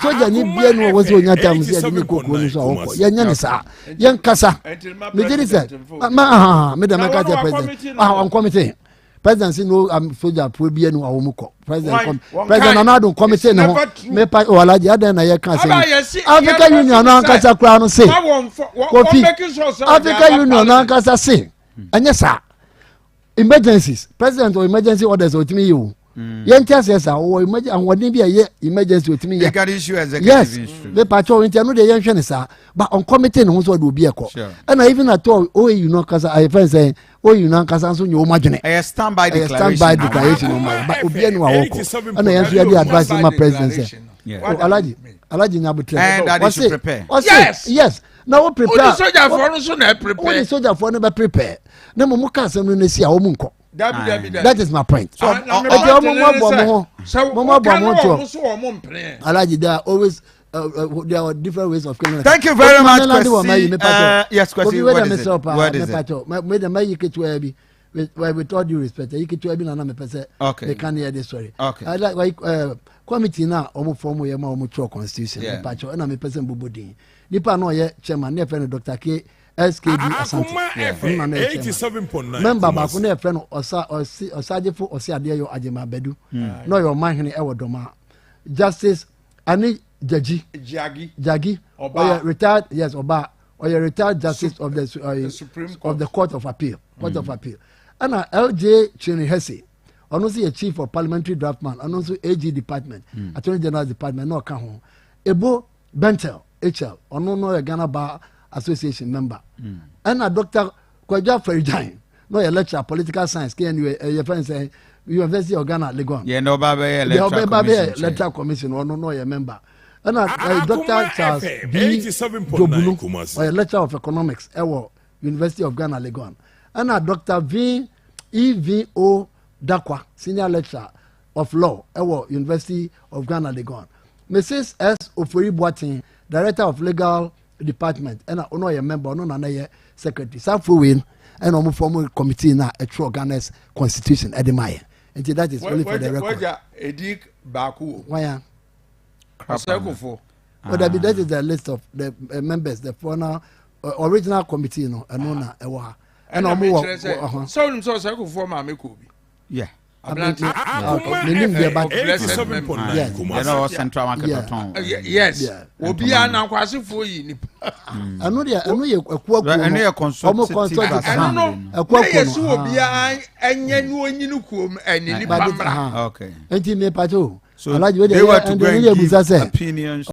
S6: sogya ni bia no wɔ sɛ onya tam sɛ yɛde ne kɔ kuro no so a wɔkɔ yɛnyɛ ne saa yɛnkasa megye di sɛ ma aha me dɛm ɛka kyerɛ president ah ɔnkɔmite president si no um, soja puo bi enu a wɔn kɔ president kɔm president nana ado nkɔmite ne ho mepa o alaji adan na yɛ ka sɛ africa union no ankasa koraa no se kofi africa union no ankasa se ɛnyɛ saa emergencies president or emergency orders otumi yi o mm. yɛn ti aseɛ sa ɔwɔ emergency ahoɔden bi a ɛyɛ emergency otumi
S2: yɛ
S6: yes mepa kyɛw nti ɛno deɛ yɛn hwɛ ne saa but ɔnkɔmite ne ho sɛ ɔde obi ɛkɔ ɛna even at all oau no kasa ayɛ fɛn sɛ oau no ankasa nso nyɛ wɔn adwene
S2: ɛyɛ stand by
S6: declaration ɛyɛ stand by declaration wɔn ayɛ but obi ɛni wa wɔkɔ ɛna yɛn nso yɛ de advice ma president sɛ oh alaji alaji nyabutere
S2: ɔse
S6: ɔse yes na wo prepare
S7: wode sogyafoɔ no so na prepare
S6: wode sogyafoɔ no bɛ prepare na mmom ka asɛm no no si a wɔn nkɔ that is my point
S7: so
S6: ɛti wɔn mo abɔ mo ho mo mo abɔ mo ho toɔ alaji there are always uh, uh, there are different ways of killing.
S2: Thank you very much, Kwesi. Uh, yes, Kwesi, what is it? What is
S6: it? Me de ma yi ketewa bi with with all due respect yi ketewa bi na na mepɛ sɛ meka ne yɛ de sɔre.
S2: Okay.
S6: I like like uh, committee na wɔn fɔm yɛ ma wɔn twerɛ constitution. Mepa kyɛw ɛna mepɛ sɛ mbobɔ din. Nipa na ɔyɛ chairman ne yɛ fɛ no Dr. K skb asante ɔno na na yɛ chairman member baako na yɛfrɛ no ɔsa ɔsi ɔsagyefo ɔsi adeɛ yɔ agyema badu hmm. na ɔyɛ ɔmanhene ɛwɔ dɔma justice ani jagi jagi ɔyɛ retired yes ɔbaa ɔyɛ retired justice of the uh,
S7: Supreme
S6: Court. of the court of appeal court mm. of appeal ɛna lj chinri hesse ɔno nso yɛ chief of parliamentary draftman ɔno nso ag department mm. attorney general department na ɔka ho ebo Bentel HL ɔno no yɛ Ghana Bar Association member mm. ɛna Dr. Kwadwo Afari-Gyan na ɔyɛ lecturer political science KNU ɛyɛ fɛn sɛ University of Ghana Legon.
S2: Yɛn na ɔba bɛyɛ electoral commission
S6: bɛyɛ electoral commission ɔno na ɔyɛ member ɛna eh, Dr. Charles B. Jobunu ɔyɛ lecturer of economics ɛwɔ University of Ghana Legon ɛna Dr. V E V O Dakwa senior lecturer of Law wɔ University of Ghana Legon. Mrs. S. Ofori Boateng, Director of Legal Department, ɛna ɔno ɔyɛ member, ɔno na na yɛ secretary. Saa fo wei no, ɛna wɔn form committee na ɛtwerɛ Ghana's constitution ɛde ma yɛ. Nti that is only for the record.
S7: Wagya edi baako wɔ.
S6: Waya.
S7: Ɔsɛkofo.
S6: Oh, that, that is the list of the uh, members, the former uh, original committee no, ɛno na ɛwɔ ha.
S7: Ɛna wɔn wɔ. Sɛ wɔn sɛ ɔsɛkofoɔ maame kɔ bi.
S2: Yeah.
S7: aberante
S6: menim deɛ ba
S2: ɛna ɔwɔ central market ɔtɔn
S7: yes obiara na nkwasefoɔ yi nipa
S6: ɛno deɛ ɛno yɛ akuakuo no
S2: ɛno yɛ consultative
S7: ɛno no na yɛ si obiara ɛnyɛ ne onyini kuom ɛne nipa mmra
S6: nti mepakyɛ o alagye wei deɛ ɛnde ne yɛ busa sɛ
S2: opinions.